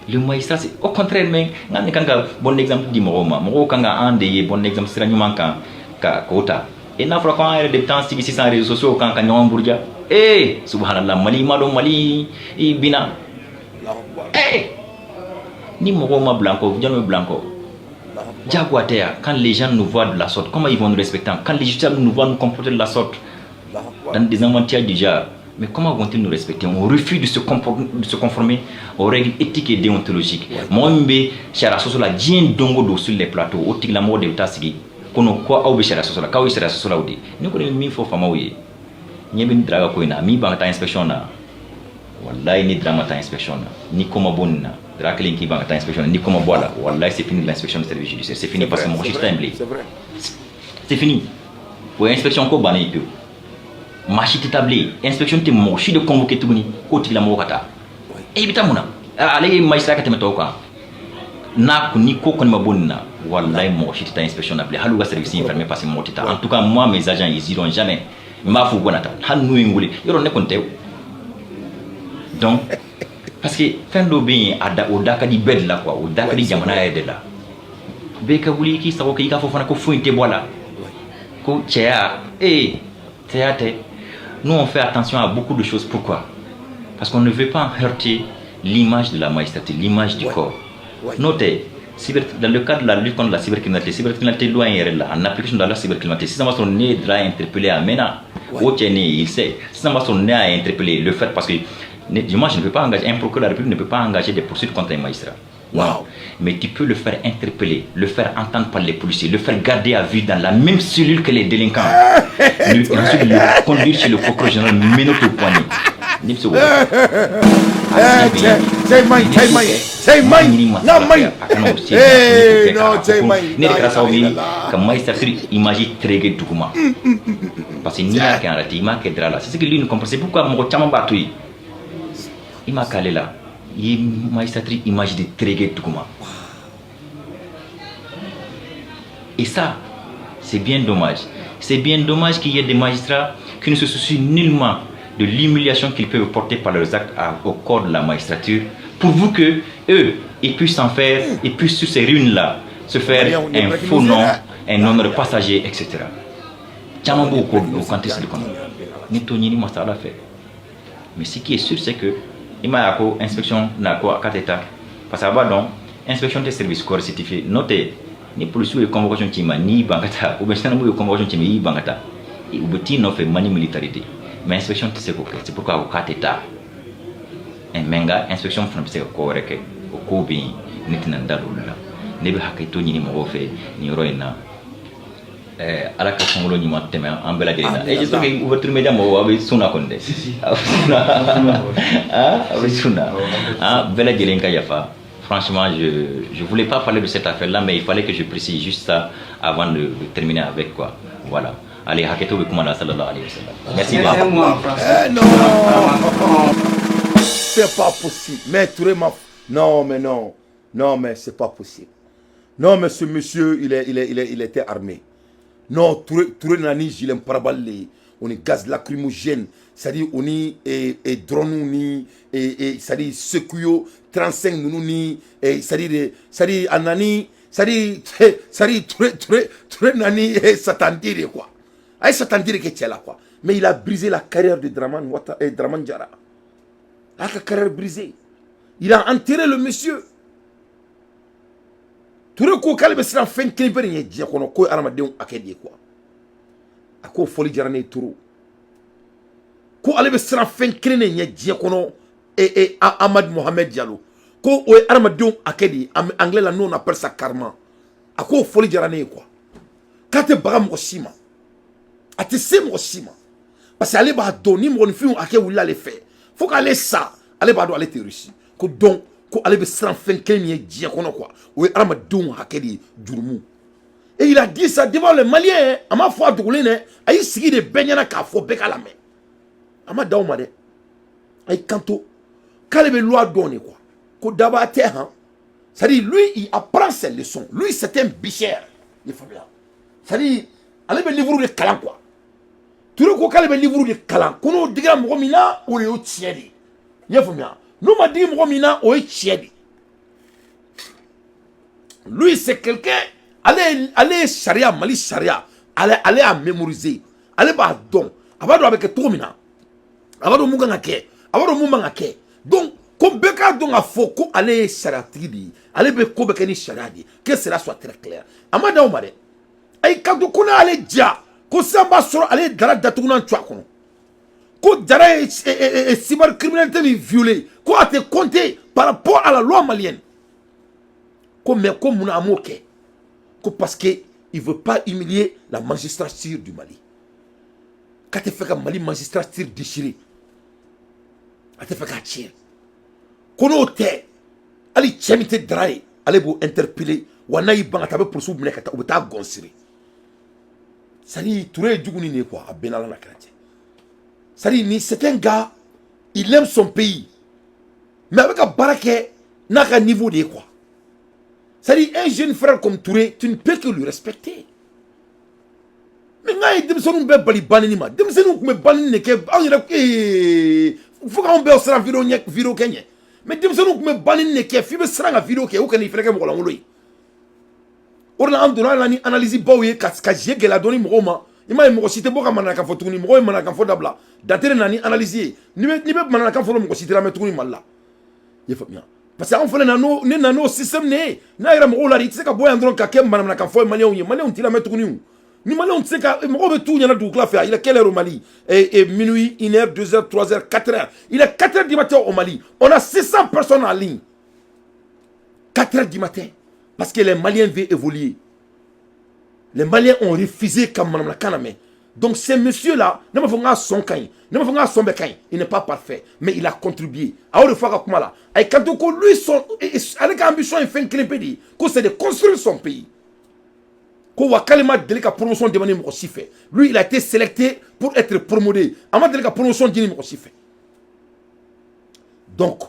Le magistrat, c'est au contraire. Mais n ka ne kan ka bon exemple di mɔgɔw ma. Mɔgɔw kan ka an de ye bon exemple, sira ɲuman kan ka k'o ta. E n'a fɔra ko an yɛrɛ de bɛ taa sigi sisan réseaux sociaux kan ka ɲɔgɔn buruja. Eh, subhanallah, Mali ma dɔn, Mali i binna. Allahu Akbar. Eh, ni mɔgɔw ma bila n kɔ, jɔn bɛ bila n kɔ? Allahu Akbar. Diyagoya tɛ yan. Quand les gens nous voient de la sorte, comment ils vont nous respecter? Quand les justiciables nous voient nous comporter de la sorte, Allahu Akbar. dans des inventaires du genre, mais comment vont-ils nous respecter? On refuse de se conformer aux règles éthiques et déontologiques. Mɔgɔ min bɛ sariya sɔsɔ la diɲɛ don o don sur les plateaux, o tigilamɔgɔ de bɛ taa sigi ko non, ko aw bɛ sariya sɔsɔ la, k'aw ye sariya sɔsɔlaw de ye. Ne kɔni bɛ min fɔ faamaw ye, ɲɛ bɛ ni Dra ka ko in na, min ban ka taa inspection na, wallahi, ni Dra ma taa inspection na, ni ko ma bɔ nin na, Dra kelen k'i ban ka taa inspection na, ni ko ma bɔ a la, wallahi, c'est fini l'inspection du service judiciaire, c'est fini, parce que mɔgɔ si tɛ taa yen bilen. C'est vrai. C'est fini. O ye inspection ko bannen ye pewu. Maa si tɛ taa bilen inspection, tɛ mɔgɔ si de convoqué tuguni k'o tigilamɔgɔ ka taa. E i bɛ taa mun na? Ale ye magistrat ka tɛmɛ tɔw kan n'a kun. Ni ko kɔni ma bɔ nin na, wallahi, mɔgɔ si tɛ taa inspection na bilen. Hali u ka service in fermé, parce que mɔgɔ tɛ taa. En tout cas, moi, mes agents, ils iront jamais. N b'a fɔ u kana taa, hali n'u ye n wele yɔrɔ, ne kɔni tɛ o. Donc parce que fɛn dɔw bɛ yen, a da o da ka di bɛɛ de la quoi, o da ka di jamana yɛrɛ de la. Bɛɛ ka wuli k'i sago kɛ, i k'a fɔ fana ko foyi tɛ bɔ a la, ko cɛya, eh, cɛya tɛ. Nous, on fait attention à beaucoup de choses. Pourquoi? Parce qu'on ne veut pas heurter l'image de la magistrature, l'image du corps. N'o tɛ, dans le cadre de la lutte contre la cybercriminalité, cybercriminalité loi in yɛrɛ la, en application de la loi cybercriminalité, sisan b'a sɔrɔ ne ye Dra interpellé a mɛnna. O cɛ ne, il sait. Sisan b'a sɔrɔ ne y'a interpellé, le fait parce que moi, je ne peux pas engager, un procureur de la République ne peut pas engager des poursuites contre un magistrat. Non. Mais tu peux le faire interpeller, le faire entendre par les policiers, le faire garder à vue dans la même cellule que les délinquants. Et ensuite le conduire chez le procureur général, menottes au poignet. Ne bɛ se k'o kɛ. Eh, cɛ, cɛ man ɲi, cɛ man ɲi, cɛ man ɲi, n'a man ɲi. Eh, non, cɛ man ɲi. Ne de kɛra sababu ye ka magistrature image tereke duguma, parce que n'i y'a kɛ en réalité, i m'a kɛ Dra la. C'est ce que lui ne comprend. C'est pourquoi mɔgɔ caman b'a to yen. I m'a k'ale la, i ye magistrature image de tereke duguma. Et ça, c'est bien dommage. C'est bien dommage qu'il y ait des magistrats qui ne se soucient nullement de l'humiliation qu'ils peuvent porter par leurs actes au corps de la magistrature, pourvu que eux, ils puissent s'en faire, ils puissent sur ces ruines-là se faire un faux nom, un honneur passager, etc. Caman b'o ko o contexte de kɔnɔ, ni t'o ɲini masa Ala fɛ. Mais ce qui est sûr, c'est que i m'a ye, a ko inspection na ko k'a tɛ taa, parce que a b'a dɔn inspection tɛ service coercitif ye. N'o tɛ, ni policiw ye convocation ci ma, n'i ban ka taa, ou bien gendarme ye convocation ci ma, i y'i ban ka taa, u bɛ t'i nɔfɛ mani militaire de. Mais inspection tɛ se k'o kɛ. C'est pourquoi a ko k'a tɛ taa. Mais nka inspection fana bɛ se ka ko wɛrɛ kɛ, o kow bɛ yen, ne tɛna n da don olu la. Ne bɛ hakɛto ɲini mɔgɔw fɛ nin yɔrɔ in na. Ala ka sunkalo ɲuman tɛmɛ an bɛɛ lajɛlen na. Et j'espère que Ouverture Média mɔgɔw, aw bɛ sun na kɔni dɛ, aw bɛ sun na, aw bɛ sun na. Ah, bɛɛ lajɛlen ka yafa. Franchement, je voulais pas parler de cette affaire-là, mais il fallait que je précise juste ça avant de terminer avec quoi. Voilà. Allez, hakɛto bɛ kuma la, sallallahu alayhi wa sallam. Merci bien. Eh non, c'est pas possible. Mais Touré m'a... Non, mais non. Non, mais c'est pas possible. Non, mais ce monsieur, il était armé. Non, Touré, Touré nani gilet pare-balles, on est gaz lacrymogène, c'est-à-dire on est et drone ni et c'est-à-dire Secuyo 35 ninnu ni et c'est-à-dire a nani, c'est-à-dire Touré nani Satan de quoi. A ye Satan de kɛ cɛ la quoi. Mais il a brisé la carrière de Draman Wata, et Draman Diarra. A ka carrière brisée. Il a enterré le monsieur. Touré ko k'ale bɛ siran fɛn kelen pe de ɲɛ diɲɛ kɔnɔ, k'o ye hadamadenw hakɛ de ye quoi. A k'o fɔli diyara ne ye trop. Ko ale bɛ siran fɛn kelen de ɲɛ diɲɛ kɔnɔ, e Amad Mohamed Diallo, ko o ye adamadenw hakɛ de ye. Anglais la, nous, on appelle ça karma. A k'o fɔli diyara ne ye quoi. K'a tɛ baga mɔgɔ si ma, a tɛ se mɔgɔ si ma, parce que ale b'a dɔn ni mɔgɔninfinw hakɛ wulila ale fɛ fo k'ale sa, ale b'a dɔn ale tɛ réussi. Ko donc ko ale bɛ siran fɛn kelen min ye diɲɛ kɔnɔ quoi, o ye adamadenw hakɛ de ye, jurumu. Et il a dit ça devant les Maliens. A m'a fɔ a dogolen dɛ, a y'i sigi de bɛɛ ɲɛna k'a fɔ bɛɛ k'a lamɛn. A ma dan o ma dɛ, a y'i kanto k'ale bɛ loi dɔn de quoi, ko daba tɛ han. C'est-à-dire, lui, il apprend ses leçons. Lui, c'est un bichère, i faamuya. C'est-à-dire, ale bɛ livre de kalan quoi. Touré ko k'ale bɛ livre de kalan, ko n'o digira mɔgɔ min na, o de y'o tiɲɛ de ye. I y'a faamuya? N'o ma digi mɔgɔ min na, o ye tiɲɛ de ye. Lui, c'est quelqu'un, ale ye sariya, Mali sariya, ale y'a mémoriser. Ale b'a dɔn, a b'a dɔn a bɛ kɛ cogo min na, a b'a dɔn mun kan ka kɛ, a b'a dɔn mun man ka kɛ. Donc ko bɛɛ k'a dɔn k'a fɔ ko ale ye sariyatigi de ye, ale bɛ ko bɛɛ kɛ ni sariya de ye, que cela soit très clair. A ma dan o ma dɛ, a y'i kanto ko n'ale ja ko sisan b'a sɔrɔ ale ye Dara datugunan tu a kɔnɔ, ko Dara ye cybercriminalité min violé, ko a tɛ compter par rapport à la loi malienne. Ko mais ko munna a m'o kɛ? Ko parce que il veut pas humilier la magistrature du Mali. K'a tɛ fɛ ka Mali magistrature déchirer, a tɛ fɛ k'a tiɲɛ. Ko n'o tɛ, hali cɛ min tɛ Dara ye, ale b'o interpeller. Wa n'a y'i ban ka taa, a bɛ polisiw minɛ ka taa, u bɛ taa gɔn siri. C'est à dire, Touré ye jugu ni nin ye quoi. A bɛɛ n'Ala na kira cɛ. C'est à dire, ni c'est un gars, il aime son pays, mais a bɛ ka baara kɛ n'a ka niveau de ye quoi. C'est à dire, un jeune frère comme Touré, tu ne peux que le respecter. Mais n'a ye denmisɛnninw bɛɛ bali banni ma, denmisɛnninw tun bɛ banni de kɛ anw yɛrɛ fo k'anw bɛɛ siran vidéo ɲɛ, vidéo kɛ ɲɛ. Mais denmisɛnninw tun bɛ banni de kɛ f'i bɛ siran ka vidéo kɛ, o kan'i fɛnɛ kɛ mɔgɔlankolon ye. O de la an donna la ni analyse baw ye ka jeu gɛlɛya dɔɔni mɔgɔw ma. I m'a ye, mɔgɔ si tɛ bɔ ka mananakan fɔ tuguni. Mɔgɔw ye mananakan fɔ dabila. Dantere nana ni analyse ye. N'i bɛ mananakan fɔ, mɔgɔ si tɛ lamɛn tuguni Mali la. I ye faamuya? Parce que anw fana na n'o ne na n'o système de ye. N'a yɛrɛ mɔgɔw la de, i tɛ se ka bɔ yan dɔrɔn ka kɛ mananakan fɔ ye Maliyɛnw ye. Maliyɛnw t'i lamɛn tuguni. Ni Maliyɛnw tɛ se ka, mɔgɔw bɛ t'u ɲɛna dugukila fɛ. Il est quelle heure au Mali? Et minuit, 1 heure, 2 heures, 3 heures, 4 heures. Il est 4 heures du matin au Mali. On a 600 personnes en ligne, 4 heures du matin, parce que les Maliens veulent évoluer. Les Maliens ont refusé ka manamanakan lamɛn. Donc ces messieurs là, ne m'a fɔ n k'a sɔn ka ɲi, ne m'a fɔ n k'a sɔn bɛɛ ka ɲi, il n'est pas parfait, mais il a contribué. A y'o de fɔ a ka kuma la. A ye kanto ko lui, son, ale ka ambition ye fɛn kelen pe de ye, ko c'est de construire son pays. Ko wa k'ale ma deli ka promotion demander mɔgɔ si fɛ. Lui, il a été sélecté pour être promoté, a ma deli ka promotion ɲini mɔgɔ si fɛ. Donc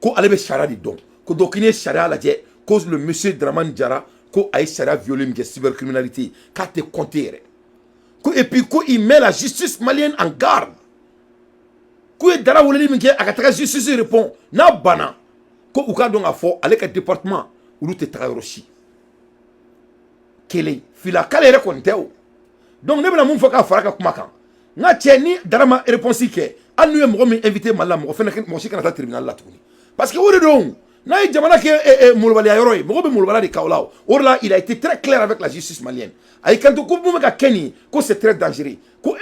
ko ale bɛ sariya de dɔn. Ko donc n'i ye sariya lajɛ, ko le monsieur Dramane Diarra, ko a ye sariya violé min kɛ, cybercriminalité, k'a tɛ compter yɛrɛ. Ko et puis ko il met la justice malienne en garde. K'u ye Dara weleli min kɛ a ka taga justice répond, n'a banna, ko u k'a dɔn k'a fɔ ale ka département, olu tɛ taga yɔrɔ si kelen fila, k'ale yɛrɛ kɔni tɛ o. Donc ne bɛna mun fɔ k'a fara ka kuma kan? N ka cɛ, ni Dara ma réponse kɛ, hali n'u ye mɔgɔ min invité Mali la, mɔgɔ fɛnɛ, mɔgɔ si kana taa tribunal la tuguni, parce que o de don. N'a ye jamana kɛ molobaliya yɔrɔ ye, mɔgɔ bɛ molobaliya de k'aw la. O de la, il a été très clair avec la justice malienne. A y'i kanto ko mun bɛ ka kɛ nin ye, ko c'est très dangereux, ko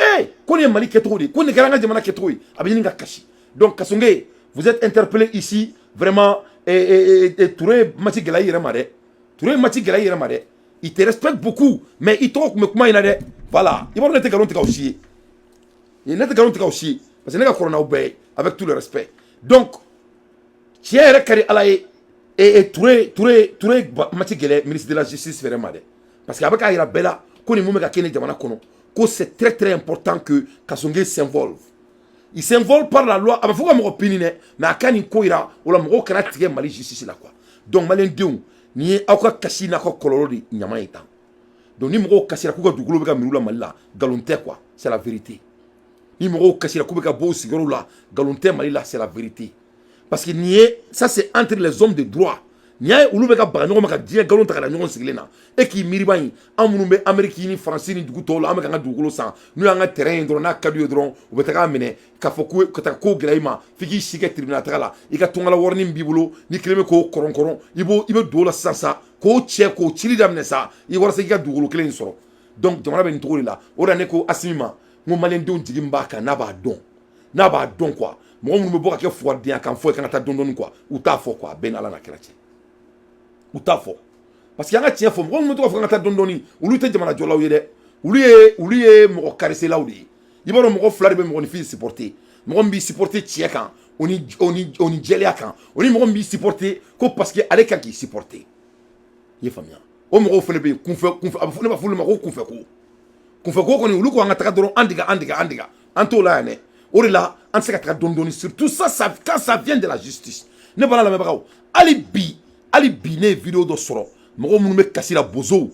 ko nin ye Mali kɛcogo de ye, ko nin kɛra an ka jamana kɛcogo ye, a bɛ ɲini ka kasi. Donc Kassogué, vous êtes interpellé ici vraiment. Touré match gɛlɛya i yɛrɛ ma dɛ. Touré match gɛlɛya i yɛrɛ ma dɛ. Il te respecte beaucoup, mais i tɔgɔ tun bɛ kuma in na dɛ. Voilà, i b'a dɔn ne tɛ nkalon tigɛ aw si ye, ne tɛ nkalon tigɛ aw si ye, parce que ne ka kɔrɔ n'aw bɛɛ ye, avec tout le respect. Donc tiɲɛ yɛrɛ ka di Ala ye. Touré match gɛlɛ ministre de la Justice fɛrɛ ma dɛ, parce que a bɛ k'a yira bɛɛ la ko nin mun bɛ ka kɛ nin jamana kɔnɔ, ko c'est très très important que Kassogué s'involve. Il s'involve par la loi. A bɛ fɔ ka mɔgɔ pini dɛ, mais a ka nin ko yira o la, mɔgɔw kana tigɛ Mali justice la quoi. Donc maliyɛn denw, nin ye aw ka kasi n'a ka kɔlɔlɔ de ɲama ye tan. Donc ni mɔgɔw kasira k'u ka dugukolo bɛ ka minɛ u la Mali la, nkalon tɛ quoi, c'est la vérité. Ni mɔgɔw kasira k'u bɛ ka bɔ u sigiyɔrɔw la, nkalon tɛ Mali la, c'est la vérité. Parce que nin ye, ça, c'est entre les hommes de droit. Nin y'a ye, olu bɛ ka baga ɲɔgɔn ma ka diɲɛ nkalon ta ka da ɲɔgɔn sigilen na. E k'i miiriba in, an minnu bɛ Amérique ni Faransi ni dugu tɔw la, an bɛ k'an ka dugukolo san, n'u y'an ka terrain ye dɔrɔn, n'a ka d'u ye dɔrɔn, u bɛ taga minɛ k'a fɔ ko ka taa ko gɛlɛya i ma, f'i k'i si kɛ tribunal taga la. I ka tungala warinin b'i bolo, ni kelen bɛ k'o kɔrɔn kɔrɔn, i b'o, i bɛ don o la sisan sa, k'o cɛ k'o cili daminɛ sa, i walasa i ka dugukolo kelen in sɔrɔ. Donc jamana bɛ nin cogo de la. O de la ne ko Asimi ma, n ko maliyɛndenw jigi min b'a kan, n'a b'a dɔn, n'a b'a dɔn quoi, mɔgɔ minnu bɛ bɔ ka kɛ fugaridenya kan fɔ ye, kan ka taa dɔɔni dɔɔni quoi, u t'a fɔ quoi. A bɛɛ ni Ala n'a kira cɛ, u t'a fɔ, parce que an ka tiɲɛ fɔ, mɔgɔ minnu bɛ to ka fɔ kan ka taa dɔɔni dɔɔni, olu tɛ jamana jɔlaw ye dɛ, olu ye mɔgɔ kariselaw de ye. I b'a dɔn, mɔgɔ fila de bɛ mɔgɔninfin supporter: mɔgɔ min b'i supporter tiɲɛ kan, o ni jɛlenya kan, o ni mɔgɔ min b'i supporter ko parce que ale kan k'i supporter. I ye faamuya? O mɔgɔw fana bɛ yen, kunfɛ kunfɛ, a bɛ fɔ, ne b'a fɔ olu ma ko kunfɛ ko. Kunfɛ ko kɔni, olu ko an ka taga dɔrɔn, an diga, an diga, an diga, an t'o la yan dɛ. O de la an tɛ se ka taga dɔɔni dɔɔni, surtout ça quand ça vient de la justice. Ne bala lamɛnbagaw, hali bi, hali bi, ne ye vidéo dɔ sɔrɔ, mɔgɔ minnu bɛ kasi la, bozow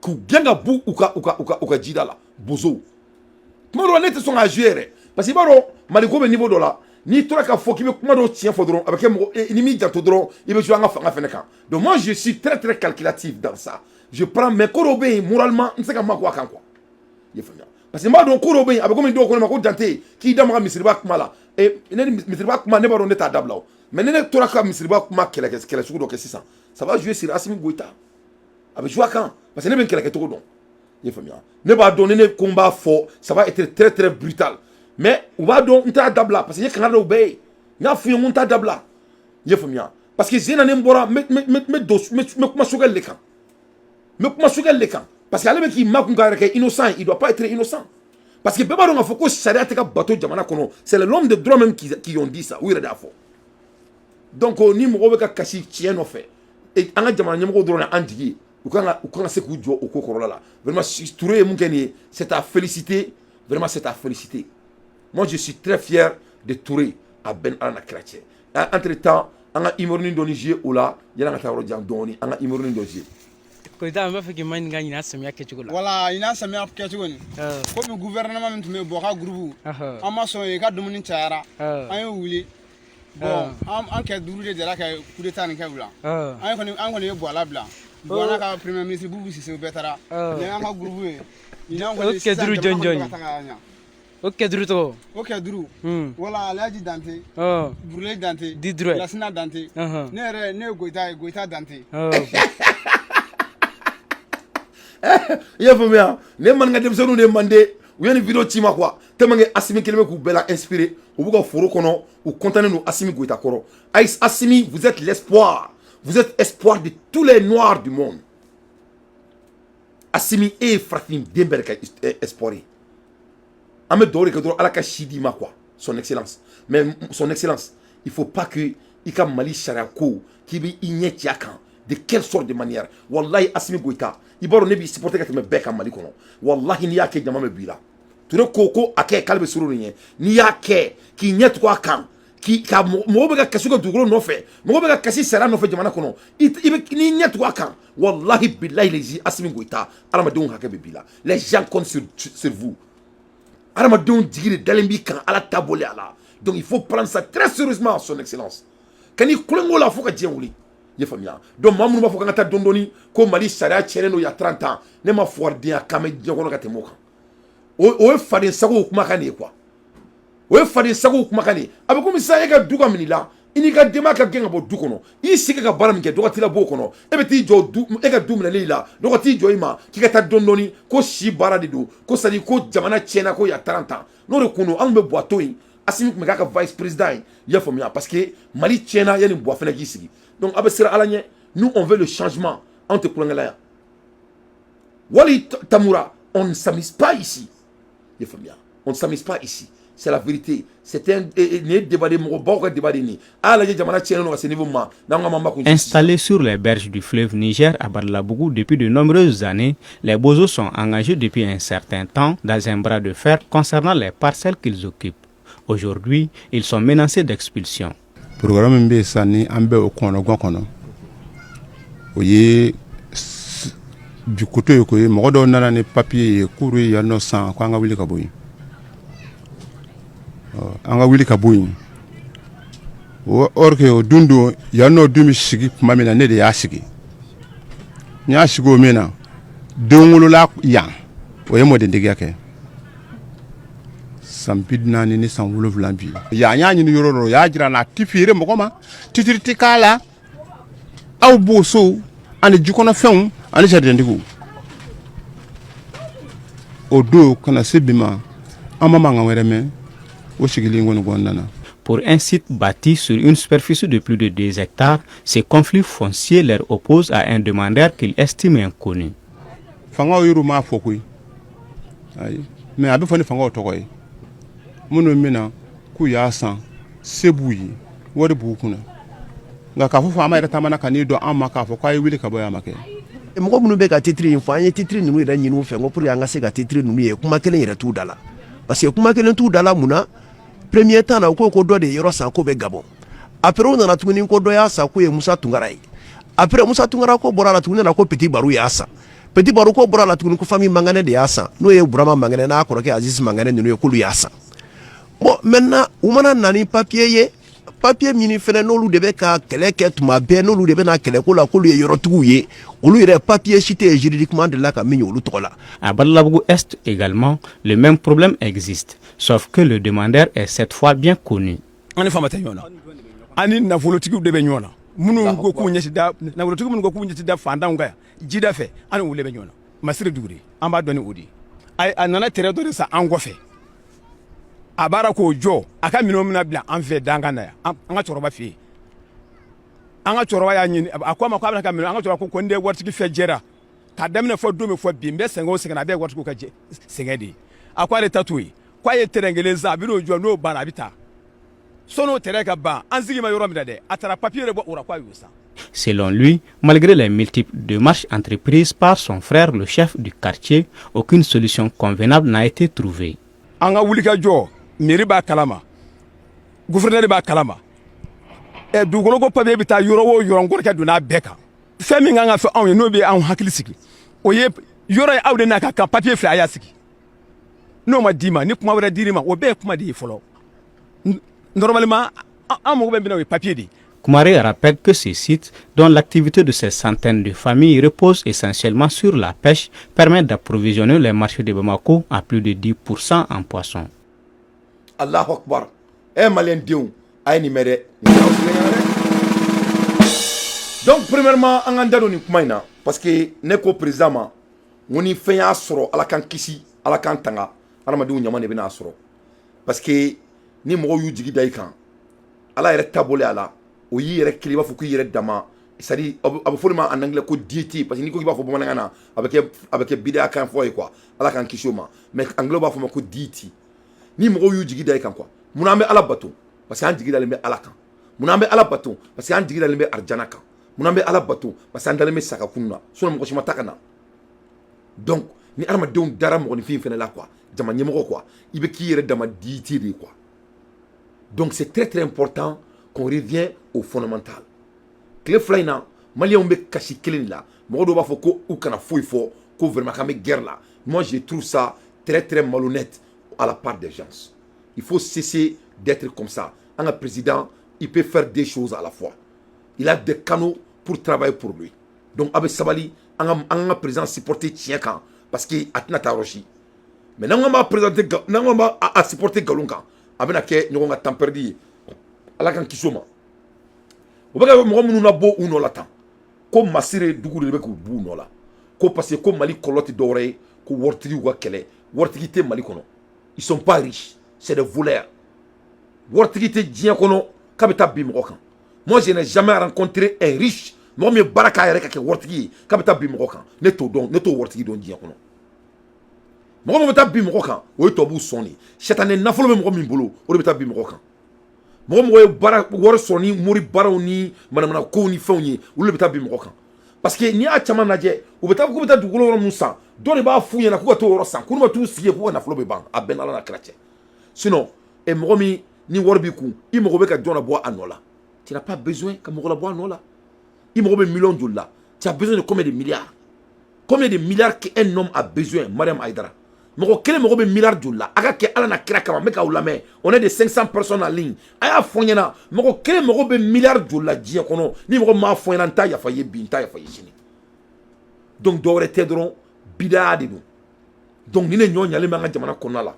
k'u gɛn ka b'u u ka jida la. Bozow, kuma dɔ la ne tɛ sɔn k'a jouer yɛrɛ, parce que i b'a dɔn, Maliko bɛ niveau dɔ la, n'i tora k'a fɔ k'i bɛ kuma dɔw tiɲɛ fɔ dɔrɔn, a bɛ kɛ mɔgɔ ni m'i janto dɔrɔn, i bɛ jouer an ka fanga fɛnɛ kan. Donc moi, je suis très très calculatif dans ça, je prends, mais ko dɔw bɛ yen, moralement, n tɛ se ka makun a kan quoi. I ye faamuya? Parce que n b'a dɔn, ko dɔw bɛ yen, a bɛ komi dɔw ko ne ma ko Dante, k'i da maga misiriba kuma la. E ne ni misiriba kuma, ne b'a dɔn ne t'a dabila o, mais ni ne tora ka misiriba kuma kɛlɛ kɛ, kɛlɛ sugu dɔ kɛ sisan, ça va jouer sur Assimi Goïta, a bɛ jouer a kan, parce que ne bɛ n kɛlɛ kɛcogo dɔn. I ye faamuya? Ne b'a dɔn, ni ne ko n b'a fɔ, ça va être très très brutal, mais u b'a dɔn n t'a dabila, parce que n ye kangari dɔw bɛɛ ye, n y'a f'u ye n ko n t'a dabila. I ye faamuya? Parce que sen na, ni n bɔra, n bɛ don, n bɛ kuma Choguel de kan, n bɛ kuma Choguel de kan, parce que ale bɛ k'i makun k'a yɛrɛ kɛ innocent. Il doit pas être innocent, parce que bɛɛ b'a dɔn k'a fɔ ko sariya tɛ ka bato jamana kɔnɔ. C'est l'homme de droit même qui ont dit ça, u yɛrɛ de y'a fɔ. Donc ni mɔgɔw bɛ ka kasi tiɲɛ nɔfɛ, an ka jamana ɲɛmɔgɔw dɔrɔn an jigi ye, u kan ka se k'u jɔ o ko kɔrɔla la. Vraiment, Touré ye mun kɛ nin ye, c'est à féliciter, vraiment, c'est à féliciter. Moi, je suis très fier de Touré. A bɛn Ala na kira cɛ. Entre temps, an ka humour dɔɔni jouer o la, yanni an ka taa yɔrɔ jan dɔɔni, an ka humour dɔ jouer. Koyita, an b'a fɛ k'i ma ɲininka ɲinan samiya kɛcogo la. Wala, ɲinan samiya kɛcogo nin, komi gouvernement min tun bɛ yen, bɔ ka groupe, an ma sɔn yen ka dumuni cayara, an ye wuli. Bon, an kɛ duuru de jɛra ka coup d'état nin kɛ u la. An kɔni ye Buwala bila, Buwa ka premier ministre Bubu Sise, o bɛɛ taara. Nin y'an ka groupe ye ɲinan kɔni. O kɛ duuru jɔn jɔn ye? O kɛ duuru tɔgɔ? O kɛ duuru wala: Alhaji Dante, Burule Dante, Didurɛ, Lasina Dante, ne yɛrɛ, ne ye Goyita ye, Goyita Dante. I y'a faamuya? Ne maninka denmisɛnninw de ye mande, u ye nin vidéo ci ma quoi, tellement que Asimi kelen bɛ k'u bɛɛ la inspiré. U b'u ka foro kɔnɔ, u content don Asimi Goïta kɔrɔ. Asimi, vous êtes l'espoir, vous êtes espoir de tous les noirs du monde. Asimi, e ye farafin den bɛɛ de ka espoir ye. An bɛ dugawu de kɛ dɔrɔn, Ala ka si d'i ma quoi, son excellence. Mais son excellence, il faut pas que i ka Mali sariya ko k'i bɛ i ɲɛ ci a kan de quelle sorte de manière. Wallahi, Asimi Goïta, i b'a dɔn ne b'i supporter ka tɛmɛ bɛɛ kan Mali kɔnɔ. Wallahi, n'i y'a kɛ, jama bɛ b'i la. Ture ko ko a kɛ k'ale bɛ siran nin ɲɛ. N'i y'a kɛ k'i ɲɛ tugun a kan, k'i ka mɔgɔw bɛ ka kasi u ka dugukolo nɔfɛ, mɔgɔw bɛ ka kasi sariya nɔfɛ jamana kɔnɔ, i bɛ n'i ɲɛ tugun a kan, wallahi billahi les Asimi Goïta, adamadenw hakɛ bɛ b'i la. Les gens comptent sur vous. Adamadenw jigi de dalen b'i kan, Ala ta bɔlen a la. Donc il faut prendre ça très sérieusement, son excellence. Kan'i kulonkɛ o la fo ka diɲɛ wuli. I ye faamuya? Donc maa minnu b'a fɔ k'an ka taa dɔɔni dɔɔni, ko Mali sariya tiɲɛnen don il y a 30 ans, ne ma fugaridenya kan mɛn diɲɛ kɔnɔ ka tɛmɛ o kan. O ye faden sagow kumakan de ye quoi, o ye faden sagow kumakan de ye. A bɛ komi sisan e ka du ka minɛ i la, i n'i ka denbaya ka gɛn ka bɔ du kɔnɔ. I sigi ka baara min kɛ, dɔgɔ t'i la b'o kɔnɔ. E bɛ t'i jɔ du, e ka du minɛlen i la, dɔgɔ t'i jɔ i ma k'i ka taa dɔɔni dɔɔni, ko si baara de don, ko c'est à dire ko jamana tiɲɛna ko il y a 30 ans. N'o de kun don, anw bɛ Buwa to yen, Asimi tun bɛ k'a ka vice président ye. I y'a faamuya? Parce que Mali tiɲɛna yanni Buwa fana k'i sigi. Donc a bɛ siran Ala ɲɛ. Nous, on veut le changement. Anw tɛ kulonkɛ la yan. Wali Tamoura, on ne s'amuse pas ici. I y'a faamuya? On ne s'amuse pas ici, c'est la vérité. C'est un nin ye débat de mɔgɔbaw ka débat de nin. A y'a lajɛ, jamana tiɲɛnen don ka se niveau ma n'an ko an ma kun. Installés sur les berges du fleuve Niger à Badalabougou depuis de nombreuses années, les Bozos sont engagés depuis un certain temps dans un bras de fer concernant les parcelles qu'ils occupent. Aujourd'hui, ils sont menacés d'expulsion. Programme min bɛ yen sisan, ni an bɛ o kɔnɔ gan kɔnɔ, o ye bi koto ye ko ye. Mɔgɔ dɔw nana ni papiye ye k'olu ye yan nɔ san, ko an ka wuli ka bɔ yen, an ka wuli ka bɔ yen. Or que o dun don yan nɔ dun bɛ sigi tuma min na, ne de y'a sigi. N y'a sigi o min na, den wolola yan, o ye mɔdentigiya kɛ san 47 bi yan. Y'a ɲini yɔrɔ dɔ, y'a jira n na, a ti feere mɔgɔ ma, titre ti k'a la. Aw b'o so ani jikɔnɔfɛnw ani jardintigiw. O don ka na se bi ma, an ma mankan wɛrɛ mɛn o sigili in kɔni kɔnɔna na. Pour un site bâti sur une superficie de plus de 2 hectares, ces conflits fonciers leur opposent à un demandeur qu'ils estiment inconnu. Fangaw yɛrɛ m'a fɔ koyi, ayi, mais a bɛ fɔ ni fangaw tɔgɔ ye. Minnu bɛna k'u y'a san, se b'u ye, wari b'u kunna, nka k'a fɔ faama yɛrɛ taamana ka n'i dɔn an ma k'a fɔ k'a ye wuli ka bɔ yan, a ma kɛ. Mɔgɔ minnu bɛ ka titre in fɔ, an ye titre ninnu yɛrɛ ɲini u fɛ ko pour que an ka se ka titre ninnu ye, kuma kelen yɛrɛ t'u da la, parce que kuma kelen t'u da la. Mun na? Premier temps na, u ko ko dɔ de ye yɔrɔ san, ko bɛ Gabon. Après, u nana tuguni ko dɔ y'a san, k'o ye Musa Tunkara ye. Après, Musa Tunkara ko bɔra la tuguni, nana ko Petit Baru y'a san. Petit Baru ko bɔra la tuguni, ko famille Mangane de y'a san, n'o ye Burama Mangane n'a kɔrɔkɛ Aziz Mangane ninnu ye, k'olu y'a san. Bon, maintenant, u mana na ni papier ye, papier min fɛnɛ n'olu de bɛ ka kɛlɛ kɛ tuma bɛɛ, n'olu de bɛ na kɛlɛko la k'olu ye yɔrɔtigiw ye, olu yɛrɛ, papier si tɛ yen juridiquement de la ka min ye olu tɔgɔ la. À Badalabougou Est également, le même problème existe, sauf que le demandeur est cette fois bien connu. An ni faama tɛ ɲɔgɔn na, an ni nafolotigiw de bɛ ɲɔgɔn na. Minnu ko k'u ɲɛsin da, nafolotigi minnu ko k'u ɲɛsin da fantanw kan yan jida fɛ, an ni olu de bɛ ɲɔgɔn na. Masiri Dugure, an b'a dɔn ni o de ye. A nana terrain dɔ de san an kɔfɛ, a b'ara k'o jɔ, a ka minɛnw bɛna bila an fɛ dankan na yan, an ka cɛkɔrɔba fɛ yen. An ka cɛkɔrɔba y'a ɲini, a ko a ma k'a bɛna ka minɛn. An ka cɛkɔrɔba ko n tɛ waritigi fɛ jɛra k'a daminɛ fɔ don min fɔ bi, n bɛ sɛgɛn o sɛgɛn na, a bɛɛ ye waritigiw ka sɛgɛn de ye. A ko ale ta t'o ye, k'a ye terrain kelen san, a bɛ n'o jɔ, n'o banna a bɛ taa. Sɔn'o terrain ka ban, an sigi ma yɔrɔ min na dɛ, a taara papier de bɔ o la k'a y'o san. Selon lui, malgré les multiples démarches entreprises par son frère, le chef du quartier, aucune solution convenable n'a été trouvée. An ka wulikajɔ, mairie b'a kalama, gouverneur b'a kalama, ɛ dugukolo ko papier bɛ taa yɔrɔ o yɔrɔ, n kɔrɔkɛ donna a bɛɛ kan. Fɛn min kan ka fɔ anw ye, n'o bɛ anw hakili sigi, o ye yɔrɔ ye aw de n'a ka kan papier filɛ, a y'a sigi. N'o ma d'i ma, ni kuma wɛrɛ dir'i ma, o bɛɛ ye kuma de ye fɔlɔ. Normalement, an mago bɛ min na, o ye papier de ye. Koumaré rappelle que ce site, dont l'activité de ces centaines de familles repose essentiellement sur la pêche, permet d'approvisionner les marchés de Bamako à plus de 10% en poissons. Allahu Akbar. Eh, Malien denw, a ye nin mɛn dɛ, nin y'aw sigilen ɲɛna dɛ. Donc premièrement, an k'an da don nin kuma in na, parce que ne ko président ma n ko ni fɛn y'a sɔrɔ, Ala k'an kisi, Ala k'an tanga, adamadenw ɲama de bɛna sɔrɔ, parce que ni mɔgɔw y'u jigi da i kan, Ala yɛrɛ taabolo a la, o y'i yɛrɛ kelen i b'a fɔ k'i yɛrɛ dama, c'est à dire a bɛ fɔ o de ma en anglais ko deity, parce que n'i ko k'i b'a fɔ bamanankan na, a bɛ kɛ bidaya kan fɔ ye quoi. Ala k'an kisi o ma. Mais anglais b'a fɔ ma ko deity. Ni mɔgɔw y'u jigi da i kan quoi. Munna an bɛ Ala bato? Parce que an jigi dalen bɛ Ala kan. Munna an bɛ Ala bato? Parce que an jigi dalen bɛ arijana kan. Munna an bɛ Ala bato? Parce que an dalen bɛ saga kun na, sinon mɔgɔ si ma ta ka na. Donc ni adamadenw dara mɔgɔninfin fɛnɛ la quoi, jama ɲɛmɔgɔ quoi, i bɛ k'i yɛrɛ dama deity de ye quoi. Donc c'est très très important qu'on revient au fondamental. Tile 2 in na, Maliyɛnw bɛ kasi kelen de la. Mɔgɔ dɔw b'a fɔ ko u kana foyi fɔ, ko vraiment k'an bɛ guerre la. Moi, je trouve ça très très malhonnête à la part des gens. Il faut cesser d'être comme ça. An ka président, il peut faire des choses à la fois, il a des canaux pour travailler pour lui. Donc a bɛ sabali, an ka président supporter tiɲɛ kan, parce que a tɛna taa yɔrɔ si. Mais n'an ko b'a présenter, n'an ko b'a a supporter nkalon kan, a bɛna kɛ ɲɔgɔn ka temps perdu ye. Ala k'an kisi o ma. O bɛ ka mɔgɔ minnu labɔ u nɔ la tan, ko Masire dugu de bɛ k'u b'u nɔ la, ko parce que ko Mali kɔlɔlɔ tɛ dɔwɛrɛ ye ko waritigiw ka kɛlɛ. Waritigi tɛ Mali kɔnɔ, ils sont pas riches, c'est des voleurs. Waritigi tɛ diɲɛ kɔnɔ k'a bɛ taa bin mɔgɔ kan. Moi, je n'ai jamais rencontré un riche, mɔgɔ min ye baara k'a yɛrɛ ka kɛ waritigi ye, k'a bɛ taa bin mɔgɔ kan. Ne t'o dɔn, ne t'o waritigi dɔn diɲɛ kɔnɔ. Mɔgɔ min bɛ taa bin mɔgɔ kan, o ye tubabuw sɔn de ye. Sɛtanɛ nafolo bɛ mɔgɔ min bolo, o de bɛ taa bin mɔgɔ kan. Mɔgɔ mɔgɔ ye baara wari sɔrɔ ni mori baaraw ni manamana kow ni fɛnw ye, olu de bɛ taa bin mɔgɔ kan, parce que n'i y'a caman lajɛ, u bɛ taa k'u bɛ taa dugukolo yɔrɔ min san, dɔ de b'a f'u ɲɛna k'u ka t'o yɔrɔ san, k'u ma t'u sigi yen, k'u ka nafolo bɛ ban. A bɛɛ n'Ala n'a kira cɛ. Sinon ɛ, mɔgɔ min ni wari b'i kun, i mago bɛ ka jɔn labɔ a nɔ la? Tu n'as pas besoin ka mɔgɔ labɔ a nɔ la. I mago bɛ miliyɔn joli la? Tu as besoin de combien de milliards? Combien de milliards qu'un homme a besoin? Mariam Aïdara, mɔgɔ kelen mago bɛ miliyari joli la? A ka kɛ Ala na kira kama, n bɛ k'aw lamɛn. On est de 500 personnes en ligne. A y'a fɔ n ɲɛna, mɔgɔ kelen mago bɛ miliyari joli la diɲɛ kɔnɔ? Ni mɔgɔ m'a fɔ n ɲɛna, n t'a yafa i ye bi, n t'a yafa i ye sini. Donc dɔwɛrɛ tɛ dɔrɔn, bidaya de don. Donc ni ne ɲɔ ɲalen bɛ an ka jamana kɔnɔna la,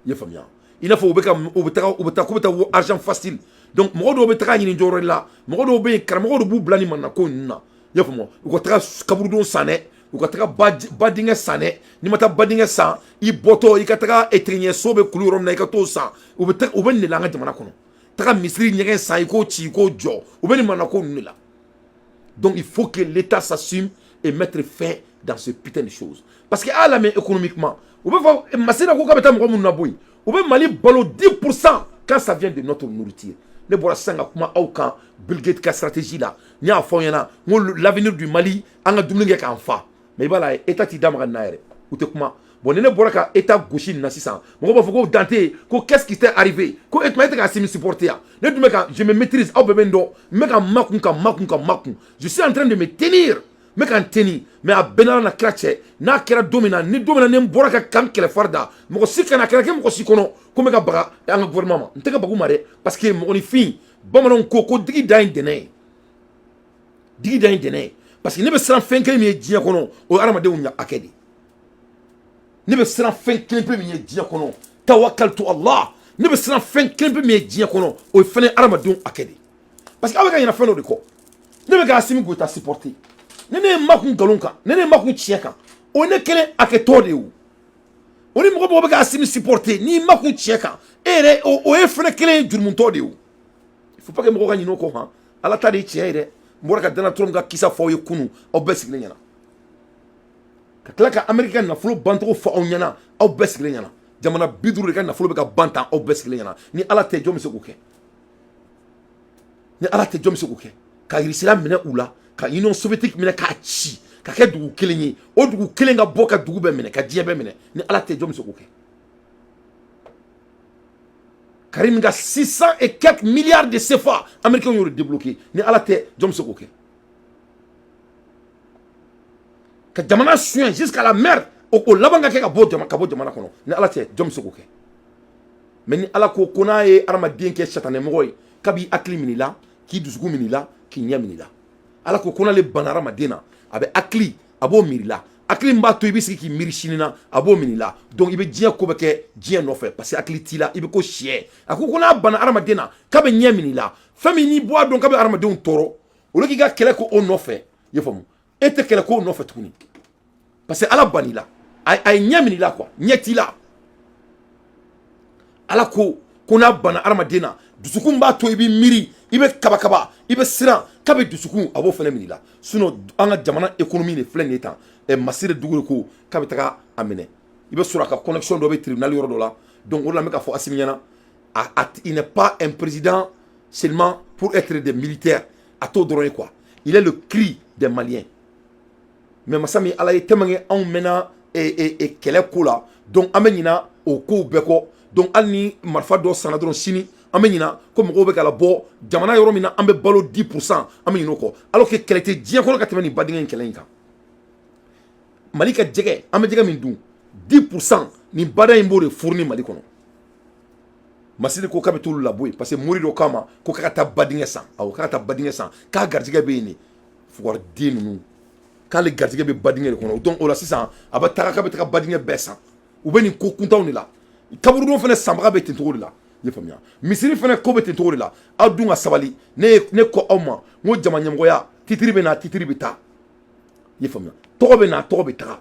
i ye faamuya, i n'a fɔ u bɛ ka u bɛ taga, u bɛ taa k'u bɛ taa argent facile. Donc mɔgɔ dɔw bɛ taga ɲini dɔwɛrɛ la, mɔgɔ dɔw bɛ yen, karamɔgɔ dɔw b'u bila ni manako ninnu na, i y'a faamu, u ka taga kaburudon san dɛ. U ka taga badingɛ san dɛ. N'i ma taa badingɛ san, i bɔtɔ i ka taga so bɛ kulu yɔrɔ min na, i ka t'o san. U bɛ u bɛ nin de la an ka jamana kɔnɔ. Taga misiri ɲɛgɛn san, i k'o ci, i k'o jɔ. U bɛ nin manako ninnu de la. Donc il faut que l'État s'assume et mettre fin dans ce putain de choses, parce que a lamɛn, économiquement, u bɛ fɔ Masina ko k'a bɛ taa mɔgɔ minnu na bɔ yen, u bɛ Mali balo 10% quand ça vient de notre nourriture. Ne bɔra sisan ka kuma aw kan Bill Gates ka stratégie la. N y'a fɔ aw ɲɛna n ko l'avenir du Mali, an ka dumuni kɛ k'an fa. Mais i b'a la, État t'i da maga nin na yɛrɛ, u tɛ kuma. Bon, ni ne bɔra ka État gosi nin na sisan, mɔgɔw b'a fɔ ko Dante, ko qu'est-ce qui t'est arrivé, ko e tuma e tɛ ka Assimi supporter yan. Ne dun bɛ ka, je me maîtrise, aw bɛɛ bɛ n dɔn, n bɛ ka makun, ka makun, ka makun. Je suis en train de me tenir, n bɛ ka n tenir. Mais a bɛɛ n'Ala na kira cɛ, n'a kɛra don min na, ni don min na ni n bɔra ka kan kɛlɛ fari da, mɔgɔ si kana kɛra kɛ mɔgɔ si kɔnɔ ko n bɛ ka baga an ka gouvernement ma. N tɛ ka baga u ma dɛ, parce que mɔgɔninfin, bamananw ko ko digi dan ye dɛnɛ ye, digi dan ye dɛnɛ ye. Parce que ne bɛ siran fɛn kelen min ye diɲɛ kɔnɔ, o ye hadamadenw hakɛ de. Ne bɛ siran fɛn kelen pe min ye diɲɛ kɔnɔ, tawakaltu Allah, ne bɛ siran fɛn kelen pe min ye diɲɛ kɔnɔ, o ye fɛnɛ hadamadenw hakɛ de. Parce que aw bɛ ka ɲinɛ fɛn dɔ de kɔ. Ne bɛ ka Assimi Goïta supporter, ni ne ye makun nkalon kan, ni ne ye makun tiɲɛ kan, o ye ne kelen hakɛtɔ de ye. O ni mɔgɔ mɔgɔ bɛ ka Assimi supporter, n'i makun tiɲɛ kan, e yɛrɛ, o ye fɛnɛ kelen ye jurumutɔ de ye. O il faut pas que mɔgɔ ka ɲinɛ o kɔ han. Ala ta de ye tiɲɛ ye dɛ. N bɔra ka Donald Trump ka kisa fɔ aw ye kunun, aw bɛɛ sigilen ɲɛna, ka tila ka Amérique ka nafolo bancogo fɔ aw ɲɛna, aw bɛɛ sigilen ɲɛna. Jamana 50 de ka nafolo bɛ ka ban tan, aw bɛɛ sigilen ɲɛna. Ni Ala tɛ, jɔn bɛ se k'o kɛ? Ni Ala tɛ, jɔn bɛ se k'o kɛ? Ka Irisila minɛ u la, ka Union soviétique minɛ k'a ci ka kɛ dugu kelen ye, o dugu kelen ka bɔ ka dugu bɛɛ minɛ, ka diɲɛ bɛɛ minɛ. Ni Ala tɛ, jɔn bɛ se k'o kɛ? Karim ka 600 et quelques milliards de CFA, américains y'o de débloqué. Ni Ala tɛ, jɔn bɛ se k'o kɛ? Ka jamana suɲɛ jusqu'à la mer, o laban ka kɛ ka bɔ jamana kɔnɔ. Ni Ala tɛ, jɔn bɛ se k'o kɛ? Mais ni Ala ko ko n'a ye hadamaden kɛ satanɛmɔgɔ ye, k'a b'i hakili minɛ i la, k'i dusukun minɛ i la, k'i ɲɛ minɛ i la. Ala ko ko n'ale banna hadamaden na, a bɛ hakili, a b'o miiri la. Hakili min b'a to i bɛ sigi k'i miiri sini na, a b'o minɛ i la. Donc i bɛ diɲɛ ko bɛ kɛ diɲɛ nɔfɛ, parce que hakili t'i la, i bɛ ko siyɛ. A ko ko n'a banna hadamaden na, k'a bɛ ɲɛ minɛ i la. Fɛn min n'i bɔ a dɔn k'a bɛ hadamadenw tɔɔrɔ, olu k'i ka kɛlɛ k'o nɔfɛ. I y'a faamu? E tɛ kɛlɛ k'o nɔfɛ tuguni, parce que Ala bann'i la, a ye ɲɛ minɛ i la quoi, ɲɛ t'i la. Ala ko ko n'a banna hadamaden na, dusukun b'a to i bɛ miiri, i bɛ kabakaba, i bɛ siran, k'a bɛ dusukun, a b'o fana minɛ i la. Sinon an ka jamana économie de filɛ nin ye tan. Ɛ, Masire Dugure ko k'a bɛ taga a minɛ, i bɛ sɔrɔ a ka connexion dɔ bɛ tribunal yɔrɔ dɔ la. Donc o de la n bɛ k'a fɔ Assimi ɲɛna, il n'est pas un président seulement pour être des militaires, a t'o dɔrɔn ye quoi. Il est le cri des Maliens. Mais masa min Ala ye, tellement que anw mɛnna kɛlɛ ko la, donc an bɛ ɲina o kow bɛɛ kɔ. Donc hali ni marifa dɔ sanna dɔrɔn sini, an bɛ ɲina ko mɔgɔw bɛ ka labɔ jamana yɔrɔ min na, an bɛ balo 10%, an bɛ ɲinɛ o kɔ, alors que kɛlɛ tɛ diɲɛ kɔnɔ ka tɛmɛ nin badingɛ in kɛlɛ in kan. Mali ka jɛgɛ, an bɛ jɛgɛ min dun, 10%, nin bada in b'o de fourni Mali kɔnɔ. Masiri ko k'a bɛ t'olu labɔ yen, parce que mori dɔ k'a ma ko k'a ka taa badingɛ san. Awɔ, k'a ka taa badingɛ san, k'a garijɛgɛ bɛ yen de. Fugariden ninnu, k'ale garijɛgɛ bɛ badingɛ de kɔnɔ. Donc o la sisan, a bɛ taga k'a bɛ taga badingɛ bɛɛ san. U bɛ nin ko kuntanw de la. Kaburudon fana sanbaga bɛ ten cogo de la. I ye faamuya? Misiri fana ko bɛ ten cogo de la. Aw dun ka sabali. Ne ko aw ma n ko jama ɲɛmɔgɔya titiri bɛ na, titiri bɛ taa. I ye faamuya? Tɔgɔ bɛ na, tɔgɔ bɛ taga.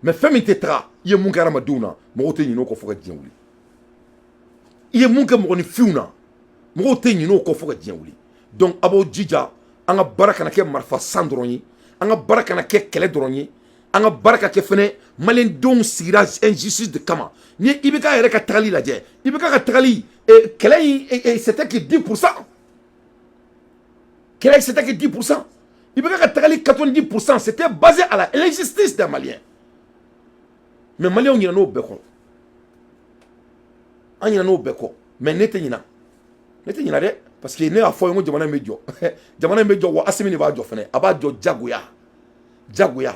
Mais fɛn min tɛ taga, i ye mun kɛ hadamadenw na, mɔgɔw tɛ ɲinɛ o kɔ fo ka diɲɛ wuli. I ye mun kɛ mɔgɔninfinw na, mɔgɔw tɛ ɲinɛ o kɔ fo ka diɲɛ wuli. Donc a b'aw jija, an ka baara kana kɛ marifa san dɔrɔn ye, an ka baara kana kɛ kɛlɛ dɔrɔn ye, an ka baara ka kɛ fɛnɛ maliyɛndenw sigira injustice de kama. Ni IBK yɛrɛ ka tagali lajɛ, IBK ka tagali, kɛlɛ in, c'était que 10%. Kɛlɛ, c'était que 10%. IBK ka tagali, 90%, c'était basé à la l'injustice des Maliens. Mais Maliens ɲinɛ n'o bɛɛ kɔ, an ɲinɛ n'o bɛɛ kɔ. Mais ne tɛ ɲina, ne tɛ ɲina dɛ, parce que ne y'a fɔ ye ko jamana in bɛ jɔ, jamana in bɛ jɔ. Wa Assimi de b'a jɔ fɛnɛ, a b'a jɔ jagoya, jagoya,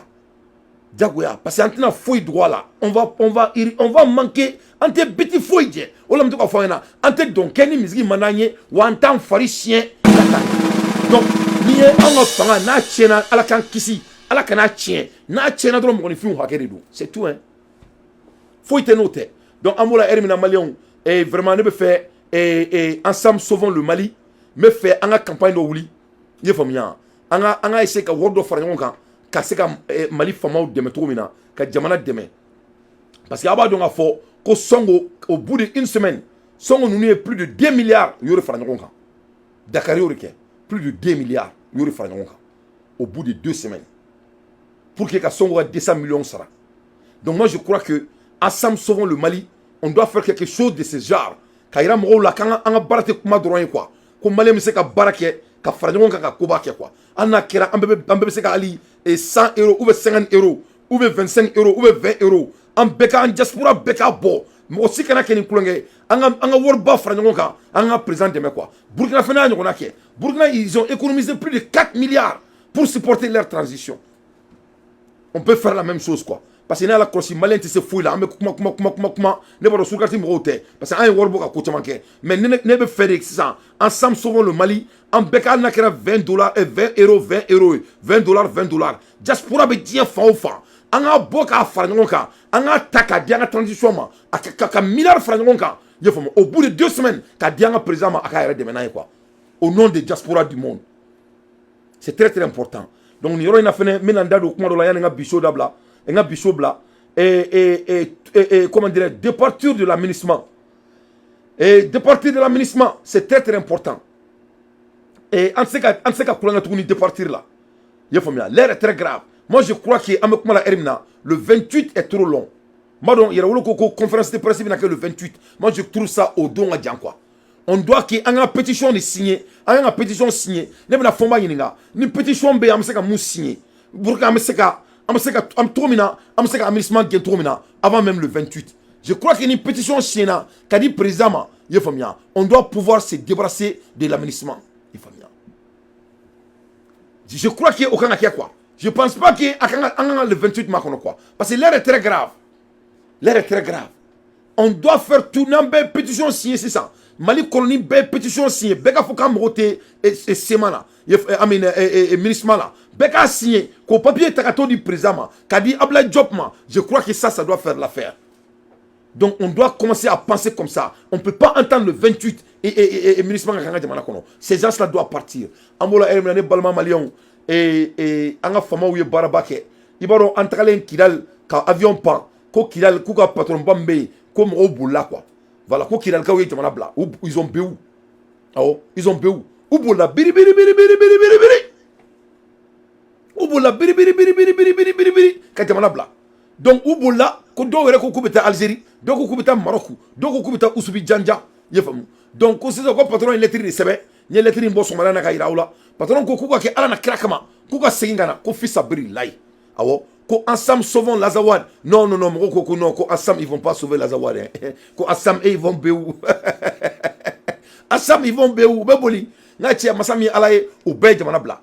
jagoya, parce que an tɛna foyi dogo a la. On va manquer, an tɛ biti foyi jɛ. O la n bɛ to k'a fɔ aw ɲɛna, an tɛ dɔn kɛ ni misigi man d'an ye, wa an t'an fari siɲɛ ka taa. Donc n'i ye an ka fanga n'a tiɲɛna, Ala k'an kisi, Ala kan'a tiɲɛ. N'a tiɲɛna dɔrɔn, mɔgɔninfinw hakɛ de don, c'est tout hein. Foyi tɛ n'o tɛ. Donc an b'o la heure min na, maliyɛnw, vraiment ne bɛ fɛ, ensemble sauvons le Mali. N bɛ fɛ an ka campagne dɔ wuli, i ye faamuya? An ka essayer ka wari dɔ fara ɲɔgɔn kan. ka se ka Mali faamaw dɛmɛ cogo min na, ka jamana dɛmɛ, parce que a b'a dɔn k'a fɔ ko Sonko, au bout de une semaine, Sonko ninnu ye plus de 2 milliards, u y'o de fara ɲɔgɔn kan. Dakar y'o de kɛ, plus de 2 milliards, u y'o de fara ɲɔgɔn kan au bout de 2 semaines pour que ka Sonko ka 200 millions sara. Donc moi, je crois que ensemble sauvons le Mali, on doit faire quelque chose de ce genre, ka yira mɔgɔw la k'an ka an ka baara tɛ kuma dɔrɔn ye quoi, ko Malien bɛ se ka baara kɛ ka fara ɲɔgɔn kan ka koba kɛ quoi. Hali n'a kɛra an bɛɛ bɛ se ka hali 100 euros ou bien 50 euros ou bien 25 euros ou bien 20 euros, an bɛɛ ka, an diaspora bɛɛ k'a bɔ, mɔgɔ si kana kɛ ni kulonkɛ ye, an ka wariba fara ɲɔgɔn kan, an ka président dɛmɛ quoi. Burkina fana y'a ɲɔgɔnna kɛ. Burkina, ils ont économisé plus de 4 milliards pour supporter leur transition. On peut faire la même chose quoi, parce que ne y'a kɔlɔsi, Malien tɛ se foyi la. An bɛ kuma kuma kuma kuma kuma. Ne b'a dɔn surkati mɔgɔw tɛ, parce que an ye wari bɔ ka ko caman kɛ. Mais ne bɛ fɛ de sisan, ensemble sauvons le Mali, an bɛɛ ka, hali n'a kɛra 20 dollars, 20 euros, 20 euros ye, 20 dollars, 20 dollars, diaspora bɛ diɲɛ fan o fan, an k'a bɔ k'a fara ɲɔgɔn kan, an k'a ta k'a di an ka transition ma, a ka milliard fara ɲɔgɔn kan, i y'a faamu, au bout de 2 semaines, k'a di an ka président ma, a k'a yɛrɛ dɛmɛ n'a ye quoi, au nom des diaspora du monde. C'est très très important. Donc nin yɔrɔ in na fɛnɛ, n bɛna n da don kuma dɔ la yanni n ka bi so dabila, n ka bi so bila et comment dirais, départure de l'aménagement et départir de l'aménagement, c'est très très important. Et an tɛ se ka kulonkɛ tuguni départir la, i y'a faamuya. L'heure est très grave. Moi, je crois que an bɛ kuma la heure min na, le 28 est trop long. N b'a dɔn Yɛrɛwolo ko conférence de presse bɛna kɛ le 28. Moi, je trouve ça o don ka jan quoi. On doit que an ka pétition de signer, an ka pétition signer. Ne bɛna Fɔnba ɲininka ni pétition bɛ yen, an bɛ se ka mun signer pour que an bɛ se ka an cogo min na, an bɛ se ka aménagement gɛn cogo min na avant même le 28. Je crois que ni pétition signé ka di président ma, i y'a faamuya, on doit pouvoir se débarrasser de l'aménagement, i y'a faamuya. Je crois que o kan ka kɛ quoi. Je pense pas que a kan ka an kan ka le 28 makɔnɔ quoi, parce que l'heure est très grave, l'heure est très grave. On doit faire tout. N'an bɛɛ pétition signé sisan, Mali kɔnɔ, ni bɛɛ pétition signé, bɛɛ k'a fɔ k'an mago tɛ CMA la, I mean MINUSMA la, bɛɛ k'a signé k'o papier ta ka t'o di président ma, k'a di Abdoulaye Diop ma. Je crois que ça doit faire l'affaire. Donc on doit commencer à penser comme ça. On ne peut pas entendre le 28 et MINUSMA ka kan ka jamana kɔnɔ. Ces gens-là doivent partir. An b'o la heure min na, ne balima Maliyɛnw, et an ka faamaw ye baaraba kɛ. I b'a dɔn, an tagalen Kidal ka avion pan ko Kidal, k'u ka patron ba min bɛ yen, ko mɔgɔw bolila quoi. Voilà, ko Kidalikaw ye jamana bila. Ils ont béu, awɔ, ils ont béu, u bolila biri biri biri biri biri biri biri, u bolila biri biri biri biri biri biri biri biri ka jamana bila. Donc u bolila ko dɔw yɛrɛ ko k'u bɛ taa Algérie, dɔw ko k'u bɛ taa Maroc, dɔw ko k'u bɛ taa Usubi Janja, i y'a faamu. Donc ko sisan ko patron ye lettre de sɛbɛn. N ye lettre in bɔ sɔgɔmada in na ka yira aw la. Patron ko k'u ka kɛ Ala na kira kama, k'u ka segin ka na, ko fisabililayi, awɔ, ko ensemble sauvons l'Azawad. Non, non, non, mɔgɔw ko ko non, ko ensemble ils vont pas sauver l'Azawad hein. Ko ensemble ils vont béou, ensemble ils vont béou, u bɛ boli. N ka cɛ, masa min ye Ala ye, u bɛɛ ye jamana bila.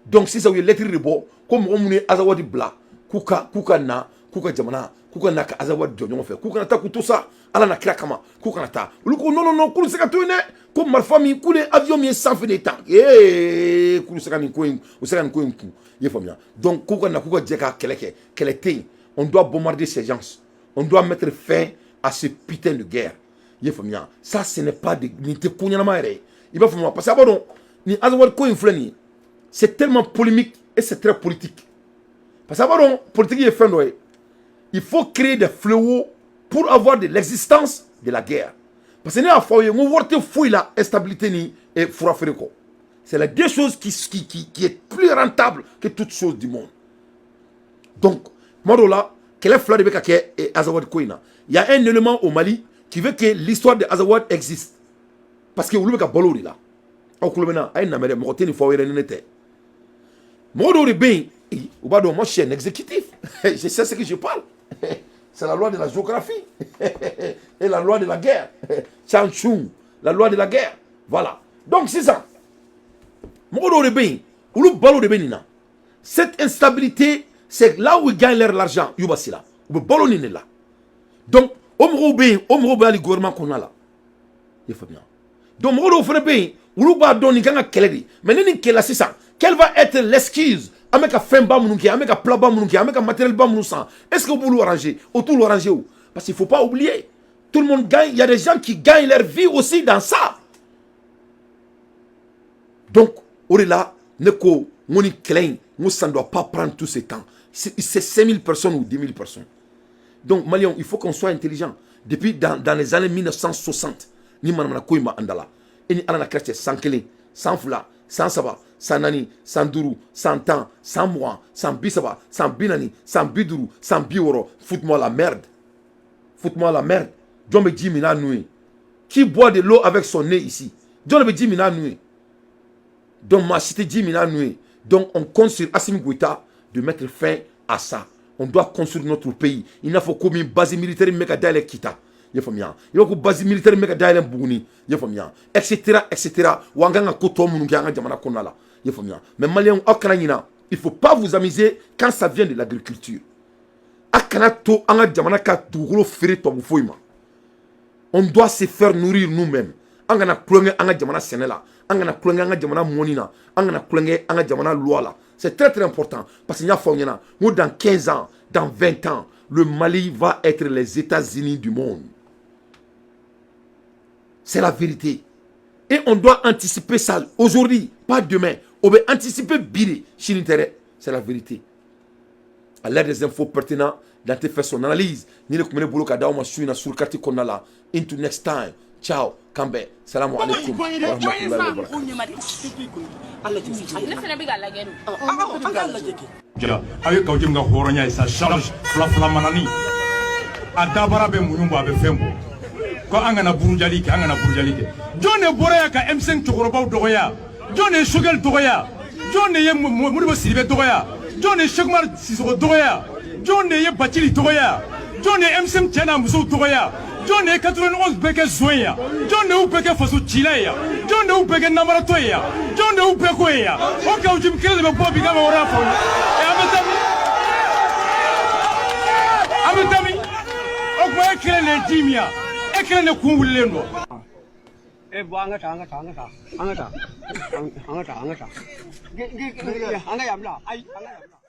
Donc sisan u ye lettre de bɔ ko mɔgɔ minnu ye Azawad bila, k'u ka na, k'u ka jamana, k'u ka na ka Azawad jɔ ɲɔgɔn fɛ, k'u kana taa, k'u to sa Ala na kira kama, k'u kana taa. Olu ko non, non, non, k'olu se ka to yen dɛ, ko marifa min, k'olu ye avion min ye sanfɛ de tan, ee, k'olu se ka nin ko in, u se ka nin ko in kun, i y'a faamuya. Donc k'u ka na, k'u ka jɛ ka kɛlɛ kɛ. Kɛlɛ tɛ yen. On doit bombarder ces gens, on doit mettre fin à ce putain de guerre, i y'a faamuya. Ça, ce n'est pas de, nin tɛ ko ɲɛnama yɛrɛ ye, i b'a faamuya, parce que a b'a dɔn nin Azawad ko in filɛ nin ye, c'est tellement polémique et c'est très politique, parce que a b'a dɔn politique ye fɛn dɔ ye, il faut créer des fléaux pour avoir de l'existence de la guerre. Parce que ne y'a fɔ aw ye n ko wari tɛ foyi la instabilité ni fura feere kɔ. C'est les deux choses qui est plus rentable que toute chose du monde. Donc tuma dɔw la, kɛlɛ fila de bɛ ka kɛ Azawad ko in na. Il y a un élément au Mali qui veut que l'histoire de Azawad existe, parce que olu bɛ ka balo o de la. Aw tulo bɛ na, a ye namɛ dɛ, mɔgɔ tɛ nin fɔ aw yɛrɛ ni ne tɛ. Mɔgɔ dɔw de bɛ yen, u b'a dɔn. Moi, je suis un exécutif, je sais ce que je parle. C'est la loi de la géographie et la loi de la guerre. Chanchung, la loi de la guerre. Voilà. Donc sisan, mɔgɔ dɔw de bɛ yen, olu balo de bɛ nin na. Cette instabilité, c'est là où ils gagnent leur l'argent. Yuba Sila. U bɛ balo nin de la. Donc o mɔgɔw bɛ yen, o mɔgɔw bɛ hali gouvernement kɔnɔna la. I y'a faamuya. Donc mɔgɔ dɔw fana bɛ yen, olu b'a dɔn nin kan ka kɛlɛ de. Mais ni nin kɛlɛla sisan, quelle va être l'excuse? An bɛ ka fɛnba minnu kɛ, an bɛ ka plan ba minnu kɛ, an bɛ ka matériel ba minnu san, est-ce que u b'olu arranger? O t'olu arranger o. Parce qu'il faut pas oublier, tout le monde gagne, il y a des gens qui gagnent leur vie aussi dans ça. Donc o de la ne ko n N ko nin kɛlɛ in, n ko ça ne doit pas prendre tout ce temps. C'est 5000 personnes ou 10 000 personnes. Donc Maliens, il faut qu'on soit intelligent. Depuis dans les années 1960, ni manamana ko in b'an da la. E ni Ala na kira cɛ, san 1, san 2, san 3, san 4, san 5, san 10, san 20, san 30, san 40, san 50, san 60. Foute-moi la merde, foute-moi la merde. Jɔn bɛ ji min n'a nun ye? Qui boit de l'eau avec son nez ici? Jɔn de bɛ ji min n'a nun ye? Donc maa si tɛ ji min n'a nun ye. Donc on compte sur Assimi Goïta de mettre fin à ça. On doit construire notre pays. I n'a fɔ komi base militaire min bɛ ka dayɛlɛ Kita, i y'a faamuya, i b'a ko base militaire min bɛ ka dayɛlɛ Buguni, i y'a faamuya, etc etc. Wa an kan ka ko tɔ minnu kɛ an ka jamana kɔnɔna la, i y'a faamuya. Mais Maliyɛnw, aw kana ɲina, il faut pas vous amuser quand ça vient de l'agriculture. A kana to an ka jamana ka dugukolo feere tubabu foyi ma. On doit se faire nourrir nous-mêmes. An kana tulonkɛ an ka jamana sɛnɛ la, an kana tulonkɛ an ka jamana mɔni na, an kana tulonkɛ an ka jamana loi la. C'est très très important, parce que n y'a fɔ aw ɲɛna n ko dans 15 ans, dans 20 ans, le Mali va être les États-Unis du monde. C'est la vérité et on doit anticiper ça aujourd'hui, pas demain. O bɛ anticiper bi de, sini tɛ dɛ. C'est la vérité. À l'heure des infos pertinentes, Dante fait son analyse. Ni ne tun bɛ ne bolo ka d'aw ma su in na sur carte kɔnɔna la. Into next time, ciao, k'an bɛn, salamu alaikum wa rahmatullahi wa barakatuh. Ne fana bɛ ka lajɛ de. An k'a lajɛ kɛ. Ja, aw ye Kaou Djim ka hɔrɔnya ye, sa charge fila fila manani a dabara bɛ muɲu bɔ, a bɛ fɛn bɔ ko an kana burujali kɛ, an kana burujali kɛ. Jɔn de bɔra yan ka M5 cɛkɔrɔbaw dɔgɔya? Jɔn de ye Choguel dɔgɔya? Jɔn de ye Modibo Sidibe dɔgɔya? Jɔn de ye Cheick Oumar Sissoko dɔgɔya? Jɔn de ye Bathily dɔgɔya? Jɔn de ye M5 cɛ n'a musow dɔgɔya? Jɔn de ye 91 bɛɛ kɛ zon ye yan? Jɔn de y'u bɛɛ kɛ faso cila ye yan? Jɔn de y'u bɛɛ kɛ namaratɔ ye yan? Jɔn de y'u bɛɛ ko ye yan? O Kaou Djim kelen de bɛ bɔ bi k'a bɛ wari fɔ ɛ. An bɛ taa min? An bɛ taa min? O tuma e kelen de ye ji min yan, e kelen de kun wulilen don. Eh, bɔ an ka taa, an ka taa, an ka taa, an ka taa, an ka taa, an ka taa, an ka yan bila, ayi, an ka yan bila.